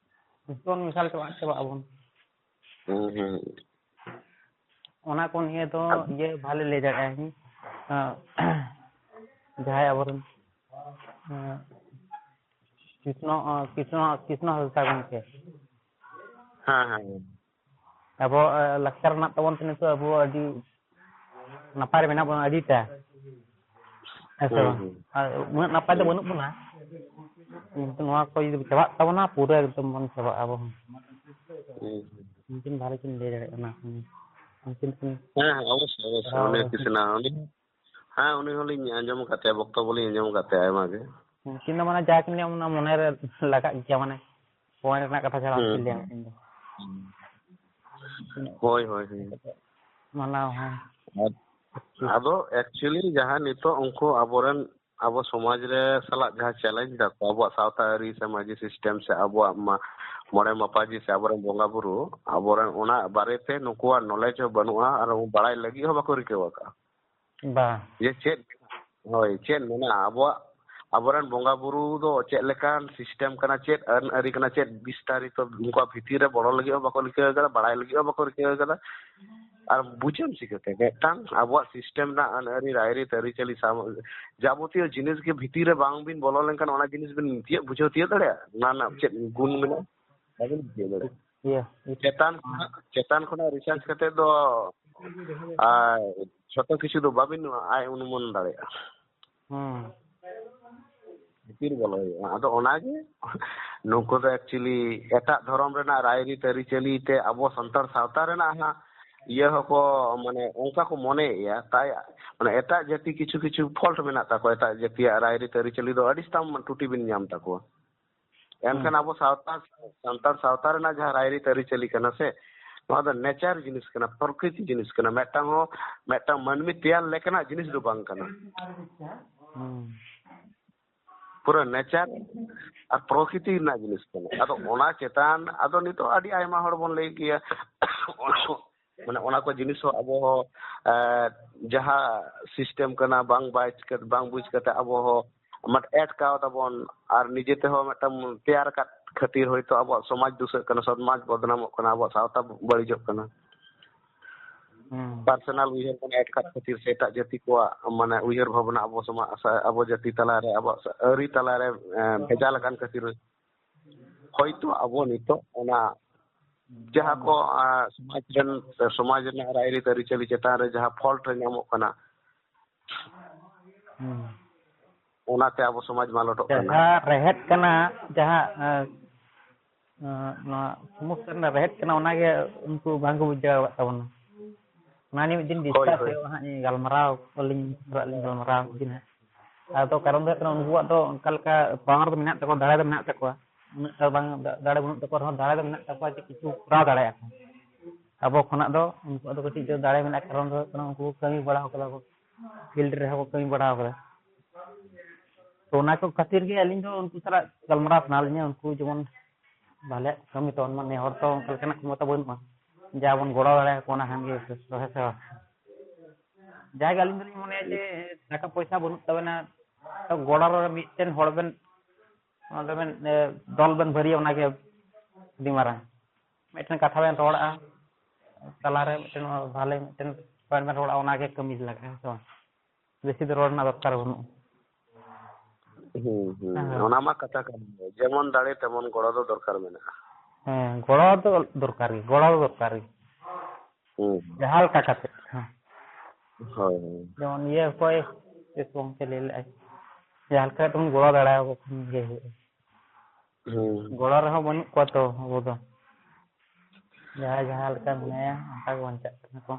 ᱱᱤᱛᱚᱜ ᱵᱚᱱ ᱢᱮᱥᱟᱞ ᱪᱟᱵᱟᱜ, ᱪᱟᱵᱟᱜ ᱟᱵᱚᱱ᱾ ᱦᱩᱸ, ᱦᱩᱸ᱾ ᱚᱱᱟ ᱠᱚ ᱱᱤᱭᱮ ᱫᱚ ᱟᱫ- ᱤᱭᱟᱹ ᱵᱷᱟᱞᱮ ᱞᱟᱹᱭ ᱫᱟᱲᱮᱭᱟᱜᱼᱟ᱾ ᱟᱸ, ᱡᱟᱦᱟᱸᱭ ᱟᱵᱚᱨᱮᱱ, ᱟᱸ, ᱠᱨᱤᱥᱱᱚ, ᱟᱸ, ᱠᱨᱤᱥᱱᱚ, ᱠᱨᱤᱥᱱᱚ ᱦᱟᱸᱥᱫᱟ ᱜᱚᱢᱠᱮ᱾ ᱦᱮᱸ, ᱦᱮᱸ, ᱦᱮᱸ᱾ ᱟᱵᱚ, ᱟᱸ, ᱞᱟᱠᱪᱟᱨ ᱢᱮᱱᱟᱜ ᱛᱟᱵᱚᱱ ᱛᱮ ᱱᱤᱛᱚᱜ ᱟᱵᱚ ᱟᱹᱰᱤ ᱱᱟᱯᱟᱭ ᱨᱮ ᱢᱮᱱᱟᱜ ᱵᱚᱱᱟ ᱟᱹᱰᱤᱴᱟ᱾ ᱦᱮᱸ ᱥᱮ ᱦᱩᱸ, ᱵᱟᱝ? ᱦᱩᱸ᱾ ᱟᱨ ᱩᱱᱟᱹᱜ ᱱᱟᱯᱟᱭ ᱫᱚ ᱦᱩᱸ᱾ ᱵᱟᱹᱱᱩᱜ ᱵᱚᱱᱟ᱾ ᱠᱤᱱᱛᱩ ᱱᱚᱣᱟ ᱠᱚ ᱡᱩᱫᱤ ᱪᱟᱵᱟᱜ ᱛᱟᱵᱚᱱᱟ, ᱯᱩᱨᱟᱹ ᱮᱠᱫᱚᱢ ᱵᱚᱱ ᱪᱟᱵᱟᱜᱼᱟ ᱟᱵᱚ ᱦᱚᱸ᱾ ᱦᱩᱸ, ᱦᱩᱸ᱾ ᱩᱱᱠᱤᱱ ᱵᱷᱟᱞᱮ ᱠᱤᱱ ᱞᱟᱹᱭ ᱫᱟᱲᱮᱭᱟᱜ ᱠᱟᱱᱟ᱾ ᱩᱱᱠᱤᱱ ᱠᱤᱱ ᱦᱮᱸ, ᱦᱮᱸ, ᱚᱵᱚᱥᱥᱳᱭ, ᱚᱵᱚᱥᱥᱳᱭ᱾ ᱯᱟᱲᱦᱟᱣ ᱩᱱᱤ ᱠᱤᱥᱱᱟ, ᱩᱱᱤ, ᱦᱮᱸ, ᱩᱱᱤ ᱦᱚᱸᱞᱤᱧ ᱟᱸᱡᱚᱢ ᱟᱠᱟᱫ ᱛᱟᱭᱟ, ᱵᱚᱠᱛᱚᱵᱚ ᱞᱤᱧ ᱟᱸᱡᱚᱢ ᱟᱠᱟᱫ ᱛᱟᱭᱟ ᱟᱭᱢᱟ ᱜᱮ᱾ ᱩᱱᱠᱤᱱ ᱫᱚ ᱢᱟᱱᱮ ᱡᱟ ᱠᱤᱱ ᱞᱟᱹᱭᱟ, ᱚᱱᱟ ᱢᱚᱱᱮ ᱨᱮ ᱞᱟᱜᱟᱜ ᱜᱮᱭᱟ, ᱢᱟᱱᱮ point ᱨᱮᱱᱟᱜ ᱠᱟᱛᱷᱟ ᱪᱷᱟᱲᱟ ᱵᱟᱝ ᱦᱩᱸ, ᱠᱤᱱ ᱞᱟᱹᱭᱟ ᱦᱩᱸ᱾ ᱩᱱᱠᱤᱱ ᱫᱚ᱾ ᱦᱳᱭ, ᱦᱳᱭ, ᱦᱳᱭ᱾ ᱢᱟᱱᱟᱣ ᱦᱚᱸ᱾ ᱟᱫ-, ᱟᱫᱚ actually ᱡᱟᱦᱟᱸ ᱱᱤᱛᱚᱜ ᱩᱱᱠᱩ ᱟᱵᱚᱨᱮᱱ, ᱟᱵᱚ ᱥᱚᱢᱟᱡᱽ ᱨᱮ ᱥᱟᱞᱟᱜ ᱡᱟᱦᱟᱸ challenge ᱫᱟᱠᱚ, ᱟᱵᱚᱣᱟᱜ ᱥᱟᱶᱛᱟ ᱟᱹᱨᱤ ᱥᱮ ᱢᱟᱹᱡᱷᱤ system ᱥᱮ ᱟᱵᱚᱣᱟᱜ ᱢᱟ-, ᱢᱚᱬᱮ ᱢᱟᱯᱟᱡᱤ ᱥᱮ ᱟᱵᱚᱨᱮᱱ ᱵᱚᱸᱜᱟ ᱵᱩᱨᱩ, ᱟᱵᱚᱨᱮᱱ ᱚᱱᱟ ᱵᱟᱨᱮᱛᱮ ᱱᱩᱠᱩᱣᱟᱜ knowledge ᱦᱚᱸ ᱵᱟᱹᱱᱩᱜᱼᱟ ᱟᱨ ᱵᱟᱲᱟᱭ ᱞᱟᱹᱜᱤᱫ ᱦᱚᱸ ᱵᱟᱠᱚ ᱨᱤᱠᱟᱹ ᱟᱠᱟᱫᱼᱟ᱾ ᱵᱟᱝ᱾ ᱡᱮ ᱪᱮᱫ, ᱦᱳᱭ, ᱪᱮᱫ ᱢᱮᱱᱟᱜᱼᱟ ᱟᱵᱚᱣᱟᱜ, ᱟᱵᱚᱨᱮᱱ ᱵᱚᱸᱜᱟ ᱵᱩᱨᱩ ᱫᱚ ᱪᱮᱫ ᱞᱮᱠᱟᱱ system ᱠᱟᱱᱟ, ᱪᱮᱫ ᱟᱹᱱ ᱟᱹᱨᱤ ᱠᱟᱱᱟ, ᱪᱮᱫ ᱵᱤᱥᱛᱟᱨᱤᱛᱚ ᱩᱱᱠᱩᱣᱟᱜ ᱵᱷᱤᱛᱤᱨ ᱨᱮ ᱵᱚᱞᱚ ᱞᱟᱹᱜᱤᱫ ᱦᱚᱸ ᱵᱟᱠᱚ ᱨᱤᱠᱟᱹ ᱟᱠᱟᱫᱟ, ᱵᱟᱲᱟᱭ ᱞᱟᱹᱜᱤᱫ ᱦᱚᱸ ᱵᱟᱠᱚ ᱨᱤᱠᱟᱹ ᱟᱠᱟᱫᱟ᱾ ᱟᱨ ᱵᱩᱡᱷᱟᱹᱣ ᱪᱤᱠᱟᱹᱛᱮ? ᱢᱤᱫᱴᱟᱝ ᱟᱵᱚᱣᱟᱜ system ᱨᱮᱱᱟᱜ ᱟᱹᱱ ᱟᱹᱨᱤ, ᱨᱟᱭᱨᱤᱛ, ᱟᱹᱨᱤᱪᱟᱹᱞᱤ ᱥᱟᱶ ᱡᱟᱵᱚᱛᱤᱭᱚ ᱡᱤᱱᱤᱥ ᱜᱮ ᱵᱷᱤᱛᱤᱨ ᱨᱮ ᱵᱟᱝ ᱵᱤᱱ ᱵᱚᱞᱚ ᱞᱮᱱᱠᱷᱟᱱ ᱚᱱᱟ ᱡᱤᱱᱤᱥ ᱵᱤᱱ ᱛᱤᱭᱟᱹᱜ ᱵᱩᱡᱷᱟᱹᱣ ᱛᱤᱭᱟᱹᱜ ᱫᱟᱲᱮᱭᱟᱜᱼᱟ? ᱚᱱᱟ ᱨᱮᱱᱟᱜ ᱪᱮᱫ ᱜᱩᱱ ᱢᱮᱱᱟᱜᱼᱟ? ᱵᱟᱵᱤᱱ ᱵᱩᱡᱷᱟᱹᱣ ᱫᱟᱲᱮᱭᱟᱜᱼᱟ᱾ ᱤᱭᱟᱹ, ᱤᱭᱟᱹ᱾ ᱪᱮᱛᱟᱱ ᱠᱷᱚᱱᱟᱜ, ᱪᱮᱛᱟᱱ ᱠᱷᱚᱱᱟᱜ research ᱠᱟᱛᱮ ᱫᱚ, ᱟᱨ ᱡᱷᱚᱛᱚ ᱠᱤᱪᱷᱩ ᱫᱚ ᱵᱟᱵᱤᱱ ᱟᱭ ᱚᱱᱩᱢᱟᱱ ᱫᱟᱲᱮᱭᱟᱜᱼᱟ᱾ ᱦᱩᱸ᱾ ᱵᱷᱤᱛᱤᱨ ᱵᱚᱞᱚ ᱦᱩᱭᱩᱜᱼᱟ᱾ ᱟᱫᱚ ᱚᱱᱟᱜᱮ ᱱᱩᱠᱩ ᱫᱚ actually ᱮᱴᱟᱜ ᱫᱷᱚᱨᱚᱢ ᱨᱮᱱᱟᱜ ᱨᱟᱭᱨᱤᱛ ᱟᱹᱨᱤᱪᱟᱹᱞᱤ ᱛᱮ ᱟᱵᱚ ᱥᱟᱱᱛᱟᱲ ᱥᱟᱶᱛᱟ ᱨᱮᱱᱟᱜ ᱦᱟᱸᱜ ᱤᱭᱟᱹ ᱦᱚᱸᱠᱚ, ᱢᱟᱱᱮ, ᱚᱱᱠᱟ ᱠᱚ ᱢᱚᱱᱮᱭᱮᱫᱼᱟ᱾ ᱛᱟᱭ, ᱢᱟᱱᱮ, ᱮᱴᱟᱜ ᱡᱟᱹᱛᱤ ᱠᱤᱪᱷᱩ ᱠᱤᱪᱷᱩ fault ᱢᱮᱱᱟᱜ ᱛᱟᱠᱚᱣᱟ, ᱮᱴᱟᱜ ᱡᱟᱹᱛᱤᱭᱟᱜ ᱨᱟᱭᱨᱤᱛ ᱟᱹᱨᱤᱪᱟᱹᱞᱤ ᱫᱚ ᱟᱹᱰᱤ ᱥᱛᱟᱢ ᱴᱩᱴᱤ ᱵᱤᱱ ᱧᱟᱢ ᱛᱟᱠᱚᱣᱟ᱾ ᱮᱱᱠᱷᱟᱱ ᱦᱩᱸ᱾ ᱟᱵᱚ ᱥᱟᱶᱛᱟ, ᱥᱟᱱᱛᱟᱲ ᱥᱟᱶᱛᱟ ᱨᱮᱱᱟᱜ ᱡᱟᱦᱟᱸ ᱨᱟᱭᱨᱤᱛ ᱟᱹᱨᱤᱪᱟᱹᱞᱤ ᱠᱟᱱᱟ ᱥᱮ, ᱱᱚᱣᱟ ᱫᱚ ᱱᱮᱪᱟᱨ ᱡᱤᱱᱤᱥ ᱠᱟᱱᱟ, ᱯᱨᱚᱠᱨᱤᱛᱤ ᱡᱤᱱᱤᱥ ᱠᱟᱱᱟ, ᱢᱤᱫᱴᱟᱝ ᱦᱚᱸ, ᱢᱤᱫᱴᱟᱝ ᱢᱟᱹᱱᱢᱤ ᱛᱮᱭᱟᱨ ᱞᱮᱠᱟᱱᱟᱜ ᱡᱤᱱᱤᱥ ᱫᱚ ᱵᱟᱝ ᱠᱟᱱᱟ᱾ ᱦᱩᱸ᱾ ᱯᱩᱨᱟᱹ ᱱᱮᱪᱟᱨ ᱟᱨ ᱯᱨᱚᱠᱨᱤᱛᱤ ᱨᱮᱱᱟᱜ ᱡᱤᱱᱤᱥ ᱠᱟᱱᱟ᱾ ᱟᱫᱚ ᱚᱱᱟ ᱪᱮᱛᱟᱱ, ᱟᱫᱚ ᱱᱤᱛᱚᱜ ᱟᱹᱰᱤ ᱟᱭᱢᱟ ᱦᱚᱲ ᱵᱚᱱ ᱞᱟᱹᱭ ᱜᱮᱭᱟ, ᱢᱟᱱᱮ ᱚᱱᱟ ᱠᱚ ᱡᱤᱱᱤᱥ ᱦᱚᱸ ᱟᱵᱚ ᱦᱚᱸ, ᱮ, ᱡᱟᱦᱟᱸ ᱥᱤᱥᱴᱮᱢ ᱠᱟᱱᱟ, ᱵᱟᱝ ᱵᱟᱭ ᱪᱤᱠᱟᱹ-, ᱵᱟᱝ ᱵᱩᱡᱽ ᱠᱟᱛᱮ ᱟᱵᱚ ᱦᱚᱸ ᱢᱟᱱᱮ ᱮᱰ ᱠᱟᱣ ᱫᱟᱵᱚᱱ, ᱟᱨ ᱱᱤᱡᱮ ᱛᱮᱦᱚᱸ ᱢᱤᱫᱴᱟᱝ ᱛᱮᱭᱟᱨ ᱟᱠᱟᱫ ᱠᱷᱟᱹᱛᱤᱨ ᱦᱚᱭᱛᱳ ᱟᱵᱚᱣᱟᱜ ᱥᱚᱢᱟᱡᱽ ᱫᱩᱥᱟᱹᱜ ᱠᱟᱱᱟ, ᱥᱚᱢᱟᱡᱽ ᱵᱚᱫᱱᱟᱢᱚᱜ ᱠᱟᱱᱟ, ᱟᱵᱚᱣᱟᱜ ᱥᱟᱶᱛᱟ ᱵᱟᱹᱲᱤᱡᱚᱜ ᱠᱟᱱᱟ᱾ ᱦᱩᱸ᱾ ᱯᱟᱨᱥᱚᱱᱟᱞ ᱩᱭᱦᱟᱹᱨ ᱵᱚᱱ ᱮᱰ ᱠᱟᱜ ᱠᱷᱟᱹᱛᱤᱨ ᱥᱮ ᱮᱴᱟᱜ ᱡᱟᱹᱛᱤ ᱠᱚᱣᱟᱜ ᱢᱟᱱᱮ ᱩᱭᱦᱟᱹᱨ ᱵᱷᱟᱵᱽᱱᱟ ᱟᱵᱚ ᱥᱚᱢᱟᱡᱽ, ᱟᱵᱚ ᱡᱟᱹᱛᱤ ᱛᱟᱞᱟᱨᱮ, ᱟᱵᱚᱣᱟᱜ ᱟᱹᱨᱤ ᱛᱟᱞᱟᱨᱮ, ᱮ, ᱵᱷᱮᱡᱟ ᱞᱮᱠᱟᱱ ᱠᱷᱟᱹᱛᱤᱨ ᱦᱚᱭᱛᱳ ᱟᱵᱚ ᱱᱤᱛᱚᱜ ᱚᱱᱟ ᱡᱟᱦᱟᱸ ᱠᱚ, ᱟ, ᱥᱚᱢᱟᱡᱽ ᱨᱮᱱ, ᱥᱚᱢᱟᱡᱽ ᱨᱮᱱᱟᱜ ᱨᱟᱭᱨᱤᱛ ᱟᱹᱨᱤᱪᱟᱹᱞᱤ ᱪᱮᱛᱟᱱ ᱨᱮ ᱡᱟᱦᱟᱸ ᱯᱷᱚᱞᱴ ᱨᱮ ᱧᱟᱢᱚᱜ ᱠᱟᱱᱟ, ᱦᱩᱸ᱾ ᱚᱱᱟᱛᱮ ᱟᱵᱚ ᱥᱚᱢᱟᱡᱽ ᱢᱟᱞᱚᱴᱚᱜ ᱠᱟᱱᱟ᱾ ᱡᱟᱦᱟᱸ ᱨᱮᱦᱮᱫ ᱠᱟᱱᱟ, ᱡᱟᱦᱟᱸ, ᱮ, ᱮ, ᱱᱚᱣᱟ ᱥᱚᱢᱚᱥᱥᱟ ᱨᱮᱱᱟᱜ ᱨᱮᱦᱮᱫ ᱠᱟᱱᱟ, ᱚᱱᱟᱜᱮ ᱩᱱᱠᱩ ᱵᱟᱝᱠᱚ ᱵᱩᱡᱷᱟᱹᱣ ᱟᱠᱟᱫ ᱛᱟᱵᱚᱱᱟ᱾ ᱚᱱᱟ ᱱᱤᱭᱮ ᱢᱤᱫ ᱫᱤᱱ ᱦᱳᱭ, ᱰᱤᱥᱠᱟᱥ ᱦᱳᱭ᱾ ᱦᱩᱭᱩᱜᱼᱟ ᱦᱟᱸᱜ, ᱜᱟᱞᱢᱟᱨᱟᱣ ᱟᱹᱞᱤᱧ, ᱛᱷᱚᱲᱟ ᱞᱤᱧ ᱜᱟᱞᱢᱟᱨᱟᱣ ᱠᱤᱱᱟ᱾ ᱟᱫᱚ ᱠᱟᱨᱚᱱ ᱫᱚ ᱦᱩᱭᱩᱜ ᱠᱟᱱᱟ, ᱩᱱᱠᱩᱣᱟᱜ ᱫᱚ ᱚᱱᱠᱟ ᱞᱮᱠᱟ power ᱫᱚ ᱢᱮᱱᱟᱜ ᱛᱟᱠᱚᱣᱟ, ᱫᱟᱲᱮ ᱫᱚ ᱢᱮᱱᱟᱜ ᱛᱟᱠᱚᱣᱟ᱾ ᱩᱱᱟᱹᱜ ᱴᱟ ᱵᱟᱝ ᱫᱟ-, ᱫᱟᱲᱮ ᱵᱟᱹᱱᱩᱜ ᱛᱟᱠᱚᱣᱟ ᱨᱮᱦᱚᱸ, ᱫᱟᱲᱮ ᱫᱚ ᱢᱮᱱᱟᱜ ᱛᱟᱠᱚᱣᱟ ᱡᱮ ᱠᱤᱪᱷᱩ ᱠᱚᱨᱟᱣ ᱫᱟᱲᱮᱭᱟᱜᱼᱟ ᱠᱚ᱾ ᱟᱵᱚ ᱠᱷᱚᱱᱟᱜ ᱫᱚ ᱩᱱᱠᱩᱣᱟᱜ ᱫᱚ ᱠᱟᱹᱴᱤᱡ ᱫᱚ ᱫᱟᱲᱮ ᱢᱮᱱᱟᱜᱼᱟ, ᱠᱟᱨᱚᱱ ᱫᱚ ᱦᱩᱭᱩᱜ ᱠᱟᱱᱟ ᱩᱱᱠᱩ ᱠᱚ ᱠᱟᱹᱢᱤ ᱵᱟᱲᱟ ᱟᱠᱟᱫᱟ ᱠᱚ, field ᱨᱮᱦᱚᱸ ᱠᱚ ᱠᱟᱹᱢᱤ ᱵᱟᱲᱟ ᱟᱠᱟᱫᱟ᱾ ᱛᱚ ᱚᱱᱟ ᱠᱚ ᱠᱷᱟᱹᱛᱤᱨ ᱜᱮ ᱟᱹᱞᱤᱧ ᱫᱚ ᱩᱱᱠᱩ ᱥᱟᱞᱟᱜ ᱜᱟᱞᱢᱟᱨᱟᱣ ᱥᱟᱱᱟ ᱞᱤᱧᱟ, ᱩᱱᱠᱩ ᱡᱮᱢᱚᱱ ᱵᱷᱟᱞᱮᱭᱟᱜ ᱠᱚ ᱠᱟᱹᱢᱤ ᱛᱟᱵᱚᱱ ᱢᱟ᱾ ᱱᱮ ᱦᱚᱲ ᱛᱚ ᱚᱱᱠᱟ ᱞᱮᱠᱟᱱᱟᱜ ᱠᱷᱚᱢᱚᱛᱟ ᱵᱟᱹᱱᱩᱜᱼᱟ, ᱡᱟ ᱵᱚᱱ ᱜᱚᱲᱚ ᱫᱟᱲᱮᱭᱟᱠᱚ ᱚᱱᱟ ᱠᱷᱟᱱ ᱜᱮ ᱡᱚᱛᱷᱮᱥᱴᱚ, ᱦᱮᱸ ᱥᱮ ᱵᱟᱝ? ᱡᱟᱜᱮ ᱟᱹᱞᱤᱧ ᱫᱚᱞᱤᱧ ᱢᱚᱱᱮᱭᱟ ᱡᱮ ᱴᱟᱠᱟ ᱯᱚᱭᱥᱟ ᱵᱟᱹᱱᱩᱜ ᱛᱟᱵᱮᱱᱟ, ᱛᱚ ᱜᱚᱲᱚ ᱨᱮ ᱢᱤᱫᱴᱮᱱ ᱦᱚᱲ ᱵᱮᱱ, ᱚᱱᱟ ᱫᱚ ᱵᱮᱱ, ᱮ, ᱫᱚᱞ ᱵᱮᱱ ᱵᱷᱟᱹᱨᱤᱭᱟ, ᱚᱱᱟᱜᱮ ᱟᱹᱰᱤ ᱢᱟᱨᱟᱝ᱾ ᱢᱤᱫᱴᱮᱱ ᱠᱟᱛᱷᱟ ᱵᱮᱱ ᱨᱚᱲᱟ, ᱛᱟᱞᱟᱨᱮ ᱢᱤᱫᱴᱮᱱ ᱵᱷᱟᱞᱮ ᱢᱤᱫᱴᱮᱱ point ᱵᱮᱱ ᱨᱚᱲᱟ, ᱚᱱᱟᱜᱮ ᱠᱟᱹᱢᱤ ᱞᱟᱜᱟᱜᱼᱟ, ᱦᱮᱸ ᱥᱮ ᱵᱟᱝ? ᱵᱮᱥᱤ ᱫᱚ ᱨᱚᱲ ᱨᱮᱱᱟᱜ ᱫᱚᱨᱠᱟᱨ ᱵᱟᱹᱱᱩᱜᱼᱟ᱾ ᱦᱩᱸ, ᱦᱩᱸ᱾ ᱦᱮᱸ᱾ ᱚᱱᱟ ᱢᱟ ᱠᱟᱛᱷᱟ ᱠᱟᱱ ᱜᱮ, ᱡᱮᱢᱚᱱ ᱫᱟᱲᱮ ᱛᱮᱢᱚᱱ ᱜᱚᱲᱚ ᱫᱚ ᱫᱚᱨᱠᱟᱨ ᱢᱮᱱᱟᱜᱼᱟ᱾ ᱦᱮᱸ, ᱜᱚᱲᱚ ᱫᱚ ᱫᱚᱨᱠᱟᱨ ᱜᱮ, ᱜᱚᱲᱚ ᱫᱚ ᱫᱚᱨᱠᱟᱨ ᱜᱮ᱾ ᱦᱩᱸ᱾ ᱡᱟᱦᱟᱸ ᱞᱮᱠᱟ ᱠᱟᱛᱮ, ᱦᱮᱸ᱾ ᱦᱳᱭ, ᱦᱳᱭ᱾ ᱡᱮᱢᱚᱱ ᱤᱭᱟᱹ ᱚᱠᱚᱭ ᱪᱮᱫ ᱜᱚᱢᱠᱮ ᱞᱟᱹᱭ ᱞᱮᱫᱼᱟᱭ, ᱡᱟᱦᱟᱸ ᱞᱮᱠᱟ ᱠᱟᱛᱮ ᱵᱚᱱ ᱜᱚᱲᱚ ᱫᱟᱲᱮᱭᱟᱠᱚ ᱠᱷᱟᱱ ᱜᱮ ᱦᱩᱭᱩᱜᱼᱟ᱾ ᱦᱩᱸ᱾ ᱜᱚᱲᱚ ᱨᱮᱦᱚᱸ ᱵᱟᱹᱱᱩᱜ ᱠᱚᱣᱟ ᱛᱚ ᱟᱵᱚ ᱫᱚ᱾ ᱡᱟᱦᱟᱸᱭ ᱡᱟᱦᱟᱸ ᱞᱮᱠᱟ ᱢᱮᱱᱟᱭᱟ, ᱚᱱᱠᱟ ᱜᱮ ᱵᱟᱧᱪᱟᱜ ᱠᱟᱱᱟ ᱠᱚ᱾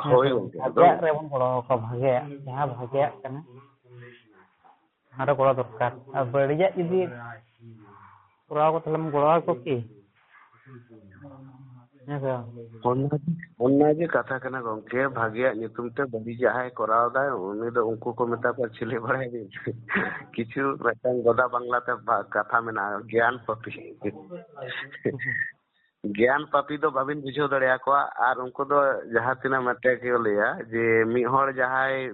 ᱦᱮᱸ ᱦᱳᱭ ᱥᱮ ᱵᱟᱝ? ᱜᱚᱢᱠᱮ, ᱟᱫᱚ ᱵᱷᱟᱜᱮᱭᱟᱜ ᱨᱮᱵᱚᱱ ᱜᱚᱲᱚ ᱟᱠᱚᱣᱟ, ᱵᱷᱟᱜᱮᱭᱟᱜ, ᱡᱟᱦᱟᱸ ᱵᱷᱟᱜᱮᱭᱟᱜ ᱠᱟᱱᱟ᱾ ᱚᱱᱟ ᱨᱮ ᱜᱚᱲᱚ ᱫᱚᱨᱠᱟᱨ᱾ ᱟᱨ ᱵᱟᱹᱲᱤᱡᱟᱜ ᱡᱩᱫᱤ ᱠᱚᱨᱟᱣ ᱠᱚ, ᱛᱟᱦᱞᱮᱢ ᱜᱚᱲᱚ ᱟᱠᱚ ᱠᱤ? ᱦᱮᱸ ᱥᱮ ᱵᱟᱝ? ᱚᱱᱟ ᱚᱱᱟ ᱜᱮ ᱠᱟᱛᱷᱟ ᱠᱟᱱᱟ ᱜᱚᱝᱠᱮ, ᱵᱷᱟᱜᱮᱭᱟᱜ ᱧᱩᱛᱩᱢ ᱛᱮ ᱵᱟᱹᱲᱤᱡᱟᱜ ᱡᱟᱦᱟᱸᱭ ᱠᱚᱨᱟᱣ ᱫᱟᱭ, ᱩᱱᱤ ᱫᱚ ᱩᱱᱠᱩ ᱠᱚ ᱢᱮᱛᱟ ᱠᱚᱣᱟ ᱪᱤᱞᱤ ᱵᱟᱲᱟᱭ ᱵᱤᱱ? ᱠᱤᱪᱷᱩ ᱢᱤᱫᱴᱟᱝ ᱜᱚᱫᱟ ᱵᱟᱝᱞᱟ ᱛᱮ ᱵᱷᱟ- ᱠᱟᱛᱷᱟ ᱢᱮᱱᱟᱜᱼᱟ, ᱜᱮᱭᱟᱱ ᱯᱟᱯᱤ᱾ ᱜᱮᱭᱟᱱ ᱯᱟᱯᱤ ᱫᱚ ᱵᱟᱵᱤᱱ ᱵᱩᱡᱷᱟᱹᱣ ᱫᱟᱲᱮᱭᱟᱠᱚᱣᱟ᱾ ᱟᱨ ᱩᱱᱠᱩ ᱫᱚ ᱡᱟᱦᱟᱸ ᱛᱤᱱᱟᱹᱜ ᱢᱤᱫᱴᱮᱡ ᱠᱚ ᱞᱟᱹᱭᱟ ᱡᱮ ᱢᱤᱫ ᱦᱚᱲ ᱡᱟᱦᱟᱸᱭ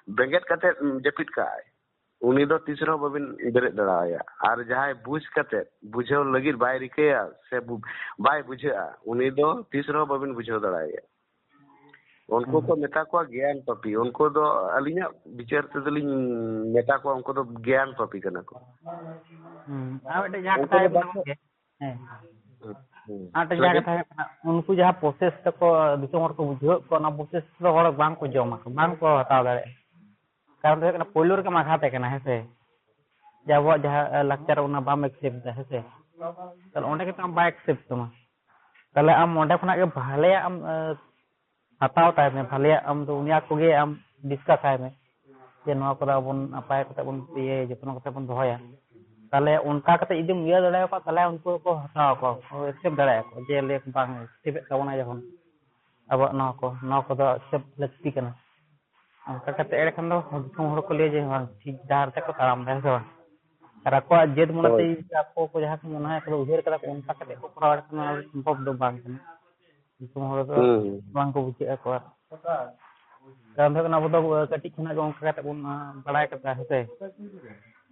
ᱵᱮᱸᱜᱮᱫ ᱠᱟᱛᱮ ᱡᱟᱹᱯᱤᱫ ᱠᱟᱜᱼᱟᱭ, ᱩᱱᱤ ᱫᱚ ᱛᱤᱥ ᱨᱮᱦᱚᱸ ᱵᱟᱵᱤᱱ ᱵᱮᱨᱮᱫ ᱫᱟᱲᱮᱣᱟᱭᱟ᱾ ᱟᱨ ᱡᱟᱦᱟᱸᱭ ᱵᱩᱡᱽ ᱠᱟᱛᱮ ᱵᱩᱡᱷᱟᱹᱣ ᱞᱟᱹᱜᱤᱫ ᱵᱟᱭ ᱨᱤᱠᱟᱹᱭᱟ ᱥᱮ ᱵᱩ- ᱵᱟᱭ ᱵᱩᱡᱷᱟᱹᱜᱼᱟ, ᱩᱱᱤ ᱫᱚ ᱛᱤᱥ ᱨᱮᱦᱚᱸ ᱵᱟᱵᱤᱱ ᱵᱩᱡᱷᱟᱹᱣ ᱫᱟᱲᱮᱣᱟᱭᱟ᱾ ᱩᱱᱠᱩ ᱠᱚ ᱢᱮᱛᱟ ᱠᱚᱣᱟ ᱜᱮᱭᱟᱱ ᱯᱟᱯᱤ᱾ ᱩᱱᱠᱩ ᱫᱚ ᱟᱹᱞᱤᱧᱟᱜ ᱵᱤᱪᱟᱹᱨ ᱛᱮᱫᱚᱞᱤᱧ ᱢᱮᱛᱟ ᱠᱚᱣᱟ, ᱩᱱᱠᱩ ᱫᱚ ᱜᱮᱭᱟᱱ ᱯᱟᱯᱤ ᱠᱟᱱᱟ ᱠᱚ᱾ ᱦᱩᱸ᱾ ᱟᱨ ᱢᱤᱫᱴᱮᱡ ᱡᱟᱦᱟᱸ ᱩᱱᱠᱩ ᱠᱟᱛᱷᱟ ᱫᱚ ᱦᱩᱭᱩᱜ ᱠᱟᱱᱟ ᱵᱟᱠᱚ ᱜᱚᱝᱠᱮ, ᱦᱮᱸ, ᱦᱩᱸ᱾ ᱟᱨ ᱢᱤᱫᱴᱮᱡ ᱡᱟᱦᱟᱸ ᱞᱟᱹᱭᱵᱤᱱ᱾ ᱠᱟᱛᱷᱟ ᱦᱩᱭᱩᱜ ᱠᱟᱱᱟ, ᱩᱱᱠᱩ ᱡᱟᱦᱟᱸ ᱯᱨᱚᱥᱮᱥ ᱛᱮᱠᱚ ᱫᱤᱥᱚᱢ ᱦᱚᱲ ᱠᱚ ᱵᱩᱡᱷᱟᱹᱣᱮᱫ ᱠᱚᱣᱟ, ᱚᱱᱟ ᱯᱨᱚᱥᱮᱥ ᱫᱚ ᱦᱚᱲ ᱵᱟᱝ ᱠᱚ ᱡᱚᱢᱟ, ᱵᱟᱝ ᱠᱚ ᱦᱟᱛᱟᱣ ᱫᱟᱲᱮᱭᱟᱜᱼᱟ᱾ ᱠᱟᱨᱚᱱ ᱫᱚ ᱦᱩᱭᱩᱜ ᱠᱟᱱᱟ, ᱯᱳᱭᱞᱳ ᱨᱮᱜᱮᱢ ᱟᱜᱷᱟᱛᱮ ᱠᱟᱱᱟ, ᱦᱮᱸ ᱥᱮ? ᱡᱮ ᱟᱵᱚᱣᱟᱜ ᱡᱟᱦᱟᱸ, ᱮ, ᱞᱟᱠᱪᱟᱨ, ᱚᱱᱟ ᱵᱟᱢ ᱮᱠᱥᱮᱯᱴ ᱫᱟ, ᱦᱮᱸ ᱥᱮ? ᱛᱟᱦᱞᱮ ᱚᱸᱰᱮ ᱜᱮᱛᱚ ᱟᱢ ᱵᱟᱭ ᱮᱠᱥᱮᱯᱴ ᱛᱟᱢᱟ᱾ ᱛᱟᱦᱞᱮ ᱟᱢ ᱚᱸᱰᱮ ᱠᱷᱚᱱᱟᱜ ᱜᱮ ᱵᱷᱟᱞᱮᱭᱟᱜ ᱟᱢ, ᱮ, ᱦᱟᱛᱟᱣ ᱛᱟᱭ ᱢᱮ, ᱵᱷᱟᱞᱮᱭᱟᱜ ᱟᱢ ᱫᱚ ᱩᱱᱤᱭᱟᱜ ᱠᱚᱜᱮ ᱟᱢ ᱰᱤᱥᱠᱟᱥ ᱟᱭ ᱢᱮ, ᱡᱮ ᱱᱚᱣᱟ ᱠᱚᱫᱚ ᱟᱵᱚ ᱱᱟᱯᱟᱭ ᱠᱟᱛᱮ ᱵᱚᱱ ᱤᱭᱟᱹᱭᱟ, ᱡᱚᱛᱱᱚ ᱠᱟᱛᱮ ᱵᱚᱱ ᱫᱚᱦᱚᱭᱟ᱾ ᱛᱟᱦᱞᱮ ᱚᱱᱠᱟ ᱠᱟᱛᱮ ᱡᱩᱫᱤᱢ ᱤᱭᱟᱹ ᱫᱟᱲᱮᱭᱟᱠᱚᱣᱟ, ᱛᱟᱦᱞᱮ ᱩᱱᱠᱩ ᱠᱚ ᱦᱟᱛᱟᱣ ᱟᱠᱚ, ᱮᱠᱥᱮᱯᱴ ᱫᱟᱲᱮᱭᱟᱜᱼᱟ ᱠᱚ, ᱡᱮ ᱞᱟᱹᱭ ᱵᱟᱝ ᱮᱠᱥᱮᱯᱴ ᱮᱫ ᱛᱟᱵᱚᱱᱟ ᱡᱚᱠᱷᱚᱱ ᱟᱵᱚᱣᱟᱜ ᱱᱚᱣᱟ ᱠᱚ, ᱱᱚᱣᱟ ᱠᱚᱫᱚ ᱮᱠᱥᱮᱯᱴ ᱞᱟᱹᱠᱛᱤ ᱠᱟᱱᱟ᱾ ᱚᱱᱠᱟ ᱠᱟᱛᱮ ᱮᱲᱮ ᱠᱷᱟᱱ ᱫᱚ ᱫᱤᱥᱚᱢ ᱦᱚᱲ ᱠᱚ ᱞᱟᱹᱭᱟ ᱡᱮ ᱵᱟᱝ, ᱴᱷᱤᱠ ᱰᱟᱦᱟᱨ ᱛᱮᱠᱚ ᱛᱟᱲᱟᱢ ᱮᱫᱟ, ᱦᱮᱸ ᱥᱮ ᱵᱟᱝ? ᱟᱨ ᱟᱠᱚᱣᱟᱜ ᱡᱟᱹᱛ ᱢᱚᱱᱮᱛᱮ ᱦᱳᱭ᱾ ᱡᱩᱫᱤ ᱟᱠᱚ ᱠᱚ ᱡᱟᱦᱟᱸ ᱠᱚ ᱢᱚᱱᱮ ᱦᱚᱭ ᱠᱚ ᱩᱭᱦᱟᱹᱨ ᱠᱟᱫᱟ ᱠᱚ, ᱚᱱᱠᱟ ᱠᱟᱛᱮ ᱠᱚ ᱠᱚᱨᱟᱣ ᱮᱲᱮ ᱠᱷᱟᱱ ᱚᱱᱟ ᱫᱚ ᱥᱚᱢᱵᱷᱚᱵ ᱫᱚ ᱵᱟᱝ ᱠᱟᱱᱟ᱾ ᱫᱤᱥᱚᱢ ᱦᱚᱲ ᱫᱚ ᱦᱩᱸ᱾ ᱵᱟᱝ ᱠᱚ ᱵᱩᱡᱷᱟᱹᱜ ᱟᱠᱚ᱾ ᱟᱨ ᱠᱟᱨᱚᱱ ᱫᱚ ᱦᱩᱭᱩᱜ ᱠᱟᱱᱟ, ᱟᱵᱚ ᱫᱚ ᱠᱟᱹᱴᱤᱡ ᱠᱷᱚᱱᱟᱜ ᱜᱮ ᱚᱱᱠᱟ ᱠᱟᱛᱮ ᱵᱚᱱ, ᱟ, ᱵᱟᱲᱟᱭ ᱠᱟᱫᱟ, ᱦᱮᱸ ᱥᱮ?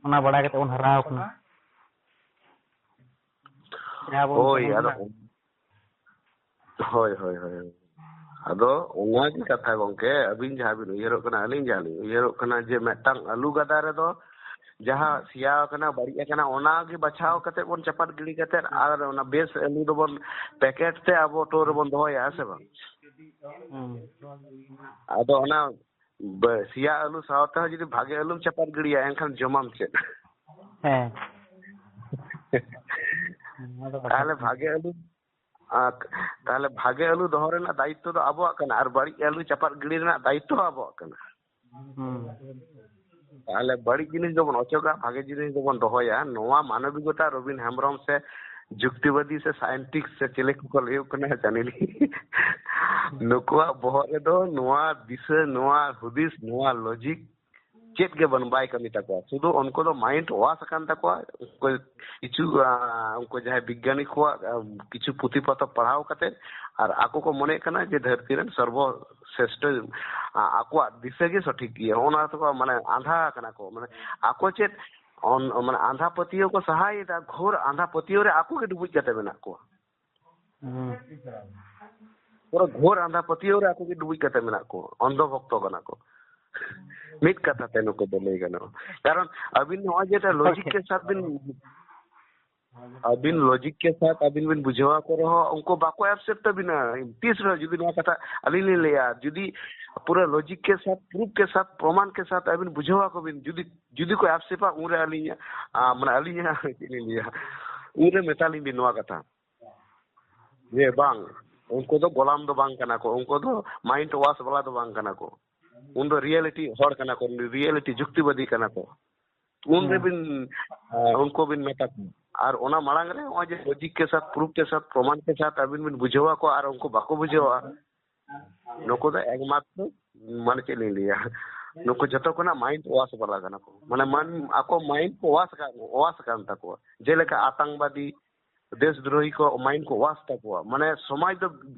ᱚᱱᱟ ᱵᱟᱲᱟᱭ ᱠᱟᱛᱮ ᱵᱚᱱ ᱦᱟᱨᱟ ᱟᱠᱟᱱᱟ᱾ ᱡᱟᱦᱟᱸ ᱵᱚᱱ ᱦᱳᱭ, ᱠᱟᱹᱢᱤ ᱟᱫᱚ ᱠᱟᱱᱟ᱾ ᱦᱳᱭ, ᱦᱳᱭ, ᱦᱳᱭ᱾ ᱟᱫᱚ ᱚᱱᱟᱜᱮ ᱠᱟᱛᱷᱟ ᱜᱚᱝᱠᱮ, ᱟᱹᱵᱤᱱ ᱡᱟᱦᱟᱸ ᱵᱤᱱ ᱩᱭᱦᱟᱹᱨᱚᱜ ᱠᱟᱱᱟ, ᱟᱹᱞᱤᱧ ᱡᱟᱦᱟᱸ ᱞᱤᱧ ᱩᱭᱦᱟᱹᱨᱚᱜ ᱠᱟᱱᱟ ᱡᱮ ᱢᱤᱫᱴᱟᱝ ᱟᱹᱞᱩ ᱜᱟᱫᱟ ᱨᱮᱫᱚ ᱡᱟᱦᱟᱸ ᱥᱮᱭᱟ ᱟᱠᱟᱱᱟ, ᱵᱟᱹᱲᱤᱡ ᱟᱠᱟᱱᱟ, ᱚᱱᱟᱜᱮ ᱵᱟᱪᱷᱟᱣ ᱠᱟᱛᱮ ᱵᱚᱱ ᱪᱟᱯᱟᱫ ᱜᱤᱰᱤ ᱠᱟᱛᱮ ᱟᱨ ᱚᱱᱟ ᱵᱮᱥ ᱟᱹᱞᱩ ᱫᱚᱵᱚᱱ ᱯᱮᱠᱮᱴ ᱛᱮ ᱟᱵᱚ ᱴᱳᱨ ᱨᱮᱵᱚᱱ ᱫᱚᱦᱚᱭᱟ, ᱦᱮᱸ ᱥᱮ ᱵᱟᱝ? ᱦᱩᱸ᱾ ᱟᱫᱚ ᱚᱱᱟ ᱵ- ᱥᱮᱭᱟ ᱟᱹᱞᱩ ᱥᱟᱶᱛᱮ ᱦᱚᱸ ᱡᱩᱫᱤ ᱵᱷᱟᱜᱮ ᱟᱹᱞᱩᱢ ᱪᱟᱯᱟᱫ ᱜᱤᱰᱤᱭᱟ, ᱮᱱᱠᱷᱟᱱ ᱡᱚᱢᱟᱢ ᱪᱮᱫ? ᱦᱮᱸ᱾ ᱚᱱᱟ ᱫᱚ ᱠᱟᱛᱷᱟ ᱛᱟᱦᱚᱞᱮ ᱠᱟᱱᱟ᱾ ᱵᱷᱟᱜᱮ ᱟᱹᱞᱩ, ᱟᱨ ᱛᱟᱦᱚᱞᱮ ᱵᱷᱟᱜᱮ ᱟᱹᱞᱩ ᱫᱚᱦᱚ ᱨᱮᱱᱟᱜ ᱫᱟᱭᱤᱛᱛᱚ ᱫᱚ ᱟᱵᱚᱣᱟᱜ ᱠᱟᱱᱟ, ᱟᱨ ᱵᱟᱹᱲᱤᱡ ᱟᱹᱞᱩ ᱪᱟᱯᱟᱫ ᱜᱤᱰᱤ ᱨᱮᱱᱟᱜ ᱫᱟᱭᱤᱛᱛᱚ ᱦᱚᱸ ᱟᱵᱚᱣᱟᱜ ᱠᱟᱱᱟ᱾ ᱦᱩᱸ᱾ ᱛᱟᱦᱞᱮ ᱵᱟᱹᱲᱤᱡ ᱡᱤᱱᱤᱥ ᱫᱚᱵᱚᱱ ᱚᱪᱚᱜᱟ, ᱵᱷᱟᱜᱮ ᱡᱤᱱᱤᱥ ᱫᱚᱵᱚᱱ ᱫᱚᱦᱚᱭᱟ᱾ ᱱᱚᱣᱟ ᱢᱟᱱᱚᱵᱤᱠᱚᱛᱟ ᱨᱚᱵᱤᱱ ᱦᱮᱢᱵᱨᱚᱢ ᱥᱮ ᱡᱩᱠᱛᱤᱵᱟᱫᱤ ᱥᱮ ᱥᱟᱭᱮᱱᱴᱤᱥᱴ ᱥᱮ ᱪᱤᱞᱤ ᱠᱚᱠᱚ ᱞᱟᱹᱭᱚᱜ ᱠᱟᱱᱟ ᱡᱟᱹᱱᱤ ᱞᱤᱧ᱾ ᱱᱩᱠᱩᱣᱟᱜ ᱵᱚᱦᱚᱜ ᱨᱮᱫᱚ ᱱᱚᱣᱟ ᱫᱤᱥᱟᱹ, ᱱᱚᱣᱟ ᱦᱩᱫᱤᱥ, ᱱᱚᱣᱟ ᱞᱚᱡᱤᱠ ᱪᱮᱫ ᱜᱮ ᱵᱟᱝ, ᱵᱟᱭ ᱠᱟᱹᱢᱤ ᱛᱟᱠᱚᱣᱟ᱾ ᱥᱩᱫᱷᱩ ᱩᱱᱠᱩ ᱫᱚ ᱢᱟᱭᱤᱱᱰ ᱣᱟᱥ ᱟᱠᱟᱱ ᱛᱟᱠᱚᱣᱟ᱾ ᱩᱱᱠᱩ ᱠᱤᱪᱷᱩ, ᱟᱸ, ᱩᱱᱠᱩ ᱡᱟᱦᱟᱸᱭ ᱵᱤᱜᱽᱜᱟᱱᱤ ᱠᱚᱣᱟᱜ, ᱟᱸ, ᱠᱤᱪᱷᱩ ᱯᱩᱛᱷᱤ ᱯᱚᱛᱚᱵ ᱯᱟᱲᱦᱟᱣ ᱠᱟᱛᱮ ᱟᱨ ᱟᱠᱚ ᱠᱚ ᱢᱚᱱᱮᱭᱮᱫ ᱠᱟᱱᱟ ᱡᱮ ᱫᱷᱟᱹᱨᱛᱤ ᱨᱮᱱ ᱥᱚᱨᱵᱚ ᱥᱨᱮᱥᱴᱷᱚ, ᱟᱸ, ᱟᱠᱚᱣᱟᱜ ᱫᱤᱥᱟᱹ ᱜᱮ ᱥᱚᱴᱷᱤᱠ ᱜᱮᱭᱟ᱾ ᱚᱱᱟ ᱛᱮᱠᱚ ᱢᱟᱱᱮ ᱟᱸᱫᱷᱟ ᱟᱠᱟᱱᱟ ᱠᱚ, ᱢᱟᱱᱮ ᱟᱠᱚ ᱪᱮᱫ ᱚᱱ-, ᱢᱟᱱᱮ ᱟᱸᱫᱷᱟ ᱯᱟᱹᱛᱭᱟᱹᱣ ᱠᱚ ᱥᱟᱦᱟᱭᱮᱫᱟ, ᱜᱷᱳᱨ ᱟᱸᱫᱷᱟ ᱯᱟᱹᱛᱭᱟᱹᱣ ᱨᱮ ᱟᱠᱚ ᱜᱮ ᱰᱩᱵᱩᱡ ᱠᱟᱛᱮ ᱢᱮᱱᱟᱜ ᱠᱚᱣᱟ᱾ ᱦᱩᱸ᱾ ᱯᱩᱨᱟᱹ ᱜᱷᱳᱨ ᱟᱸᱫᱷᱟ ᱯᱟᱹᱛᱭᱟᱹᱣ ᱨᱮ ᱟᱠᱚ ᱜᱮ ᱰᱩᱵᱩᱡ ᱠᱟᱛᱮ ᱢᱮᱱᱟᱜ ᱠᱚᱣᱟ, ᱚᱱᱫᱷᱚ ᱵᱷᱚᱠᱛᱚ ᱠᱟᱱᱟ ᱠᱚ᱾ ᱢᱤᱫ ᱠᱟᱛᱷᱟ ᱛᱮ ᱱᱩᱠᱩ ᱫᱚ ᱞᱟᱹᱭ ᱜᱟᱱᱚᱜᱼᱟ᱾ ᱠᱟᱨᱚᱱ ᱟᱹᱵᱤᱱ ᱱᱚᱜᱼᱚᱭ ᱡᱮᱴᱟ ᱞᱚᱡᱤᱠ ᱠᱮ ᱥᱟᱛ ᱵᱤᱱ, ᱟᱹᱵᱤᱱ ᱞᱚᱡᱤᱠ ᱠᱮ ᱥᱟᱛ ᱟᱹᱵᱤᱱ ᱵᱤᱱ ᱵᱩᱡᱷᱟᱹᱣ ᱟᱠᱚ ᱨᱮᱦᱚᱸ ᱩᱱᱠᱩ ᱵᱟᱠᱚ ᱮᱠᱥᱮᱯᱴ ᱛᱟᱹᱵᱤᱱᱟ᱾ ᱛᱤᱥ ᱨᱮᱦᱚᱸ ᱡᱩᱫᱤ ᱱᱚᱣᱟ ᱠᱟᱛᱷᱟ ᱟᱹᱞᱤᱧ ᱞᱤᱧ ᱞᱟᱹᱭᱟ, ᱡᱩᱫᱤ ᱯᱩᱨᱟᱹ ᱞᱚᱡᱤᱠ ᱠᱮ ᱥᱟᱛ, ᱯᱨᱩᱯ ᱠᱮ ᱥᱟᱛ, ᱯᱨᱚᱢᱟᱱ ᱠᱮ ᱥᱟᱛ ᱟᱹᱵᱤᱱ ᱵᱩᱡᱷᱟᱹᱣ ᱟᱠᱚ ᱵᱤᱱ, ᱡᱩᱫᱤ, ᱡᱩᱫᱤ ᱠᱚ ᱮᱠᱥᱮᱯᱴᱟ, ᱩᱱᱨᱮ ᱟᱹᱞᱤᱧ, ᱟ, ᱢᱟᱱᱮ ᱟᱹᱞᱤᱧᱟᱜ ᱪᱮᱫ ᱞᱤᱧ ᱞᱟᱹᱭᱟ, ᱩᱱᱨᱮ ᱢᱮᱛᱟ ᱞᱤᱧ ᱵᱤᱱ ᱱᱚᱣᱟ ᱠᱟᱛᱷᱟ᱾ ᱡᱮ ᱵᱟᱝ, ᱩᱱᱠᱩ ᱫᱚ ᱜᱳᱞᱟᱢ ᱫᱚ ᱵᱟᱝ ᱠᱟᱱᱟ ᱠᱚ, ᱩᱱᱠᱩ ᱫᱚ ᱢᱟᱭᱤᱱᱰ ᱣᱟᱥ ᱵᱟᱞᱟ ᱫᱚ ᱵᱟᱝ ᱠᱟᱱᱟ ᱠᱚ᱾ ᱩᱱ ᱫᱚ ᱨᱤᱭᱮᱞᱤᱴᱤ ᱦᱚᱲ ᱠᱟᱱᱟ ᱠᱚ, ᱨᱤᱭᱮᱞᱤᱴᱤ ᱡᱩᱠᱛᱤᱵᱟᱫᱤ ᱠᱟᱱᱟ ᱠᱚ᱾ ᱩᱱ ᱦᱮᱸ᱾ ᱨᱮᱵᱤᱱ, ᱟ, ᱩᱱᱠᱩ ᱵᱤᱱ ᱢᱮᱛᱟ ᱠᱚᱣᱟ᱾ ᱟᱨ ᱚᱱᱟ ᱢᱟᱲᱟᱝ ᱨᱮ ᱱᱚᱜᱼᱚᱭ ᱡᱮ ᱞᱚᱡᱤᱠ ᱠᱮ ᱥᱟᱛ, ᱯᱨᱩᱯ ᱠᱮ ᱥᱟᱛ, ᱯᱨᱚᱢᱟᱱ ᱠᱮ ᱥᱟᱛ ᱟᱹᱵᱤᱱ ᱵᱤᱱ ᱵᱩᱡᱷᱟᱹᱣ ᱟᱠᱚᱣᱟ ᱟᱨ ᱩᱱᱠᱩ ᱵᱟᱠᱚ ᱵᱩᱡᱷᱟᱹᱣᱟ, ᱱᱩᱠᱩ ᱫᱚ ᱮᱠᱢᱟᱛᱨᱚ, ᱢᱟᱱᱮ ᱪᱮᱫ ᱞᱤᱧ ᱞᱟᱹᱭᱟ, ᱱᱩᱠᱩ ᱡᱷᱚᱛᱚ ᱠᱷᱚᱱᱟᱜ ᱢᱟᱭᱤᱱᱰ ᱣᱟᱥ ᱵᱟᱞᱟ ᱠᱟᱱᱟ ᱠᱚ᱾ ᱢᱟᱱᱮ ᱢᱟᱱ-, ᱟᱠᱚ ᱢᱟᱭᱤᱱᱰ ᱠᱚ ᱣᱟᱥ ᱟᱠᱟᱱ, ᱣᱟᱥ ᱟᱠᱟᱱ ᱛᱟᱠᱚᱣᱟ᱾ ᱡᱮᱞᱮᱠᱟ ᱟᱛᱟᱝᱵᱟᱫᱤ, ᱫᱮᱥ ᱫᱨᱳᱦᱤ ᱠᱚ ᱢᱟᱭᱤᱱᱰ ᱠᱚ ᱣᱟᱥ ᱛᱟᱠᱚᱣᱟ᱾ ᱢᱟᱱᱮ ᱥᱚᱢᱟᱡᱽ ᱫᱚ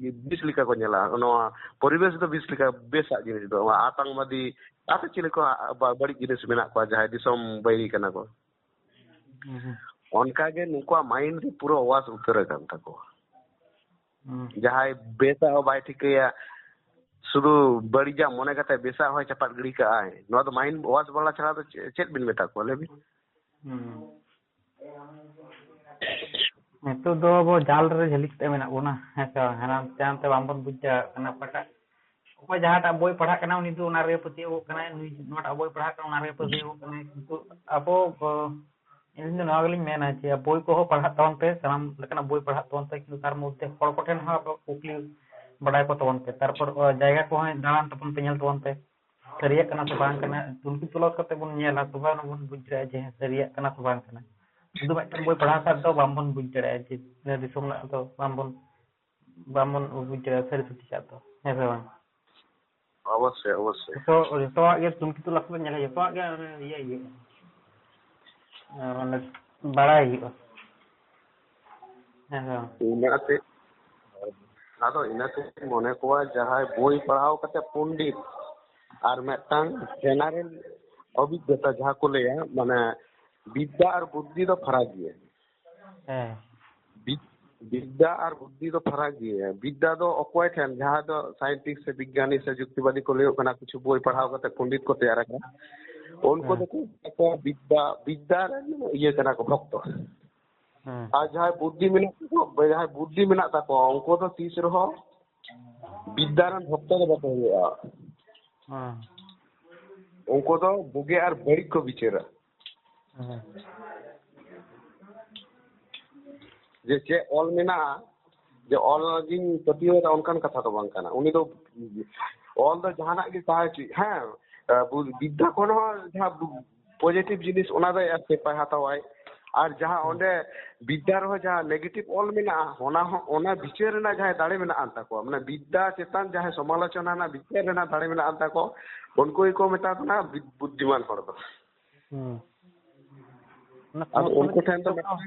ᱵᱤᱥ ᱞᱮᱠᱟ ᱠᱚ ᱧᱮᱞᱟ, ᱱᱚᱣᱟ ᱯᱚᱨᱤᱵᱮᱥ ᱫᱚ ᱵᱤᱥ ᱞᱮᱠᱟ ᱵᱮᱥᱟᱜ ᱡᱤᱱᱤᱥ ᱫᱚ᱾ ᱟᱛᱟᱝᱵᱟᱫᱤ, ᱟᱨ ᱪᱤᱞᱤ ᱠᱚ ᱵᱟ-, ᱵᱟᱹᱲᱤᱡ ᱡᱤᱱᱤᱥ ᱢᱮᱱᱟᱜ ᱠᱚᱣᱟ ᱡᱟᱦᱟᱸᱭ ᱫᱤᱥᱚᱢ ᱵᱟᱹᱭᱨᱤ ᱠᱟᱱᱟ ᱠᱚ᱾ ᱦᱩᱸ ᱦᱩᱸ᱾ ᱚᱱᱠᱟᱜᱮ ᱱᱩᱠᱩᱣᱟᱜ ᱢᱟᱭᱤᱱᱰ ᱫᱚ ᱯᱩᱨᱟᱹ ᱣᱟᱥ ᱩᱛᱟᱹᱨ ᱟᱠᱟᱱ ᱛᱟᱠᱚᱣᱟ᱾ ᱦᱩᱸ᱾ ᱡᱟᱦᱟᱸᱭ ᱵᱮᱥᱟᱜ ᱦᱚᱸ ᱵᱟᱭ ᱴᱷᱤᱠᱟᱹᱭᱟ, ᱥᱩᱫᱷᱩ ᱵᱟᱹᱲᱤᱡᱟᱜ ᱢᱚᱱᱮ ᱠᱟᱛᱮ ᱵᱮᱥᱟᱜ ᱦᱚᱸᱭ ᱪᱟᱯᱟᱫ ᱜᱤᱰᱤ ᱠᱟᱜᱼᱟᱭ᱾ ᱱᱚᱣᱟ ᱫᱚ ᱢᱟᱭᱤᱱᱰ ᱣᱟᱥ ᱵᱟᱞᱟ ᱪᱷᱟᱲᱟ ᱫᱚ ᱪᱮ-, ᱪᱮᱫ ᱵᱤᱱ ᱢᱮᱛᱟ ᱠᱚᱣᱟ, ᱞᱟᱹᱭ ᱵᱤᱱ? ᱦᱩᱸ᱾ ᱱᱤᱛᱚᱜ ᱫᱚ ᱟᱵᱚ ᱡᱟᱞ ᱨᱮ ᱡᱷᱟᱹᱞᱤ ᱠᱟᱛᱮ ᱢᱮᱱᱟᱜ ᱵᱚᱱᱟ, ᱦᱮᱸ ᱥᱮ ᱵᱟᱝ? ᱦᱟᱱᱟ ᱱᱟᱛᱮ ᱵᱟᱝᱵᱚᱱ ᱵᱩᱡᱽ ᱫᱟᱲᱮᱭᱟᱜ ᱠᱟᱱᱟ ᱚᱠᱟᱴᱟᱜ, ᱚᱠᱚᱭ ᱡᱟᱦᱟᱸᱴᱟᱜ ᱵᱳᱭ ᱯᱟᱲᱦᱟᱜ ᱠᱟᱱᱟ, ᱩᱱᱤ ᱫᱚ ᱚᱱᱟ ᱨᱮᱜᱮ ᱯᱟᱹᱛᱭᱟᱹᱣᱚᱜ ᱠᱟᱱᱟᱭ, ᱱᱩᱭ ᱱᱚᱣᱟᱴᱟᱜ ᱵᱳᱭ ᱯᱟᱲᱦᱟᱜ ᱠᱟᱱᱟ, ᱚᱱᱟ ᱨᱮᱜᱮ ᱯᱟᱹᱛᱭᱟᱹᱣᱚᱜ ᱠᱟᱱᱟᱭ᱾ ᱠᱤᱱᱛᱩ ᱟᱵᱚ, ᱚ, ᱤᱧ ᱫᱚ ᱱᱚᱣᱟ ᱜᱮᱞᱤᱧ ᱢᱮᱱᱟ ᱡᱮ ᱵᱳᱭ ᱠᱚᱦᱚᱸ ᱯᱟᱲᱦᱟᱜ ᱛᱟᱵᱚᱱ ᱯᱮ, ᱥᱟᱱᱟᱢ ᱞᱮᱠᱟᱱᱟᱜ ᱵᱳᱭ ᱯᱟᱲᱦᱟᱜ ᱛᱟᱵᱚᱱ ᱯᱮ, ᱠᱤᱱᱛᱩ ᱛᱟᱨ ᱢᱚᱫᱽᱫᱷᱮ ᱦᱚᱲ ᱠᱚᱴᱷᱮᱱ ᱦᱚᱸ ᱟᱵᱚ ᱠᱩᱠᱞᱤ ᱵᱟᱲᱟᱭ ᱠᱚ ᱛᱟᱵᱚᱱ ᱯᱮ᱾ ᱛᱟᱨᱯᱚᱨ, ᱚ, ᱡᱟᱭᱜᱟ ᱠᱚᱦᱚᱸ ᱫᱟᱬᱟᱱ ᱛᱟᱵᱚᱱ ᱯᱮ, ᱧᱮᱞ ᱛᱟᱵᱚᱱ ᱯᱮ᱾ ᱥᱟᱹᱨᱤᱭᱟᱜ ᱠᱟᱱᱟ ᱥᱮ ᱵᱟᱝ ᱠᱟᱱᱟ, ᱛᱩᱱᱠᱷᱤ ᱛᱚᱞᱟᱥ ᱠᱟᱛᱮ ᱵᱚᱱ ᱧᱮᱞᱟ, ᱛᱚᱵᱮ ᱟᱱᱟ ᱵᱚᱱ ᱵᱩᱡᱽ ᱫᱟᱲᱮᱭᱟᱜᱼᱟ ᱡᱮ ᱦᱮᱸ, ᱥᱟᱹᱨᱤᱭᱟᱜ ᱠᱟᱱᱟ ᱥᱮ ᱵᱟᱝ ᱠᱟᱱᱟ᱾ ᱥᱩᱫᱷᱩ ᱢᱤᱫᱴᱟᱝ ᱵᱳᱭ ᱯᱟᱲᱦᱟᱣ ᱠᱷᱟᱱ ᱫᱚ ᱵᱟᱝᱵᱚᱱ ᱵᱩᱡᱽ ᱫᱟᱲᱮᱭᱟᱜᱼᱟ ᱡᱮ ᱱᱤᱭᱟᱹ ᱫᱤᱥᱚᱢ ᱨᱮᱱᱟᱜ ᱫᱚ ᱵᱟᱝᱵᱚᱱ, ᱵᱟᱝᱵᱚᱱ ᱵᱩᱡᱽ ᱫᱟᱲᱮᱭᱟᱜᱼᱟ ᱥᱟᱹᱨᱤ ᱥᱚᱛᱤ ᱪᱮᱫ ᱫᱚ, ᱦᱮᱸ ᱥᱮ ᱵᱟᱝ? ᱚᱵᱚᱥᱥᱳᱭ, ᱚᱵᱚᱥᱥᱳᱭ᱾ ᱡᱚᱛᱚ, ᱡᱚᱛᱚᱣᱟᱜ ᱜᱮ ᱛᱩᱱᱠᱷᱤ ᱛᱚᱞᱟᱥ ᱠᱟᱛᱮ ᱧᱮᱞ ᱦᱩᱭᱩᱜᱼᱟ, ᱡᱚᱛᱚᱣᱟᱜ ᱜᱮ ᱚᱱᱮ ᱤᱭᱟᱹ ᱤᱭᱟᱹ, ᱢᱟᱱᱮ ᱵᱟᱲᱟᱭ ᱦᱩᱭᱩᱜᱼᱟ᱾ ᱦᱮᱸ ᱥᱮ ᱵᱟᱝ? ᱤᱱᱟᱹᱛᱮ, ᱟᱫᱚ ᱤᱱᱟᱹᱛᱮ ᱢᱚᱱᱮ ᱠᱚᱣᱟ ᱡᱟᱦᱟᱸᱭ ᱵᱳᱭ ᱯᱟᱲᱦᱟᱣ ᱠᱟᱛᱮ ᱯᱚᱱᱰᱤᱛ ᱟᱨ ᱢᱤᱫᱴᱟᱝ ᱡᱮᱱᱟᱨᱮᱞ ᱚᱵᱷᱤᱜᱽᱜᱚᱛᱟ ᱡᱟᱦᱟᱸ ᱠᱚ ᱞᱟᱹᱭᱟ, ᱢᱟᱱᱮ ᱵᱤᱫᱽᱫᱟ ᱟᱨ ᱵᱩᱫᱽᱫᱷᱤ ᱫᱚ ᱯᱷᱟᱨᱟᱠ ᱜᱮᱭᱟ᱾ ᱦᱮᱸ᱾ ᱵᱤᱫᱽ-, ᱵᱤᱫᱽᱫᱟ ᱟᱨ ᱵᱩᱫᱽᱫᱷᱤ ᱫᱚ ᱯᱷᱟᱨᱟᱠ ᱜᱮᱭᱟ᱾ ᱵᱤᱫᱽᱫᱟ ᱫᱚ ᱚᱠᱚᱭ ᱴᱷᱮᱱ, ᱡᱟᱦᱟᱸ ᱫᱚ ᱥᱟᱭᱮᱱᱴᱤᱥᱴ ᱥᱮ ᱵᱤᱜᱽᱜᱟᱱᱤ ᱥᱮ ᱡᱩᱠᱛᱤᱵᱟᱫᱤ ᱠᱚ ᱞᱟᱹᱭᱚᱜ ᱠᱟᱱᱟ, ᱠᱤᱪᱷᱩ ᱵᱳᱭ ᱯᱟᱲᱦᱟᱣ ᱠᱟᱛᱮ ᱯᱚᱱᱰᱤᱛ ᱠᱚ ᱛᱮᱭᱟᱨ ᱟᱠᱟᱱᱟ, ᱩᱱᱠᱩ ᱦᱮᱸ᱾ ᱫᱚᱠᱚ ᱢᱮᱛᱟ ᱠᱚᱣᱟ ᱵᱤᱫᱽᱫᱟ, ᱵᱤᱫᱽᱫᱟ ᱨᱮᱱ ᱤᱭᱟᱹ ᱠᱟᱱᱟ ᱠᱚ, ᱵᱷᱚᱠᱛᱚ᱾ ᱦᱮᱸ᱾ ᱟᱨ ᱡᱟᱦᱟᱸᱭ ᱵᱩᱫᱽᱫᱷᱤ ᱢᱮᱱᱟᱜ ᱛᱟᱠᱚᱣᱟ, ᱡᱟᱦᱟᱸᱭ ᱵᱩᱫᱽᱫᱷᱤ ᱢᱮᱱᱟᱜ ᱛᱟᱠᱚᱣᱟ, ᱩᱱᱠᱩ ᱫᱚ ᱛᱤᱥ ᱨᱮᱦᱚᱸ ᱵᱤᱫᱽᱫᱟ ᱨᱮᱱ ᱵᱷᱚᱠᱛᱚ ᱫᱚ ᱵᱟᱠᱚ ᱦᱩᱭᱩᱜᱼᱟ᱾ ᱦᱮᱸ᱾ ᱩᱱᱠᱩ ᱫᱚ ᱵᱩᱜᱤ ᱟᱨ ᱵᱟᱹᱲᱤᱡ ᱠᱚ ᱵᱤᱪᱟᱹᱨᱟ᱾ ᱦᱮᱸ᱾ ᱡᱮ ᱪᱮᱫ ᱚᱞ ᱢᱮᱱᱟᱜᱼᱟ, ᱡᱮ ᱚᱞ ᱜᱤᱧ ᱯᱟᱹᱛᱭᱟᱹᱣ ᱮᱫᱟ, ᱚᱱᱠᱟᱱ ᱠᱟᱛᱷᱟ ᱫᱚ ᱵᱟᱝ ᱠᱟᱱᱟ᱾ ᱩᱱᱤ ᱫᱚ ᱚᱞ ᱫᱚ ᱡᱟᱦᱟᱱᱟᱜ ᱜᱮ ᱛᱟᱦᱮᱸ ᱦᱚᱪᱚᱭ, ᱦᱮᱸ, ᱵᱤᱫᱽᱫᱟ ᱠᱷᱚᱱ ᱦᱚᱸ ᱡᱟᱦᱟᱸ ᱯᱚᱡᱤᱴᱤᱵᱷ ᱡᱤᱱᱤᱥ, ᱚᱱᱟ ᱫᱚᱭ ᱟᱨ ᱪᱮᱫ ᱦᱟᱛᱟᱣᱟᱭ᱾ ᱟᱨ ᱡᱟᱦᱟᱸ ᱚᱸᱰᱮ ᱵᱤᱫᱽᱫᱟ ᱨᱮᱦᱚᱸ ᱡᱟᱦᱟᱸ ᱱᱮᱜᱮᱴᱤᱵᱷ ᱚᱞ ᱢᱮᱱᱟᱜᱼᱟ, ᱚᱱᱟ ᱦᱚᱸ, ᱚᱱᱟ ᱵᱤᱪᱟᱹᱨ ᱨᱮᱱᱟᱜ ᱡᱟᱦᱟᱸᱭ ᱫᱟᱲᱮ ᱢᱮᱱᱟᱜ ᱟᱱ ᱛᱟᱠᱚᱣᱟ, ᱢᱟᱱᱮ ᱵᱤᱫᱽᱫᱟ ᱪᱮᱛᱟᱱ ᱡᱟᱦᱟᱸᱭ ᱥᱚᱢᱟᱞᱳᱪᱚᱱᱟ ᱨᱮᱱᱟᱜ ᱵᱤᱪᱟᱹᱨ ᱨᱮᱱᱟᱜ ᱫᱟᱲᱮ ᱢᱮᱱᱟᱜ ᱟᱱ ᱛᱟᱠᱚᱣᱟ, ᱩᱱᱠᱩ ᱜᱮᱠᱚ ᱢᱮᱛᱟ ᱠᱚ ᱠᱟᱱᱟ ᱵᱤᱫ-, ᱵᱩᱫᱽᱫᱷᱤᱢᱟᱱ ᱦᱚᱲ ᱫᱚ᱾ ᱦᱩᱸ᱾ ᱚᱱᱟ ᱟᱫᱚ ᱥᱚᱢᱚᱥᱥᱟ ᱩᱱᱠᱩ ᱫᱚ ᱴᱷᱮᱱ ᱫᱚ ᱪᱮᱫ ᱠᱟᱱᱟ? ᱢᱤᱫᱴᱟᱝ,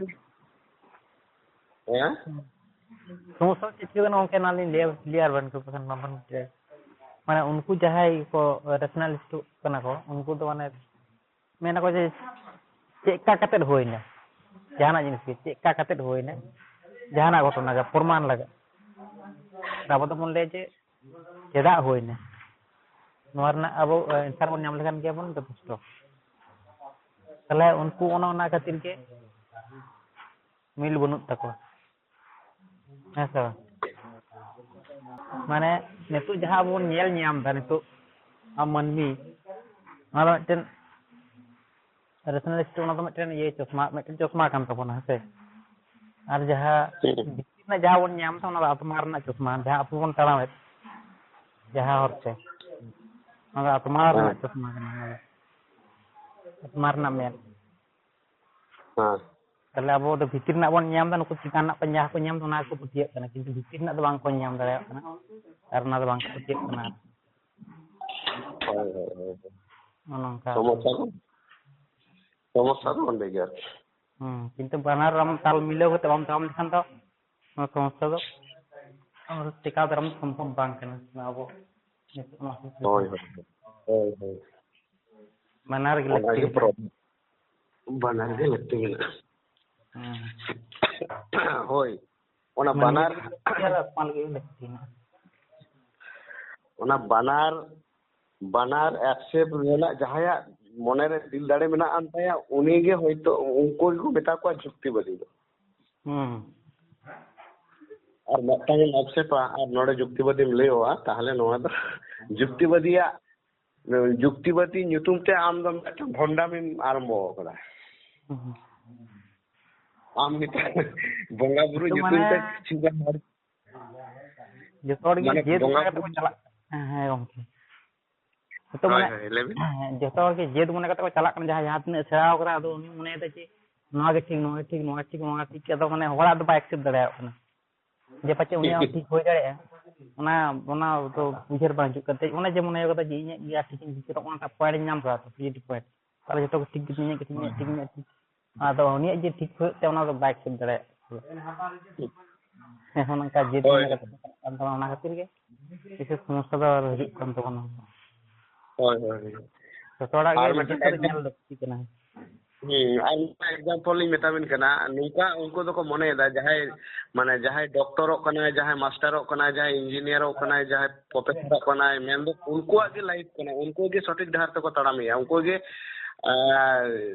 ᱦᱮᱸ? ᱦᱩᱸ᱾ ᱥᱚᱢᱚᱥᱥᱟ ᱫᱚ ᱪᱮᱫ ᱠᱟᱱᱟ ᱜᱚᱝᱠᱮ, ᱚᱱᱟ ᱞᱤᱧ ᱞᱟᱹᱭᱟ, clear ᱵᱮᱱ ᱠᱚ ᱵᱟᱠᱷᱟᱱ ᱵᱟᱝ ᱵᱮᱱ ᱵᱩᱡᱷᱟᱹᱣᱟ᱾ ᱢᱟᱱᱮ ᱩᱱᱠᱩ ᱡᱟᱦᱟᱸᱭ ᱠᱚ rationalist ᱠᱟᱱᱟ ᱠᱚ, ᱩᱱᱠᱩ ᱫᱚ ᱢᱟᱱᱮ ᱢᱮᱱᱟ ᱠᱚ ᱡᱮ ᱪᱮᱫ ᱠᱟ ᱠᱟᱛᱮᱫ ᱦᱩᱭᱱᱟ, ᱡᱟᱦᱟᱱᱟᱜ ᱡᱤᱱᱤᱥ ᱜᱮ ᱪᱮᱫ ᱠᱟ ᱠᱟᱛᱮᱫ ᱦᱩᱭᱱᱟ, ᱡᱟᱦᱟᱱᱟᱜ ᱜᱷᱚᱴᱚᱱᱟ ᱜᱮ ᱯᱨᱚᱢᱟᱱ ᱞᱟᱜᱟᱜ᱾ ᱟᱵᱚ ᱫᱚᱵᱚᱱ ᱞᱟᱹᱭᱟ ᱡᱮ ᱪᱮᱫᱟᱜ ᱦᱩᱭᱱᱟ, ᱱᱚᱣᱟ ᱨᱮᱱᱟᱜ ᱟᱵᱚ answer ᱵᱚᱱ ᱧᱟᱢ ᱞᱮᱠᱷᱟᱱ ᱜᱮ ᱵᱚᱱ ᱡᱚᱛᱷᱮᱥᱴᱚ᱾ ᱛᱟᱦᱞᱮ ᱩᱱᱠᱩ ᱚᱱᱮ ᱚᱱᱟ ᱠᱷᱟᱹᱛᱤᱨ ᱜᱮ ᱢᱤᱞ ᱵᱟᱹᱱᱩᱜ ᱛᱟᱠᱚᱣᱟ, ᱦᱮᱸ ᱥᱮ ᱵᱟᱝ? ᱢᱟᱱᱮ ᱱᱤᱛᱚᱜ ᱡᱟᱦᱟᱸ ᱟᱵᱚ ᱵᱚᱱ ᱧᱮᱞ ᱧᱟᱢ ᱮᱫᱟ ᱱᱤᱛᱚᱜ ᱟᱢ ᱢᱟᱹᱱᱢᱤ, ᱚᱱᱟ ᱫᱚ ᱢᱤᱫᱴᱮᱱ rationalist, ᱚᱱᱟ ᱫᱚ ᱢᱤᱫᱴᱮᱱ ᱤᱭᱟᱹ ᱪᱚᱥᱢᱟ, ᱢᱤᱫᱴᱮᱱ ᱪᱚᱥᱢᱟ ᱠᱟᱱ ᱛᱟᱵᱚᱱᱟ, ᱦᱮᱸ ᱥᱮ? ᱟᱨ ᱡᱟᱦᱟᱸ ᱵᱷᱤᱛᱤᱨ ᱨᱮᱱᱟᱜ ᱡᱟᱦᱟᱸ ᱵᱚᱱ ᱧᱟᱢ ᱮᱫᱟ, ᱚᱱᱟ ᱫᱚ ᱟᱛᱢᱟ ᱨᱮᱱᱟᱜ ᱪᱚᱥᱢᱟ, ᱡᱟᱦᱟᱸ ᱟᱵᱚ ᱵᱚᱱ ᱛᱟᱲᱟᱢᱮᱫ, ᱡᱟᱦᱟᱸ ᱦᱚᱨᱛᱮ, ᱚᱱᱟ ᱫᱚ ᱟᱛᱢᱟ ᱨᱮᱱᱟᱜ ᱪᱚᱥᱢᱟ ᱠᱟᱱᱟ, ᱚᱱᱟ ᱫᱚ ᱟᱛᱢᱟ ᱨᱮᱱᱟᱜ ᱢᱮᱫ᱾ ᱦᱮᱸ᱾ ᱛᱟᱦᱞᱮ ᱟᱵᱚ ᱫᱚ ᱵᱷᱤᱛᱤᱨ ᱨᱮᱱᱟᱜ ᱵᱚᱱ ᱧᱟᱢ ᱮᱫᱟ, ᱱᱩᱠᱩ ᱪᱮᱛᱟᱱ ᱨᱮᱱᱟᱜ ᱠᱚ ᱡᱟᱦᱟᱸ ᱠᱚ ᱧᱟᱢ ᱮᱫᱟ, ᱚᱱᱟ ᱜᱮᱠᱚ ᱯᱟᱹᱛᱭᱟᱹᱜ ᱠᱟᱱᱟ, ᱠᱤᱱᱛᱩ ᱵᱷᱤᱛᱤᱨ ᱨᱮᱱᱟᱜ ᱫᱚ ᱵᱟᱝ ᱠᱚ ᱧᱟᱢ ᱫᱟᱲᱮᱭᱟᱜ ᱠᱟᱱᱟ, ᱟᱨ ᱚᱱᱟ ᱫᱚ ᱵᱟᱝ ᱠᱚ ᱯᱟᱹᱛᱭᱟᱹᱜ ᱠᱟᱱᱟ᱾ ᱦᱳᱭ, ᱦᱳᱭ, ᱦᱳᱭ, ᱦᱳᱭ᱾ ᱱᱚᱜᱼᱚ ᱱᱚᱝᱠᱟ᱾ ᱥᱚᱢᱚᱥᱥᱟ ᱫᱚ, ᱥᱚᱢᱚᱥᱥᱟ ᱫᱚ ᱚᱸᱰᱮ ᱜᱮ ᱟᱨᱠᱤ᱾ ᱦᱩᱸ, ᱠᱤᱱᱛᱩ ᱵᱟᱱᱟᱨ ᱟᱢ ᱛᱟᱞ ᱢᱤᱞᱟᱹᱣ ᱠᱟᱛᱮ ᱵᱟᱢ ᱛᱟᱲᱟᱢ ᱞᱮᱠᱷᱟᱱ ᱫᱚ ᱱᱚᱣᱟ ᱥᱚᱢᱚᱥᱥᱟ ᱫᱚ ᱴᱮᱠᱟᱣ ᱫᱟᱨᱟᱢ ᱥᱚᱢᱵᱷᱚᱵ ᱵᱟᱝ ᱠᱟᱱᱟ᱾ ᱟᱵᱚ ᱦᱳᱭ, ᱦᱳᱭ, ᱦᱳᱭ᱾ ᱵᱟᱱᱟᱨ ᱜᱮ ᱚᱱᱟ ᱞᱟᱹᱠᱛᱤ ᱜᱮ ᱢᱮᱱᱟᱜᱼᱟ᱾ Problem᱾ ᱵᱟᱱᱟᱨ ᱜᱮ ᱞᱟᱹᱠᱛᱤ ᱢᱮᱱᱟᱜᱼᱟ᱾ ᱦᱮᱸ᱾ ᱦᱳᱭ, ᱚᱱᱟ ᱢᱟᱱᱮ ᱵᱟᱱᱟᱨ, ᱟᱨ ᱟᱯᱟᱱ ᱜᱮ ᱞᱟᱹᱠᱛᱤ ᱢᱮᱱᱟᱜᱼᱟ᱾ ᱚᱱᱟ ᱵᱟᱱᱟᱨ, ᱵᱟᱱᱟᱨ accept ᱨᱮᱱᱟᱜ ᱡᱟᱦᱟᱸᱭᱟᱜ ᱢᱚᱱᱮᱨᱮ ᱫᱤᱞ ᱫᱟᱲᱮ ᱢᱮᱱᱟᱜ ᱟᱱ ᱛᱟᱭᱟ, ᱩᱱᱤᱜᱮ ᱦᱚᱭᱛᱳ ᱩᱱᱠᱩ ᱜᱮᱠᱚ ᱢᱮᱛᱟ ᱠᱚᱣᱟ ᱡᱩᱠᱛᱤᱵᱟᱫᱤ ᱫᱚ᱾ ᱦᱩᱸ᱾ ᱟᱨ ᱢᱤᱫᱴᱟᱝ ᱮᱢ accept ᱟ ᱟᱨ ᱱᱚᱰᱮ ᱡᱩᱠᱛᱤᱵᱟᱫᱤᱢ ᱞᱟᱹᱭᱚᱜᱼᱟ, ᱛᱟᱦᱚᱞᱮ ᱱᱚᱣᱟ ᱫᱚ ᱡᱩᱠᱛᱤᱵᱟᱫᱤᱭᱟᱜ, ᱡᱩᱠᱛᱤᱵᱟᱫᱤ ᱧᱩᱛᱩᱢ ᱛᱮ ᱟᱢ ᱫᱚ ᱢᱤᱫᱴᱟᱝ ᱵᱷᱚᱱᱰᱟᱢᱤᱢ ᱟᱨᱟᱢᱵᱚ ᱟᱠᱟᱫᱟ᱾ ᱦᱩᱸ᱾ ᱟᱢ ᱱᱤᱛᱚᱜ ᱵᱚᱸᱜᱟ ᱵᱩᱨᱩ ᱱᱤᱛᱚᱜ ᱧᱩᱛᱩᱢ ᱢᱟᱱᱮ ᱛᱮ ᱠᱤᱪᱷᱩ ᱜᱟᱱ ᱦᱚᱲ ᱡᱚᱛᱚ ᱦᱚᱲ ᱜᱮ ᱢᱟᱱᱮ ᱡᱮᱫ ᱵᱚᱸᱜᱟ ᱢᱚᱱᱮ ᱠᱟᱛᱮ ᱵᱩᱨᱩ ᱠᱚ ᱪᱟᱞᱟᱜ᱾ ᱦᱮᱸ, ᱦᱮᱸ ᱜᱚᱢᱠᱮ᱾ ᱱᱤᱛᱚᱜ ᱦᱳᱭ, ᱢᱟᱱᱮ ᱦᱳᱭ, ᱞᱟᱹᱭ ᱵᱤᱱ᱾ ᱦᱮᱸ, ᱡᱚᱛᱚ ᱦᱚᱲ ᱜᱮ ᱡᱮᱫ ᱢᱚᱱᱮ ᱠᱟᱛᱮ ᱠᱚ ᱪᱟᱞᱟᱜ ᱠᱟᱱᱟ, ᱡᱟᱦᱟᱸᱭ ᱡᱟᱦᱟᱸ ᱛᱤᱱᱟᱹᱜ ᱥᱮᱬᱟ ᱟᱠᱟᱫᱟ, ᱟᱫᱚ ᱩᱱᱤ ᱢᱚᱱᱮᱭᱮᱫᱟ ᱡᱮ ᱱᱚᱣᱟ ᱜᱮ ᱴᱷᱤᱠ, ᱱᱚᱣᱟ ᱜᱮ ᱴᱷᱤᱠ, ᱱᱚᱣᱟ ᱜᱮ ᱴᱷᱤᱠ, ᱱᱚᱣᱟ ᱜᱮ ᱴᱷᱤᱠ, ᱟᱫᱚ ᱢᱟᱱᱮ ᱦᱚᱲᱟᱜ ᱫᱚ ᱵᱟᱭ accept ᱫᱟᱲᱮᱭᱟᱜ ᱠᱟᱱᱟ᱾ ᱡᱮ ᱯᱟᱪᱮᱫ ᱴᱷᱤᱠ, ᱩᱱᱤᱭᱟᱜ ᱦᱚᱸ ᱴᱷᱤᱠ᱾ ᱴᱷᱤᱠ ᱦᱩᱭ ᱫᱟᱲᱮᱭᱟᱜᱼᱟ, ᱚᱱᱟ, ᱚᱱᱟ ᱫᱚ ᱩᱭᱦᱟᱹᱨ ᱵᱟᱝ ᱦᱤᱡᱩᱜ ᱠᱟᱱ ᱛᱟᱭᱟ᱾ ᱚᱱᱮ ᱡᱮ ᱢᱚᱱᱮ ᱠᱟᱫᱟ ᱡᱮ ᱤᱧᱟᱹᱜ ᱜᱮ ᱴᱷᱤᱠ ᱤᱧ ᱵᱩᱡᱷᱟᱹᱣ ᱠᱟᱜ ᱠᱟᱱᱟ, ᱚᱱᱟ point ᱤᱧ ᱧᱟᱢ ᱠᱟᱫᱟ ᱛᱚ, positive point᱾ ᱛᱟᱦᱞᱮ ᱡᱚᱛᱚ ᱜᱮ ᱴᱷᱤᱠ ᱜᱮ ᱛᱤᱧᱟᱹ, ᱤᱧᱟᱹᱜ ᱜᱮ ᱴᱷᱤᱠ, ᱤᱧᱟᱹᱜ ᱴᱷᱤᱠ᱾ ᱟᱫᱚ ᱩᱱᱤᱭᱟᱜ ᱡᱮ ᱴᱷᱤᱠ ᱦᱩᱭᱩᱜ ᱛᱟᱭᱟ, ᱚᱱᱟ ᱫᱚ ᱵᱟᱭ accept ᱫᱟᱲᱮᱭᱟᱜ ᱠᱟᱱᱟ᱾ ᱴᱷᱤᱠ᱾ ᱦᱮᱸ, ᱱᱚᱝᱠᱟ ᱡᱮᱫ ᱦᱳᱭ, ᱢᱚᱱᱮ ᱦᱳᱭ᱾ ᱠᱟᱛᱮ ᱠᱚ ᱪᱟᱞᱟᱜ ᱠᱟᱱ ᱛᱟᱵᱚᱱᱟ, ᱚᱱᱟ ᱠᱷᱟᱹᱛᱤᱨ ᱜᱮ ᱵᱤᱥᱮᱥ ᱥᱚᱢᱚᱥᱥᱟ ᱫᱚ ᱦᱤᱡᱩᱜ ᱠᱟᱱ ᱛᱟᱵᱚᱱᱟ᱾ ᱦᱳᱭ, ᱦᱳᱭ, ᱦᱳᱭ᱾ ᱡᱚᱛᱚ ᱦᱚᱲᱟᱜ ᱜᱮ ᱟᱨ ᱱᱤᱡᱮ ᱢᱤᱫᱴᱮᱱ ᱥᱮᱫ ᱨᱮ exam-, ᱧᱮᱞ ᱞᱟᱹᱠᱛᱤ ᱠᱟᱱᱟ᱾ ᱦᱩᱸ, ᱟᱨ ᱢᱤᱫᱴᱟᱝ example ᱤᱧ ᱢᱮᱛᱟᱵᱤᱱ ᱠᱟᱱᱟ, ᱱᱚᱝᱠᱟ ᱩᱱᱠᱩ ᱫᱚᱠᱚ ᱢᱚᱱᱮᱭᱮᱫᱟ, ᱡᱟᱦᱟᱸᱭ, ᱢᱟᱱᱮ, ᱡᱟᱦᱟᱸᱭ ᱰᱚᱠᱴᱚᱨᱚᱜ ᱠᱟᱱᱟᱭ, ᱡᱟᱦᱟᱸᱭ ᱢᱟᱥᱴᱟᱨᱚᱜ ᱠᱟᱱᱟᱭ, ᱡᱟᱦᱟᱸᱭ ᱤᱧᱡᱤᱱᱤᱭᱟᱨᱚᱜ ᱠᱟᱱᱟᱭ, ᱡᱟᱦᱟᱸᱭ ᱯᱨᱚᱯᱷᱮᱥᱚᱨᱚᱜ ᱠᱟᱱᱟᱭ, ᱢᱮᱱᱫᱚ ᱩᱱᱠᱩᱣᱟᱜ ᱜᱮ ᱞᱟᱭᱤᱯᱷ ᱠᱟᱱᱟ, ᱩᱱᱠᱩ ᱜᱮ ᱥᱚᱴᱷᱤᱠ ᱰᱟᱦᱟᱨ ᱛᱮᱠᱚ ᱛᱟᱲᱟᱢᱮᱜᱼᱟ, ᱩᱱᱠᱩ ᱜᱮ, ᱟᱨ,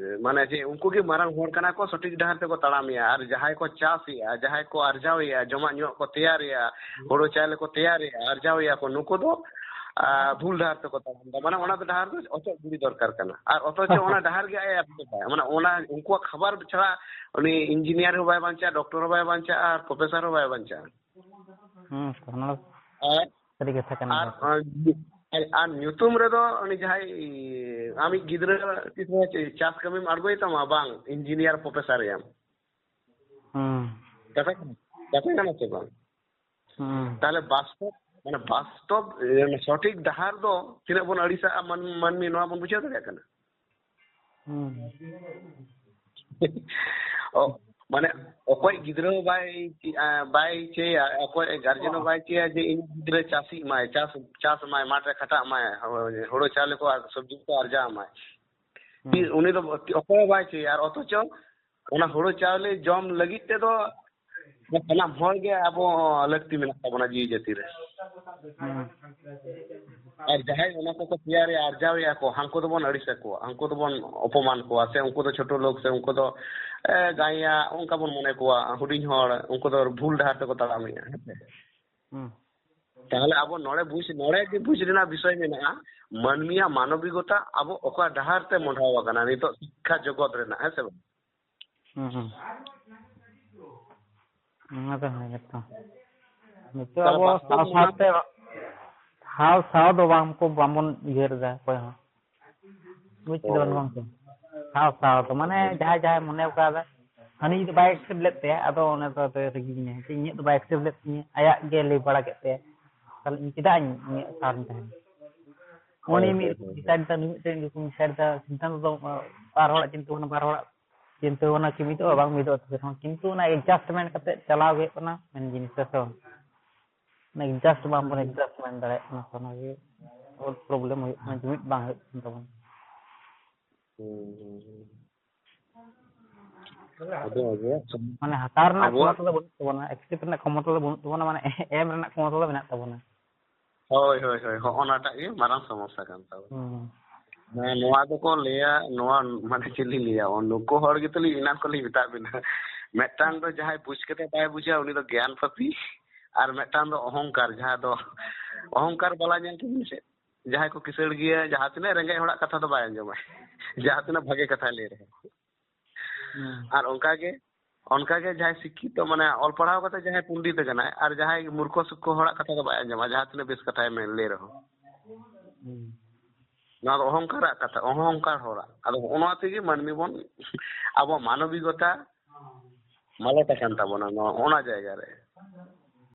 ᱢᱟᱱᱮ, ᱪᱮᱫ, ᱩᱱᱠᱩ ᱜᱮ ᱢᱟᱨᱟᱝ ᱦᱚᱲ ᱠᱟᱱᱟ ᱠᱚ, ᱥᱚᱴᱷᱤᱠ ᱰᱟᱦᱟᱨ ᱛᱮᱠᱚ ᱛᱟᱲᱟᱢᱮᱜᱼᱟ᱾ ᱟᱨ ᱡᱟᱦᱟᱸᱭ ᱠᱚ ᱪᱟᱥᱮᱜᱼᱟ, ᱡᱟᱦᱟᱸᱭ ᱠᱚ ᱟᱨᱡᱟᱣᱮᱜᱼᱟ, ᱡᱚᱢᱟᱜ ᱧᱩᱣᱟᱜ ᱠᱚ ᱛᱮᱭᱟᱨᱮᱜᱼᱟ, ᱦᱩᱲᱩ ᱪᱟᱣᱞᱮ ᱠᱚ ᱛᱮᱭᱟᱨᱮᱜᱼᱟ, ᱟᱨᱡᱟᱣᱮᱜᱼᱟ ᱠᱚ, ᱱᱩᱠᱩ ᱫᱚ, ᱟᱨ, ᱵᱷᱩᱞ ᱰᱟᱦᱟᱨ ᱛᱮᱠᱚ ᱛᱟᱲᱟᱢ ᱮᱫᱟ᱾ ᱢᱟᱱᱮ, ᱚᱱᱟ ᱫᱚ ᱰᱟᱦᱟᱨ ᱫᱚ ᱚᱪᱚᱜ ᱜᱤᱰᱤ ᱫᱚᱨᱠᱟᱨ ᱠᱟᱱᱟ᱾ ᱟᱨ ᱚᱛᱷᱚᱪᱚ ᱚᱱᱟ ᱰᱟᱦᱟᱨ ᱜᱮ ᱟᱡ ᱮ ᱟᱯᱱᱟᱨ ᱮᱫᱟ᱾ ᱢᱟᱱᱮ, ᱚᱱᱟ ᱩᱱᱠᱩᱣᱟᱜ ᱠᱷᱟᱵᱟᱨ ᱪᱷᱟᱲᱟ ᱩᱱᱤ ᱤᱧᱡᱤᱱᱤᱭᱟᱨ ᱦᱚᱸ ᱵᱟᱭ ᱵᱟᱧᱪᱟᱜᱼᱟ, ᱰᱚᱠᱴᱚᱨ ᱦᱚᱸ ᱵᱟᱭ ᱵᱟᱧᱪᱟᱜᱼᱟ, ᱟᱨ ᱯᱨᱚᱯᱷᱮᱥᱚᱨ ᱦᱚᱸ ᱵᱟᱭ ᱵᱟᱧᱪᱟᱜᱼᱟ᱾ ᱦᱩᱸ, ᱚᱱᱟ ᱫᱚ ᱟᱨ, ᱥᱟᱹᱨᱤ ᱠᱟᱛᱷᱟ ᱠᱟᱱ ᱟᱨ, ᱜᱮᱭᱟ᱾ ᱟᱨ, ᱟᱨ, ᱟᱨ ᱧᱩᱛᱩᱢ ᱨᱮᱫᱚ ᱩᱱᱤ ᱡᱟᱦᱟᱸᱭ ᱟᱢᱤᱡ ᱜᱤᱫᱽᱨᱟᱹ ᱛᱤᱥ ᱦᱚᱸ ᱪᱟᱥ ᱠᱟᱹᱢᱤᱢ ᱟᱬᱜᱚᱭ ᱛᱟᱢᱟ? ᱵᱟᱝ, ᱤᱧᱡᱤᱱᱤᱭᱟᱨ ᱯᱨᱚᱯᱷᱮᱥᱚᱨ ᱮᱢ᱾ ᱦᱩᱸ᱾ ᱠᱟᱛᱷᱟ ᱠᱟᱱᱟ, ᱠᱟᱛᱷᱟ ᱠᱟᱱᱟ ᱥᱮ ᱵᱟᱝ? ᱦᱩᱸ᱾ ᱛᱟᱦᱞᱮ ᱵᱟᱥᱛᱚᱵ, ᱢᱟᱱᱮ ᱵᱟᱥᱛᱚᱵ, ᱮ, ᱥᱚᱴᱷᱤᱠ ᱰᱟᱦᱟᱨ ᱫᱚ ᱛᱤᱱᱟᱹᱜ ᱵᱚᱱ ᱟᱹᱲᱤᱥᱟᱜᱼᱟ ᱢᱟᱱ-, ᱢᱟᱹᱱᱢᱤ, ᱱᱚᱣᱟ ᱵᱚᱱ ᱵᱩᱡᱷᱟᱹᱣ ᱫᱟᱲᱮᱭᱟᱜ ᱠᱟᱱᱟ? ᱦᱩᱸ᱾ ᱚ, ᱢᱟᱱᱮ ᱚᱠᱚᱭ ᱜᱤᱫᱽᱨᱟᱹ ᱦᱚᱸ ᱵᱟᱭ, ᱟ, ᱵᱟᱭ ᱪᱟᱹᱭᱟ, ᱚᱠᱚᱭ ᱜᱟᱨᱡᱮᱱ ᱦᱚᱸ ᱵᱟᱭ ᱪᱟᱹᱭᱟ ᱡᱮ ᱤᱧ ᱜᱤᱫᱽᱨᱟᱹ ᱪᱟᱹᱥᱤᱜ ᱢᱟᱭ, ᱪᱟᱥ, ᱪᱟᱥ ᱢᱟᱭ, ᱢᱟᱴᱷ ᱨᱮ ᱠᱷᱟᱴᱟᱜ ᱢᱟᱭ, ᱦᱳᱲᱳ ᱪᱟᱣᱞᱮ ᱠᱚ ᱟᱨ ᱥᱚᱵᱽᱡᱤ ᱠᱚ ᱟᱨᱡᱟᱣ ᱢᱟᱭ᱾ ᱦᱩᱸ᱾ ᱩᱱᱤ ᱫᱚ ᱚᱠᱚᱭ ᱦᱚᱸ ᱵᱟᱭ ᱪᱟᱹᱭᱟ, ᱟᱨ ᱚᱛᱷᱚᱪᱚ ᱚᱱᱟ ᱦᱳᱲᱳ ᱪᱟᱣᱞᱮ ᱡᱚᱢ ᱞᱟᱹᱜᱤᱫ ᱛᱮᱫᱚ ᱥᱟᱱᱟᱢ ᱦᱚᱲ ᱜᱮ ᱟᱵᱚ ᱞᱟᱹᱠᱛᱤ ᱢᱮᱱᱟᱜ ᱛᱟᱵᱚᱱᱟ ᱡᱤᱣᱤ ᱡᱟᱹᱛᱤ ᱨᱮ᱾ ᱦᱩᱸ᱾ ᱟᱨ ᱡᱟᱦᱟᱸᱭ ᱚᱱᱟ ᱠᱚᱠᱚ ᱛᱮᱭᱟᱨᱮᱜᱼᱟ, ᱟᱨᱡᱟᱣᱮᱜᱼᱟ ᱠᱚ, ᱦᱟᱱᱠᱩ ᱫᱚᱵᱚᱱ ᱟᱹᱲᱤᱥ ᱟᱠᱚᱣᱟ, ᱦᱟᱱᱠᱩ ᱫᱚᱵᱚᱱ ᱚᱯᱚᱢᱟᱱ ᱠᱚᱣᱟ, ᱥᱮ ᱩᱱᱠᱩ ᱫᱚ ᱪᱷᱳᱴᱳ ᱞᱳᱠ, ᱥᱮ ᱩᱱᱠᱩ ᱫᱚ, ᱮ, ᱜᱟᱸᱭᱟ, ᱚᱱᱠᱟ ᱵᱚᱱ ᱢᱚᱱᱮ ᱠᱚᱣᱟ, ᱦᱩᱰᱤᱧ ᱦᱚᱲ, ᱩᱱᱠᱩ ᱫᱚ ᱵᱷᱩᱞ ᱰᱟᱦᱟᱨ ᱛᱮᱠᱚ ᱛᱟᱲᱟᱢᱮᱜᱼᱟ, ᱦᱮᱸ ᱥᱮ? ᱦᱩᱸ᱾ ᱛᱟᱦᱚᱞᱮ ᱟᱵᱚ ᱱᱚᱰᱮ ᱵᱩᱡᱽ, ᱱᱚᱰᱮ ᱜᱮ ᱵᱩᱡᱽ ᱨᱮᱱᱟᱜ ᱵᱤᱥᱚᱭ ᱢᱮᱱᱟᱜᱼᱟ, ᱢᱟᱹᱱᱢᱤᱭᱟᱜ ᱢᱟᱱᱚᱵᱤᱠᱚᱛᱟ ᱟᱵᱚ ᱚᱠᱟ ᱰᱟᱦᱟᱨ ᱛᱮ ᱢᱚᱦᱰᱟᱣ ᱟᱠᱟᱱᱟ ᱱᱤᱛᱚᱜ ᱥᱤᱠᱠᱷᱟ ᱡᱚᱜᱚᱛ ᱨᱮᱱᱟᱜ, ᱦᱮᱸ ᱥᱮ ᱵᱟᱝ? ᱦᱩᱸ, ᱦᱩᱸ᱾ ᱚᱱᱟ ᱫᱚ ᱦᱮᱸ ᱜᱮᱛᱚ᱾ ᱱᱤᱛᱚᱜ ᱛᱟᱦᱚᱞᱮ ᱟᱵᱚ ᱵᱟᱥᱛᱚᱵ ᱥᱟᱶ ᱚᱱᱟ ᱥᱟᱶᱛᱮ, ᱥᱟᱶ ᱥᱟᱶ ᱫᱚ ᱵᱟᱝ ᱠᱚ, ᱵᱟᱵᱚᱱ ᱩᱭᱦᱟᱹᱨ ᱮᱫᱟ ᱚᱠᱚᱭ ᱦᱚᱸ᱾ ᱵᱩᱡᱽ ᱠᱮᱫᱟ ᱵᱮᱱ ᱦᱳᱭ᱾ ᱜᱚᱢᱠᱮ? ᱥᱟᱶ ᱥᱟᱶ ᱫᱚ, ᱢᱟᱱᱮ, ᱡᱟᱦᱟᱸᱭ ᱡᱟᱦᱟᱸᱭ ᱢᱚᱱᱮ ᱠᱟᱣᱫᱟ, ᱦᱟᱹᱱᱤ ᱡᱩᱫᱤ ᱵᱟᱭ accept ᱞᱮᱫ ᱛᱟᱭᱟ, ᱟᱫᱚ ᱚᱱᱮ ᱫᱚ ᱟᱫᱚᱭ ᱨᱟᱹᱜᱤ ᱜᱮᱭᱟ, ᱡᱮ ᱤᱧᱟᱹᱜ ᱫᱚ ᱵᱟᱭ accept ᱞᱮᱫ ᱛᱤᱧᱟᱹ, ᱟᱭᱟᱜ ᱜᱮ ᱞᱟᱹᱭ ᱵᱟᱲᱟ ᱠᱮᱫ ᱛᱟᱭᱟ, ᱛᱟᱦᱞᱮ ᱤᱧ ᱪᱮᱫᱟᱜ ᱤᱧ ᱩᱱᱤᱭᱟᱜ ᱥᱟᱶ ᱨᱤᱧ ᱛᱟᱦᱮᱱᱟ? ᱩᱱᱤ ᱦᱳᱭ, ᱢᱤᱫ ᱦᱳᱭ, ᱨᱚᱠᱚᱢ ᱦᱳᱭ, ᱦᱳᱭ᱾ Decide ᱫᱟ, ᱱᱩᱭ ᱢᱤᱫᱴᱮᱱ ᱨᱚᱠᱚᱢ decide ᱫᱟ, ᱥᱤᱫᱽᱫᱷᱟᱱᱛᱚ ᱫᱚ, ᱟᱨ ᱦᱚᱲᱟᱜ ᱪᱤᱱᱛᱟᱹ ᱵᱷᱟᱵᱽᱱᱟ, ᱵᱟᱨ ᱦᱚᱲᱟᱜ ᱪᱤᱱᱛᱟᱹ ᱵᱷᱟᱵᱽᱱᱟ ᱠᱤ ᱢᱤᱫᱚᱜᱼᱟ? ᱵᱟᱝ ᱢᱤᱫᱚᱜᱼᱟ᱾ ᱛᱚᱵᱮ ᱨᱮᱦᱚᱸ ᱠᱤᱱᱛᱩ ᱚᱱᱟ adjustment ᱠᱟᱛᱮ ᱪᱟᱞᱟᱣ ᱜᱮ ᱦᱩᱭᱩᱜ ᱠᱟᱱᱟ ᱢᱮᱱ ᱡᱤᱱᱤᱥ ᱫᱚ, ᱥᱮ ᱵᱟᱝ? ᱚᱱᱟ adjust ᱵᱟᱝ ᱵᱚᱱ adjustment ᱫᱟᱲᱮᱭᱟᱜ ᱠᱟᱱᱟ, ᱛᱚ ᱚᱱᱟᱜᱮ ᱵᱚᱦᱩᱛ problem ᱦᱩᱭᱩᱜ ᱠᱟᱱᱟ, ᱡᱩᱢᱤᱫ ᱵᱟᱝ ᱦᱩᱭᱩᱜ ᱠᱟᱱ ᱛᱟᱵᱚᱱᱟ᱾ ᱦᱩᱸ, ᱦᱩᱸ, ᱦᱩᱸ᱾ ᱟᱫᱚ ᱟᱵᱚᱣᱟᱜ ᱥᱚᱢ-, ᱢᱟᱱᱮ ᱦᱟᱛᱟᱣ ᱨᱮᱱᱟᱜ ᱟᱵᱚᱣᱟᱜ ᱠᱷᱚᱢᱚᱛᱟ ᱫᱚ ᱵᱟᱹᱱᱩᱜ ᱛᱟᱵᱚᱱᱟ, accept ᱨᱮᱱᱟᱜ ᱠᱷᱚᱢᱚᱛᱟ ᱫᱚ ᱵᱟᱹᱱᱩᱜ ᱛᱟᱵᱚᱱᱟ, ᱢᱟᱱᱮ ᱮᱢ ᱨᱮᱱᱟᱜ ᱠᱷᱚᱢᱚᱛᱟ ᱫᱚ ᱢᱮᱱᱟᱜ ᱛᱟᱵᱚᱱᱟ᱾ ᱦᱳᱭ, ᱦᱳᱭ, ᱦᱳᱭ, ᱦᱚᱸᱜᱼᱚ ᱱᱟᱴᱟᱜ ᱜᱮ ᱢᱟᱨᱟᱝ ᱥᱚᱢᱚᱥᱥᱟ ᱠᱟᱱ ᱛᱟᱵᱚᱱᱟ᱾ ᱦᱩᱸ᱾ ᱦᱮᱸ, ᱱᱚᱣᱟ ᱫᱚᱠᱚ ᱞᱟᱹᱭᱟ, ᱱᱚᱣᱟ ᱢᱟᱱᱮ ᱪᱮᱫ ᱞᱤᱧ ᱞᱟᱹᱭᱟ, ᱱᱩᱠᱩ ᱦᱚᱲ ᱜᱮᱛᱚ ᱞᱤᱧ ᱮᱱᱟᱱ ᱠᱷᱚᱱ ᱞᱤᱧ ᱢᱮᱛᱟᱜ ᱵᱤᱱᱟ, ᱢᱤᱫᱴᱟᱝ ᱫᱚ ᱡᱟᱦᱟᱸᱭ ᱵᱩᱡᱽ ᱠᱟᱛᱮ ᱵᱟᱭ ᱵᱩᱡᱟ, ᱩᱱᱤ ᱫᱚ ᱜᱮᱭᱟᱱ ᱯᱟᱯᱤ, ᱟᱨ ᱢᱤᱫᱴᱟᱝ ᱫᱚ ᱚᱦᱚᱝᱠᱟᱨ, ᱡᱟᱦᱟᱸ ᱫᱚ ᱚᱦᱚᱝᱠᱟᱨ ᱵᱟᱞᱟ ᱧᱮᱞ ᱠᱚᱵᱤᱱ ᱥᱮ, ᱡᱟᱦᱟᱸᱭ ᱠᱚ ᱠᱤᱥᱟᱹᱬ ᱜᱮᱭᱟ, ᱡᱟᱦᱟᱸ ᱛᱤᱱᱟᱹᱜ ᱨᱮᱸᱜᱮᱡ ᱦᱚᱲᱟᱜ ᱠᱟᱛᱷᱟ ᱫᱚ ᱵᱟᱭ ᱟᱸᱡᱚᱢᱟ, ᱡᱟᱦᱟᱸ ᱛᱤᱱᱟᱹᱜ ᱵᱷᱟᱜᱮ ᱠᱟᱛᱷᱟᱭ ᱞᱟᱹᱭ ᱨᱮᱦᱚᱸ᱾ ᱦᱩᱸ᱾ ᱟᱨ ᱚᱱᱠᱟᱜᱮ, ᱚᱱᱠᱟᱜᱮ ᱡᱟᱦᱟᱸᱭ ᱥᱤᱠᱠᱷᱤᱛᱚ, ᱢᱟᱱᱮ ᱚᱞ ᱯᱟᱲᱦᱟᱣ ᱠᱟᱛᱮ ᱡᱟᱦᱟᱸᱭ ᱯᱚᱱᱰᱤᱛ ᱟᱠᱟᱱᱟᱭ, ᱟᱨ ᱡᱟᱦᱟᱸᱭ ᱢᱩᱨᱠᱷᱚ ᱥᱩᱠᱠᱷᱚ ᱦᱚᱲᱟᱜ ᱠᱟᱛᱷᱟ ᱫᱚ ᱵᱟᱭ ᱟᱸᱡᱚᱢᱟ, ᱡᱟᱦᱟᱸ ᱛᱤᱱᱟᱹᱜ ᱵᱮᱥ ᱠᱟᱛᱷᱟᱭ ᱢᱮᱱ, ᱞᱟᱹᱭ ᱨᱮᱦᱚᱸ᱾ ᱱᱚᱣᱟ ᱫᱚ ᱚᱦᱚᱝᱠᱟᱨᱟᱜ ᱠᱟᱛᱷᱟ, ᱚᱦᱚᱝᱠᱟᱨ ᱦᱚᱲᱟᱜ᱾ ᱟᱫᱚ ᱦᱚᱸᱜᱼᱚ ᱱᱚᱣᱟ ᱛᱮᱜᱮ ᱢᱟᱹᱱᱢᱤ ᱵᱚᱱ, ᱟᱵᱚᱣᱟᱜ ᱢᱟᱱᱚᱵᱤᱠᱚᱛᱟ ᱢᱟᱞᱚᱴ ᱟᱠᱟᱱ ᱛᱟᱵᱚᱱᱟ ᱱᱚᱣᱟ, ᱚᱱᱟ ᱡᱟᱭᱜᱟ ᱨᱮ᱾